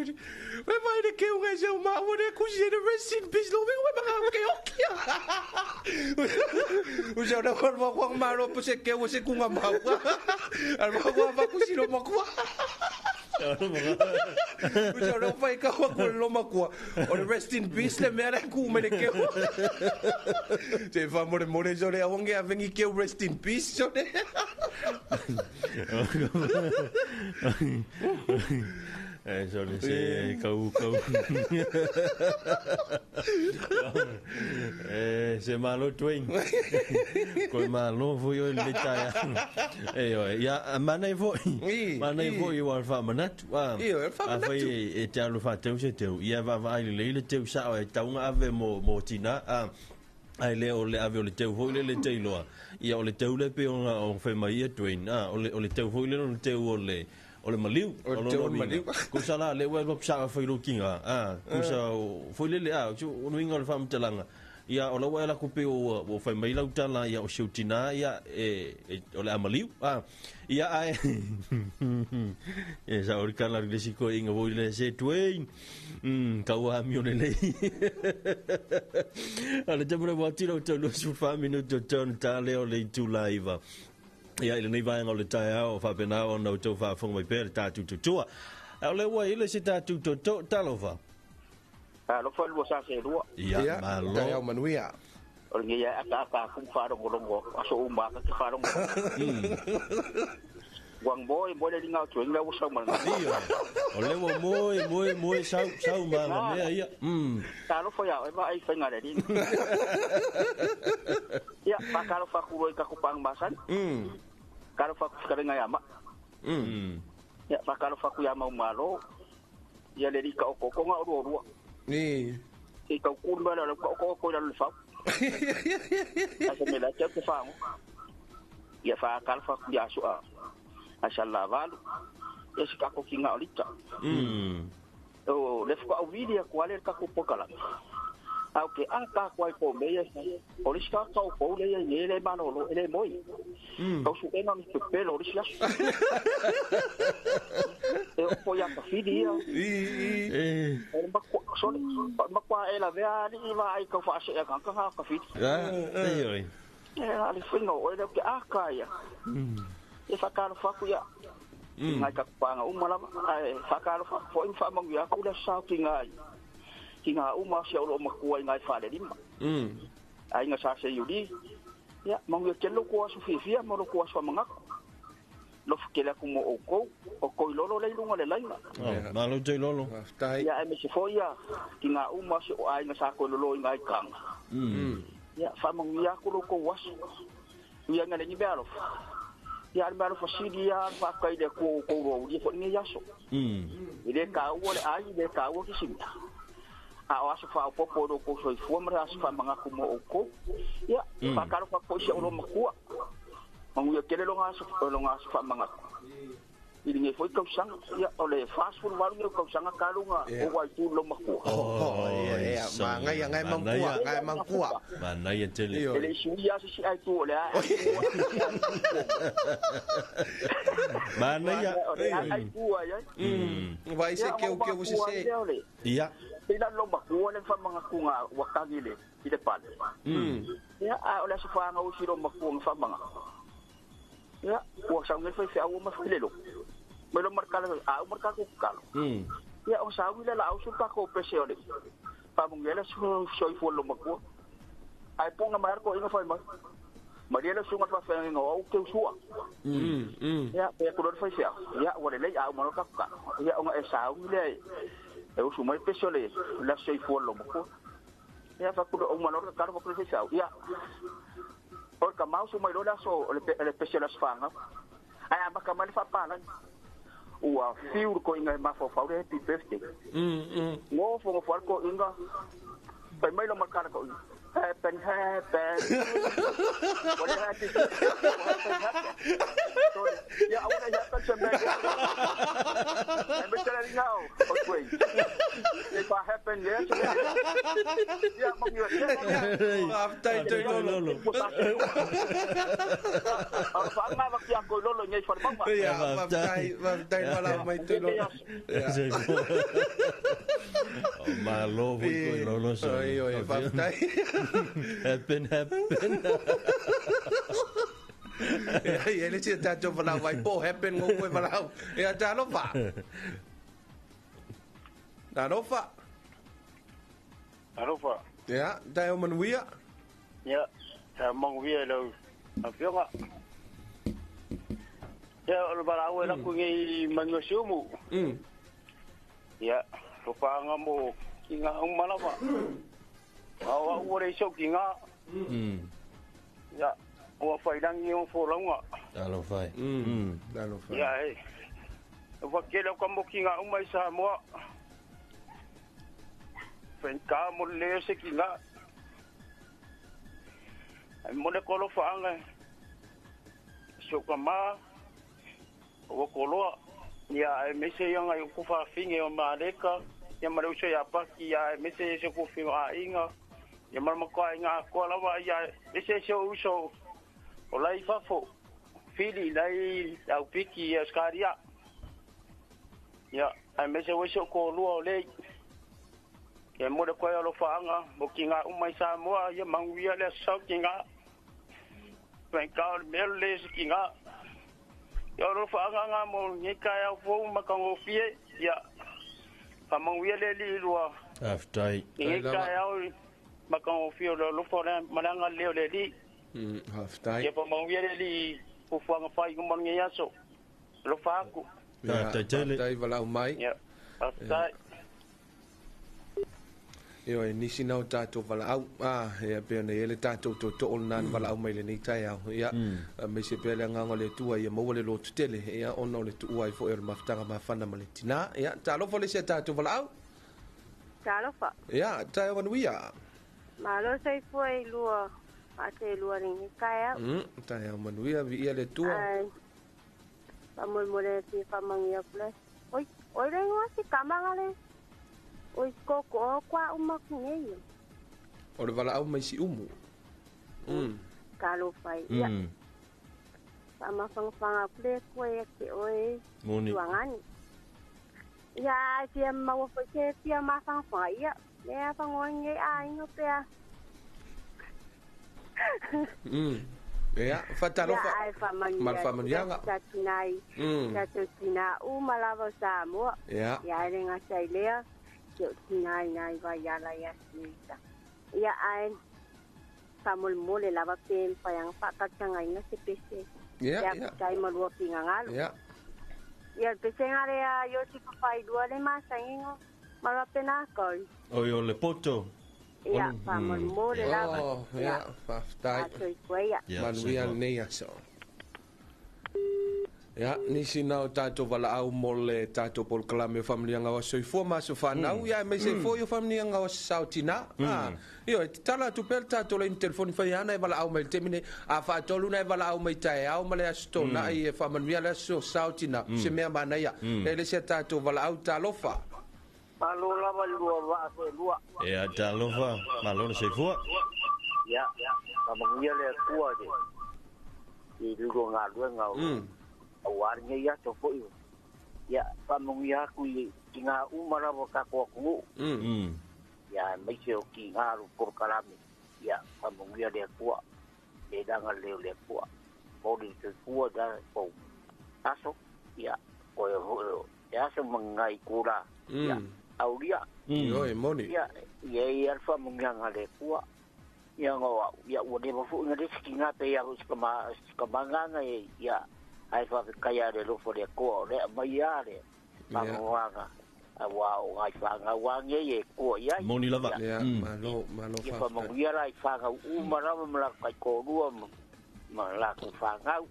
We vai le ke unga se ma wo le ku se le rest in peace lo we ma ke o kia. O se na ko ma ko ma lo po se ke o se kunga ma. Al ma ko va ku si lo ma ko. O se na vai ka ko lo ma ko. O le rest in peace le mea le ku me le ke. Te fa mo le mo le so le awange a vengi ke rest in peace so le. E so le se kau kau. E se malo Dwayne. Koe malo foi o le taia. E o ia mana i foi. Mana i foi o alfa manatu. Io, e fa manatu. A foi e te alu fa teu se teu. Ia va va le le teu sa o e taunga ave mo tina. Ai le o le ave o le teu foi le le teiloa. Ia o le teu le pe ona o whai mai ia Dwayne. O le teu foi le o le teu o le o le maliu. O le teu o le maliu. Kusa la le ua sa fai lo kinga. Kusa foi le le o nuinga o le whamutalanga. Ia o lau ala ku pe o o fai mai lau tala ia o siutina ia e o le amaliu. Ah ia ai e sa o kala le siko inga voi le se tuei. Kau a mi o le lei. Ale te mura wati lau tau lusu wha minuto tau ta leo le itu laiva. Ia i le nei vaenga o le taeao o whapena o nau tau whaafonga mai pēr tātu tutua. O le ua ile se tātu toto talofa. Alofa lua sa se lua. Ia, malo. Taeao manuia. O le ngia aka aka ku wharongolongo, aso uma aka te wharongolongo. Wang moe, moe le ringa o tuenga ua sau mana. Ia. O le ua moe, moe, moe, sau, sau mana mea ia. Talofa ia, e ai whainga le ringa. Ia, whakalofa kuro i kakupang masani. Kalofa kuwhakarenga ia ma. Ia, whakalofa ku ia mau malo. Ia le rika o kokonga o rua rua. Ni. I kau kuru mea leo ko ko ko le fau. Asa me la te whango. Ia whakalofa ku ia sua. Asa la valu. Ia si kako ki ngā olita. O le whaka au vili a kuale kako pokala. Au ke a ka kuai ko me ia. O le sika kau pou le ia i le manolo ele moi. Kau su ena ni pepelo o le sia. E o po ia ka whiri ia. E sorry, makwa e la vea ni va ai kau whaase e kanga ka whiri. E oi. E a le whinga o e leo ke a ka ia. E whakaro whaku ia. Ngai ka panga uma lava. E whakaro whaku fo i whaamangu ia kula sao ki ngai. Ki ngā uma sia olo makua i ngai whale lima. Ai ngā sa se yuri. Ia, mangu ia kelo ko asu fiafia, ma lo ko asu amangako. Lo fukele aku mo o kou, o koi lolo le ilunga le laina. Malo te lolo. Ia, e mese fo ia, ki ngā uma sia o ai ngā sa koe lolo i ngai kanga. Ia, whaamangu ia aku lo kou asu. Ia ngā lengi mea alofa. Ia, ale mea alofa sili ia, whakai le kou kou roa, ia fo ni aso. I le ka ua le ai, i le ka ua kisimita. A o aso wha o popo o kou soifua, mara aso wha mangaku mo o kou. Ia, whakaro wha koe sia o lo makua. Mangu ia kele longa aso wha mangaku. I linge foi kausanga, ia, o le fast food waru ia kausanga kalunga o waitu lo makua. Ia, ma ngai ngai mangkua, ngai mangkua. Ma nai e tele. Ele isu ia si ai tu o le a. Ma nai ia. Ai tu ai. Vai se keu keu se se. Ia. Ila lo makua le wha mangaku ngā wakangi le, i le pale. Ia, a o le aso whaanga o siro makua ngā wha mangaku. Ia, ua saungi whai whiaua ma whailelo. Mai lo markala, a o markala kukalo. Ia, o saungi le la au sulta ko pese ole. Pamungela soi fua lo makua. Ai ponga mai arko inga whai mai. Maria le sunga wha whainga ngau au keu sua. Ia, pea kurori whai whiau. Ia, ua le lei a o marka kukalo. Ia, o nga e saungi le e usu mai pese ole la soi fua lo makua. Ia, whakuro o manora karo whakuro whai whiau. Ia, o ka mau su mai lola so le pese la sfanga. Ai a maka mai whapala. Ua fiu ko inga ma fo fau happy birthday. Ngo fo fo ko inga. Pai mai lo markara ko inga. Happen happen. What happy? Ya awala ya happen sa me. Me tell you now. Okay. If I happen yes. Ya mangu ya. After te lolo. Fa ma va kia ko lolo ngai fa ma. Ya va tai pala mai te lolo. Malo voi ko lolo so. Oi oi va tai. Happen happen. Ia le tia tātou whalau vai po happen ngō koe whalau. Ia talofa. Talofa. Talofa. Ia, tae o manuia. Ia, tae o manuia lau awhionga. Ia, o le walau e laku ngai manua siumu. Ia, lopaanga mo ki ngā umalawa. Au au ore iso ki ngā. Ia, ua whairangi o fōlaunga. Alo whai. Alo whai. Ia, e. Ua kele o ka mo ki ngā uma i Samoa. Whenka mo le se ki ngā. Ai mo le kolo whaanga. Soka mā. Ua koloa. Ia, e mese ia ngai uku whawhinge o Mareka. Ia mareuso ia paki. Ia, e mese e se kuwhinga a inga. Ia ma le matua aiga atoa lava ia ese ese o'u uso o la e i fafo, Fili la e i Aupiki i Ausekaria. Ia aemaise foi si o'u toalua o Lei. Ia e momoli atu ai alofaaga mo tiga uma i Samoa, ia manuia le aso sau tiga. Faigata o le mea le leai o se tiga. Ia o le alofaaga lena mo lenei taeao fou matagofie, ia faamanuia le Alii i lua Faafetai. lenei taeao i matagofie o le alofa ma le agalelei o le Alii. Faafetai. Ia faamanuia le Alii i fuafuaga fai uma o lenei aso. Alofa atu. Faafetai tele. Faafetai valaau mai. Ia, faafetai. Ioe, nisi na o tatou valaau, a, ia, pei ona i ai le tatou tootoo lena na valaau mai i lenei taeao, ia, aemaise pea le agaga o le Atua ia maua le lototele, ia, ona o le tuua ai foi o le mafutaga mafana ma le tina. Ia, talofa le isi a tatou valaau. Talofa. Ia, taeao manuia. Malo soifua i lua faaselua i lenei taeao. Taeao manuia, viia le Atua. Ai, faamolemole e fia faamanuia atu le. Oi, oi le igoa si tama le. Oi koko o kwa uma ku nei. O le valaau mai Siumu. Talofa e ia. Faamafanafanga atu le Atua ia te oe. Moni. Tuagani. Ia ai fia maua foi se fia mafanafanga ia. Lea fangoa nei aiga pea. Ia, faatalofa. Ia, ai faamanuia Ma le faamanuiaga. atu nai tatou tina uma lava o Samoa. Ia. Ia, ai le gata i lea, si o'u tina i nai Vaiala ia Suita. Ia, ae faamolemole lava pe mafai ona faatalitagaina se pese. Ia, Ia, ia. tai ma lua pigagalu. Ia. Ia, le pesega lea Iosifa Failua le masagiga ma lapena kau. Oi o le poto. Ia, faamolemole lava. Oh, ia, faafetai. Fasoifua ia. Ia, Manuia soifua. lenei aso. Ia, nisi na o tatou valaau mo le tatou polokalame o faamanuiaga o aso soifua ma aso fanau, ia aemaise ai foi o faamanuiaga o aso sao tina. Ah, ioe, tatala atu pea le tatou laini telefoni fai ana e valaau mai i le taimi nei. A faatolu na e valaau mai taeao ma le aso tonai e faamanuia le aso sao tina, se mea manaia. E le isi a tatou valaau, talofa. Malo lava i lua vaa selua. Ia, talofa, malo le soifua. Ia, faamanuia le Atua i le lua galuega o aua lenei aso foi. Ia, faamanuia atu i tiga uma lava o tatou atunuu. Ia, aemaise o tiga o polokalame. Ia, faamanuia le Atua. Le laga leo le Atua. Moli le soifua da pou aso. Ia, koe foi e aso magai kula. Ia, aulia. Ioe, moni. Ia, ia ia le faamanuiaga le Atua. Ia ngoa, ia ua leva foi na le isi tiga pe ia si kamagaga e, ia, ai faafetai a le alofa o le Atua o lea mai a le faamanuiaga. Aua o ngai whangau a ngei e kua i ai. Moni lava. Ia, malo, malo Ia faafetai. faamanuia la i whangau uma lava ma la kai kōrua ma la ku whangau.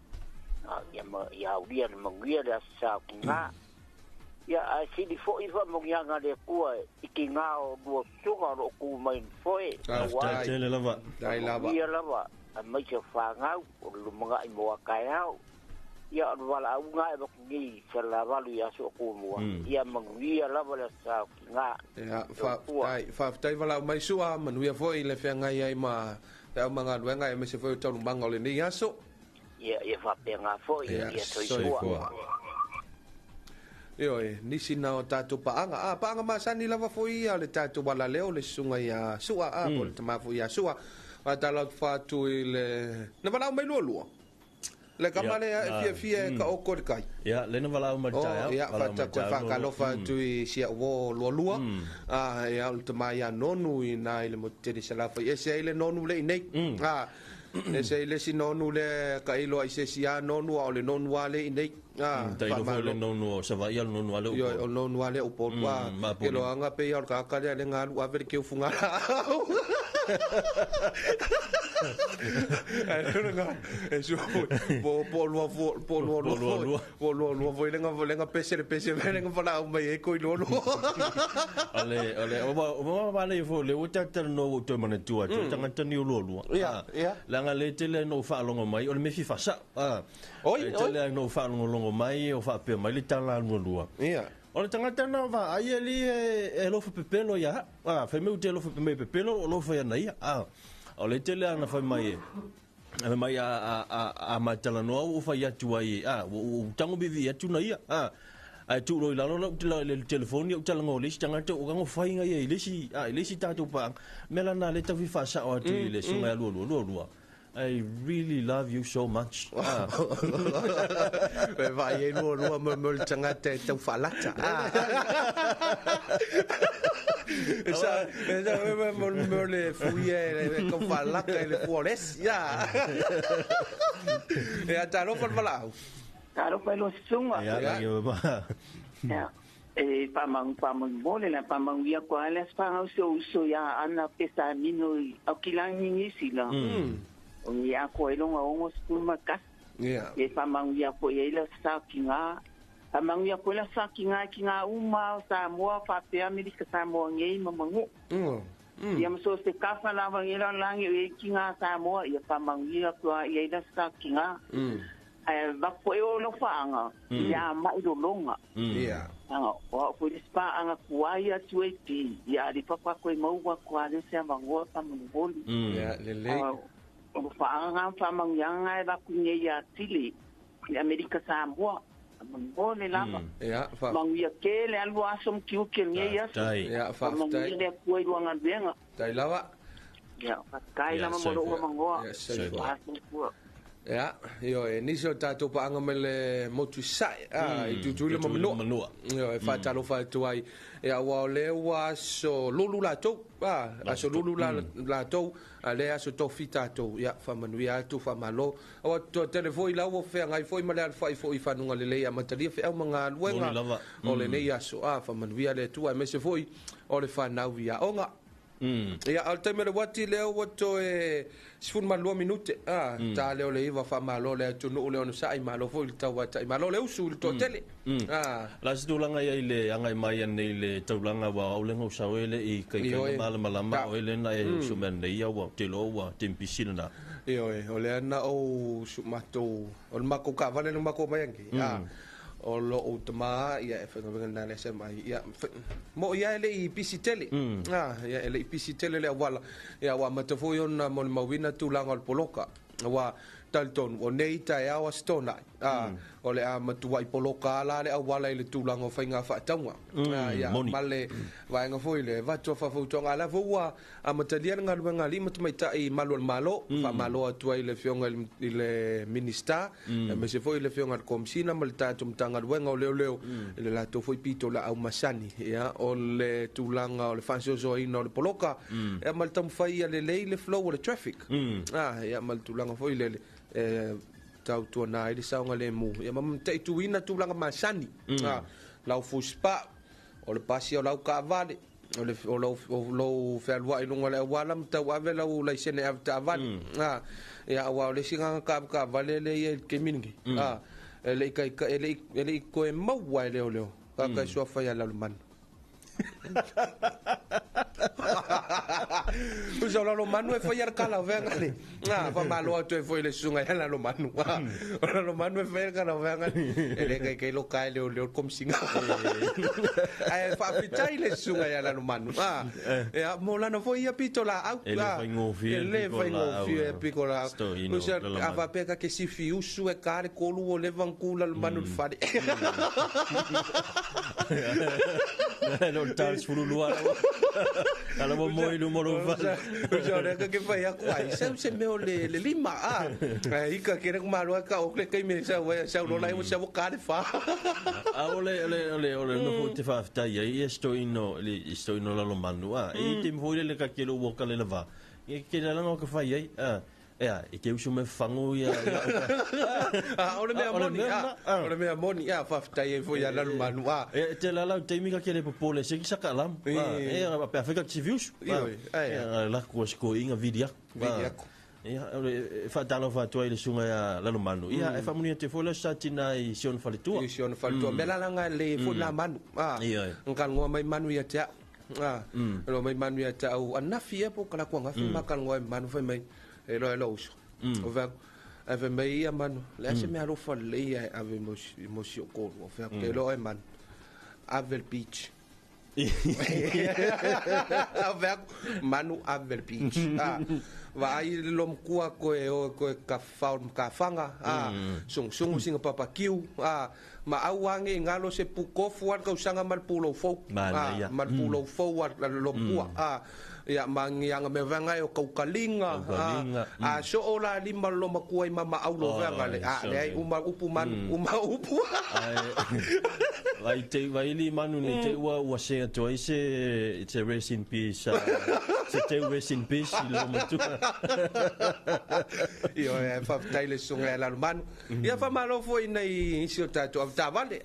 Ia ma, ia aulia le manuia le aso sa ki ngā. Ia, ai sili foi faamanuiaga le Atua i ki ngā o lua susuga o loo ku mai ni foe. Faafetai tele lava. Dai lava. Manuia lava, aemaise whangau o le lumangai mo a kaeao. Ia, o le valaauga e vaku nei sa lavalu i aso o kumua. Ia, manuia lava le aso sa ki ngā. Ia, faafetai, faafetai valaau mai sua, manuia foi le feagai ai ma le au magaluega aemaise foi o taualumaga o lenei aso. Ia, ia faapega foi, Ia, ia soifua. soifua. Ioe, nisi na o tatou paaga. Ah, paaga masani lava foi ia le tatou alaleo le susuga ia Sua, ah, po o le tama foi ia Sua. Faatalo atu faatu i le na valaau mai lualua. Le kama Ia, lea e fiafia e ka oko le kai. Ia, le na valaau mai le Oh, taeao, ia, valaau mai le faatako e taeao, faakalofa lualua. atu i sia uo lualua. Ah, ia, o le tama ia nonu i nā i le motu tele sa lafa. Ese ai le nonu le i nei. Ah, ese ai le si nonu le ka iloa i se si a nonu, a o le nonu a le i nei. Ah, Ta ilo foi le faamalo. nonu o Savaii a le nonu a le Io, Upolu. o nonu a le Upolu. Ah, ma ke poli. loaga pe ia o le kaka lea le ngalu ave le keufunga lau. Ai, le nga, e sua foi, po, po lua fo, po lua lua Po lua foi, lua. po lua lua foi, lenga, lenga pese le pese, lenga valaau mai e koi lua lua. Ale, ale, o ma, o ma ma le fo, le o tata no o toe manatua atu, tangata ni o lua lua. Ia, Ah, ia. Langa le tele no whaalongo mai, o le mefi whasa. Ah, Oi, le oi. tele no whaalongolongo mai, o whaapea mai le tala lua lua. Ia. O le tagata na va ai e li e alofa pepelo ia. A fai mai te alofa mai pepelo o alofa ia na ia. A o le tele ana fai mai e. A mai a matalanoa ua fai atu ai a ua tango vivi atu na ia. A ai tu loi lalo lau te le telefoni au talanoa le isi tagata o kango fai ngai i le isi a i le isi tatou pa mela na le tau fa sa o atu i le sunga lua lua lua lua. I really love you so much. E vai e lua lua mo mo le tagata e tau faalata. E sa e sa e mo mo le fuia e tau faalata e le fuolesi. E a talofa le valaau. Talofa i lo susuga. Ia, ia ba. Ia. E pamang pamang mole la pamang ia ko ale spanga so uso ia ana pesa mino au kilangi ni sila. O ia ko e longa ongo skuma ka. Ia. E pamang ia ko ia ila sa kinga. Pamang ia ko la sa kinga kinga uma sa moa fa pe Amerika sa moa ngei mamangu. Ia mo se kafa la vangela langi e kinga sa moa ia pamang ia ko ia ila sa kinga. Va ko e o lo whaanga, ia mai lo longa. Ia. Anga, o ko le spa anga kuai atu e pi, ia li papa koe maua kua le se avangoa pa manuvoli. Ia, le lei. O whaanga whamangianga e vaku nei ia tili, i Amerika Samoa, manuvoli lava. Ia, wha. Manguia ke le alu aso mkiuke nei aso. Ia, wha. Manguia le kua i luanga luenga. Tai lava. Ia, whakai lama molo ua mangoa. Ia, soifua. Ia, io e nisi o tātou paanga me le motu sai, i tutu le mamanoa. Io e whātalofa atu ai. Ia, ua o le ua aso lulu lātou, aso lulu lātou, a le aso tofi tātou. Ia, whamanuia atu, whamalo. Awa tua tele foi lau o whea ngai foi ma le alwhai foi whanunga le lei a matalia wheau mga luenga o le nei aso. Whamanuia le atua, e mese foi o le whanau ia onga. Ia, al taimi le wati leo wato e 12 minute. Ta leo le iwa wha malo le atu nuu le ono sa'i malo foi le tau atai malo le usu le toatele. La se tulaga ia i le agai mai anei le taulaga ua aulega usao e le'i kaikaiga malamalama o ele na e usu mea nei ia ua te loa ua tempisi lena. Ioe, o lea na ou sumatou, o le makou kaavale le makou mai ange. O lo o tama ia e whangawenga nā le mai ia mo ia ele i pisi tele ia ele i pisi tele le awala ia wa matafoi ona mo le mawina tūlanga o le poloka wa talitonu o nei tae awa stona o le a matua i poloka ala le awala i le tūlanga o whainga whaataunga ia male vaenga foi le vatua whawhautuanga ala fua a matalia ngā luenga li matamaitai malu al malo wha malo atua i le fionga i le minista me se foi i le fionga le komisina ma le tātou matanga luenga o leo leo i le latou foi pito la au masani ia o le tūlanga o le whansiosoaina o le poloka ia ma le tamawhai a le lei le flow o le traffic ia ma le tūlanga foi le tau tuana i le saunga le mu ia ma te tuina tūlanga masani lau fuspa o le pasi o lau kaavale o le o lau whealua i lunga le awala ma tau ave lau laisene ave taavale ia awa o le singa kaavale le ia i le kemingi e le i koe maua e leo leo kaka sua whai ala manu. Usa o lalo manu e whai ara o venga le. Wha malo atu e whai le sunga i lalo manu. O lalo manu e whai ara o venga le. E le kai kai lo kai leo leo komsinga. Ai whawhitai le sunga i lalo manu. Ea mo lana foi ia pito la au. E le whaingofie. E le whaingofie piko la au. Usa a whapeka ke sifi usu e kare kolu o le vanku lalo manu le whare. Lo tals fululua. Ala mo moi lu mo lo fa. Usa o ke fai aku ai. Se me o le lima a. Ai ka ke re malo ka o le kai me sa sa lo lai sa o ka le fa. A o le no fo te fa ta ia e sto ino le sto ino la lo manu a. E te mo le ka ke lo wo ka le va. E ke la no ka fa ia a. Ea, e ke usu me fango ia. O le mea moni, o le mea moni, ia, whawhitai e fo ia lalu manu, a. E te lalau teimi ka ke le popole, se ki saka lam. E, pe awheka ki siviusu. E, la kua siko inga vidiaku. Vidiaku. Ia, e whaatalo whaatua i le sunga ia lalu manu. Ia, e whamunia te fo le satina i Siona Faletua. I Siona Faletua. Me lalanga le fo la manu. Ngka ngoa mai manu ia te au. Lo mai manu ia te au. Anafi e po kala kua ngafi makal ngoa manu fai mai. E lo uso. O vea, ave mai ia manu. Le ase mea alofa le ia ave mo si o kolu. O vea, ke lo e manu. ave le beach. Ave aku manu ave le beach. Vaai le lomakua koe o koe ka fao ka fanga sungusungu singa papakiu ma au age i galo se pukofu a le kausaga ma le pulou fou ma le pulou fou a le lomakua ia ma agiaga mea vaega e o kaukaliga a soo la lima le lomakua i mamaau lo vaega le leai uma upu manu uma upu. Vai te vai li manu nei te ua ua se atu ai se se rest in peace se te rest in peace i lo matua. Io e faafetai le susuga ia Lalomanu. Ia faamalo foi nei isi o tatou avetaavale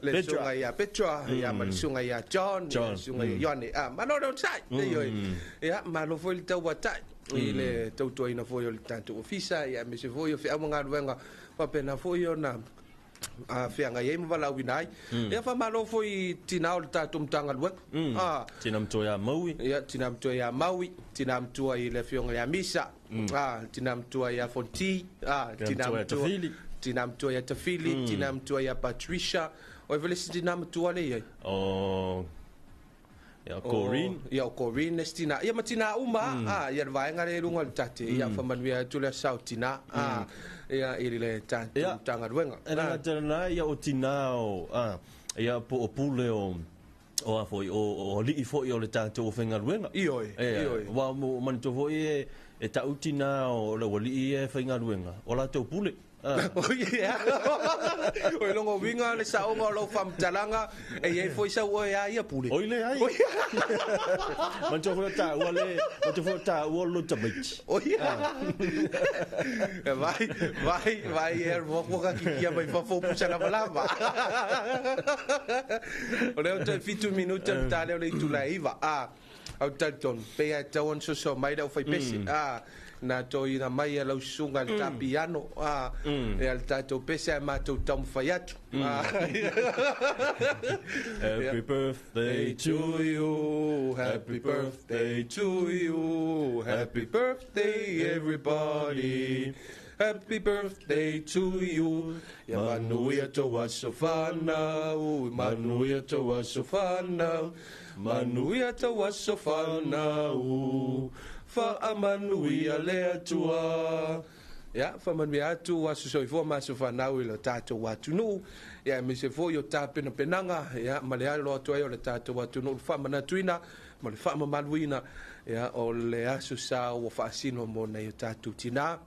le susuga ia Petra ia ma le susuga ia John ia le susuga ia Ioane. Malo le onosai. Ioe. Ia malo foi le tauatai i le tautuaina foi o le tatou ofisa ia aemaise foi o feau ma galuega faapena foi ona feagai ai ma valaauina ai. Ia faamalo foi i tinā o le tatou Matagaluega. Tinā matua ia Maui. Ia, tinā matua ia Maui, tinā matua i le afioga ia Misa, tinā matua ia Fonti, tinā matua ia Tafili. Tinā matua ia Tafili, tinā matua ia Patricia. O ai foi le isi tinā matua lea i ai? O Ia, Corinne. Ia, o Corinne le isi tinā. Ia ma tinā uma, ia le vaega lea i luga o le tate. Ia, faamanuia atu le asa o tinā, ia, i le tatou Matagaluega. E le gata i lena, ia o tinā o, ia, po o pule o, o a foi, o alii foi o le tatou aufaigaluega. Ioe, ioe. Aua ua manatua foi e ta'u tinā o le aualii ia e faigaluega, o latou pule. O i lona uiga le saoga o lau faamatalaga, e i ai foi sau oe a ia pule. Oi leai. Manatua foi o taua le, manatua foi o taua o le loto tamaiti. Oi. Vai, vai, vai e alu atu ka kikia mai fafo pusa lavalava. O lea o toe 7 minute o le ta lea o le itula e 9. Au talitonu, pei lava e tatau ona soso mai le aufaipese, na toina mai e lau susuga le ta piano, ia le tatou pese ae matou taumafai atu. Happy birthday to you, happy birthday to you, happy birthday everybody, happy birthday to you. Ia manuia tou aso fanau, manuia tou aso fanau, Manuia tou aso fanau, faamanuia le Atua. Ia, faamanuia atu aso soifua ma aso fanau i lo tatou atunuu, ia aemaise foi o tapenapenaga, ia, ma le alo atu ai o le tatou atunuu i le faamanatuina ma le faamamaluina, ia, o le aso sa ua faasino mo nai o tatou tinā.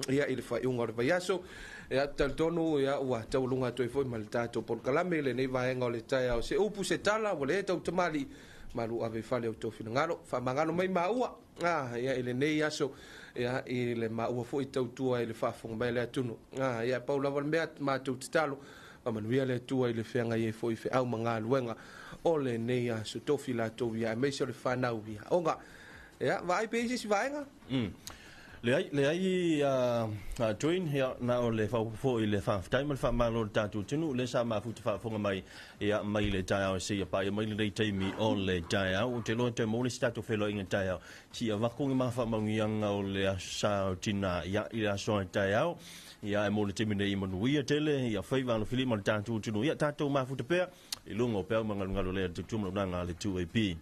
Ia, i le faaiuga o le vaiaso, ia, talitonu, ia, ua taualuga atu ai foi ma le tatou polokalame i lenei vaega o le taeao. Se upu, se tala, ua le tautamalii, malu ave i fale o tou finagalo. Faamagalo mai maua, a, ia, i lenei aso, ia, i le maua foi tautua i le faafofoga mai a le atunuu. A, ia, pau lava le mea, matou tatalo, faamanuia le Atua i le feagai ai foi i feau ma galuega o lenei aso. Tofi latou ia, aemaise o le fanau ia. Oga, ia, vaai pe i ai se isi vaega. Leai, leai a Dwayne, ia, na o le faaopoopo foi i le faafetai ma le faamalo i le tatou atunuu, lea sa mafuta faafofoga mai, ia, mai le taeao seia paia mai lenei taimi o le taeao. Ou te iloa e toe maua le isi tatou feiloaiga taeao, se i avatu ni ma faamanuiaga o le Aso Sa o Tinā, ia, i le aso a taeao. Ia, ae mo le taimi nei, manuia tele, ia, faiva alofilima le tatou atunuu. Ia, tatou mafuta pea i luga o peau ma galugalu lea i le tautua ma le auaunaga a le 2AP.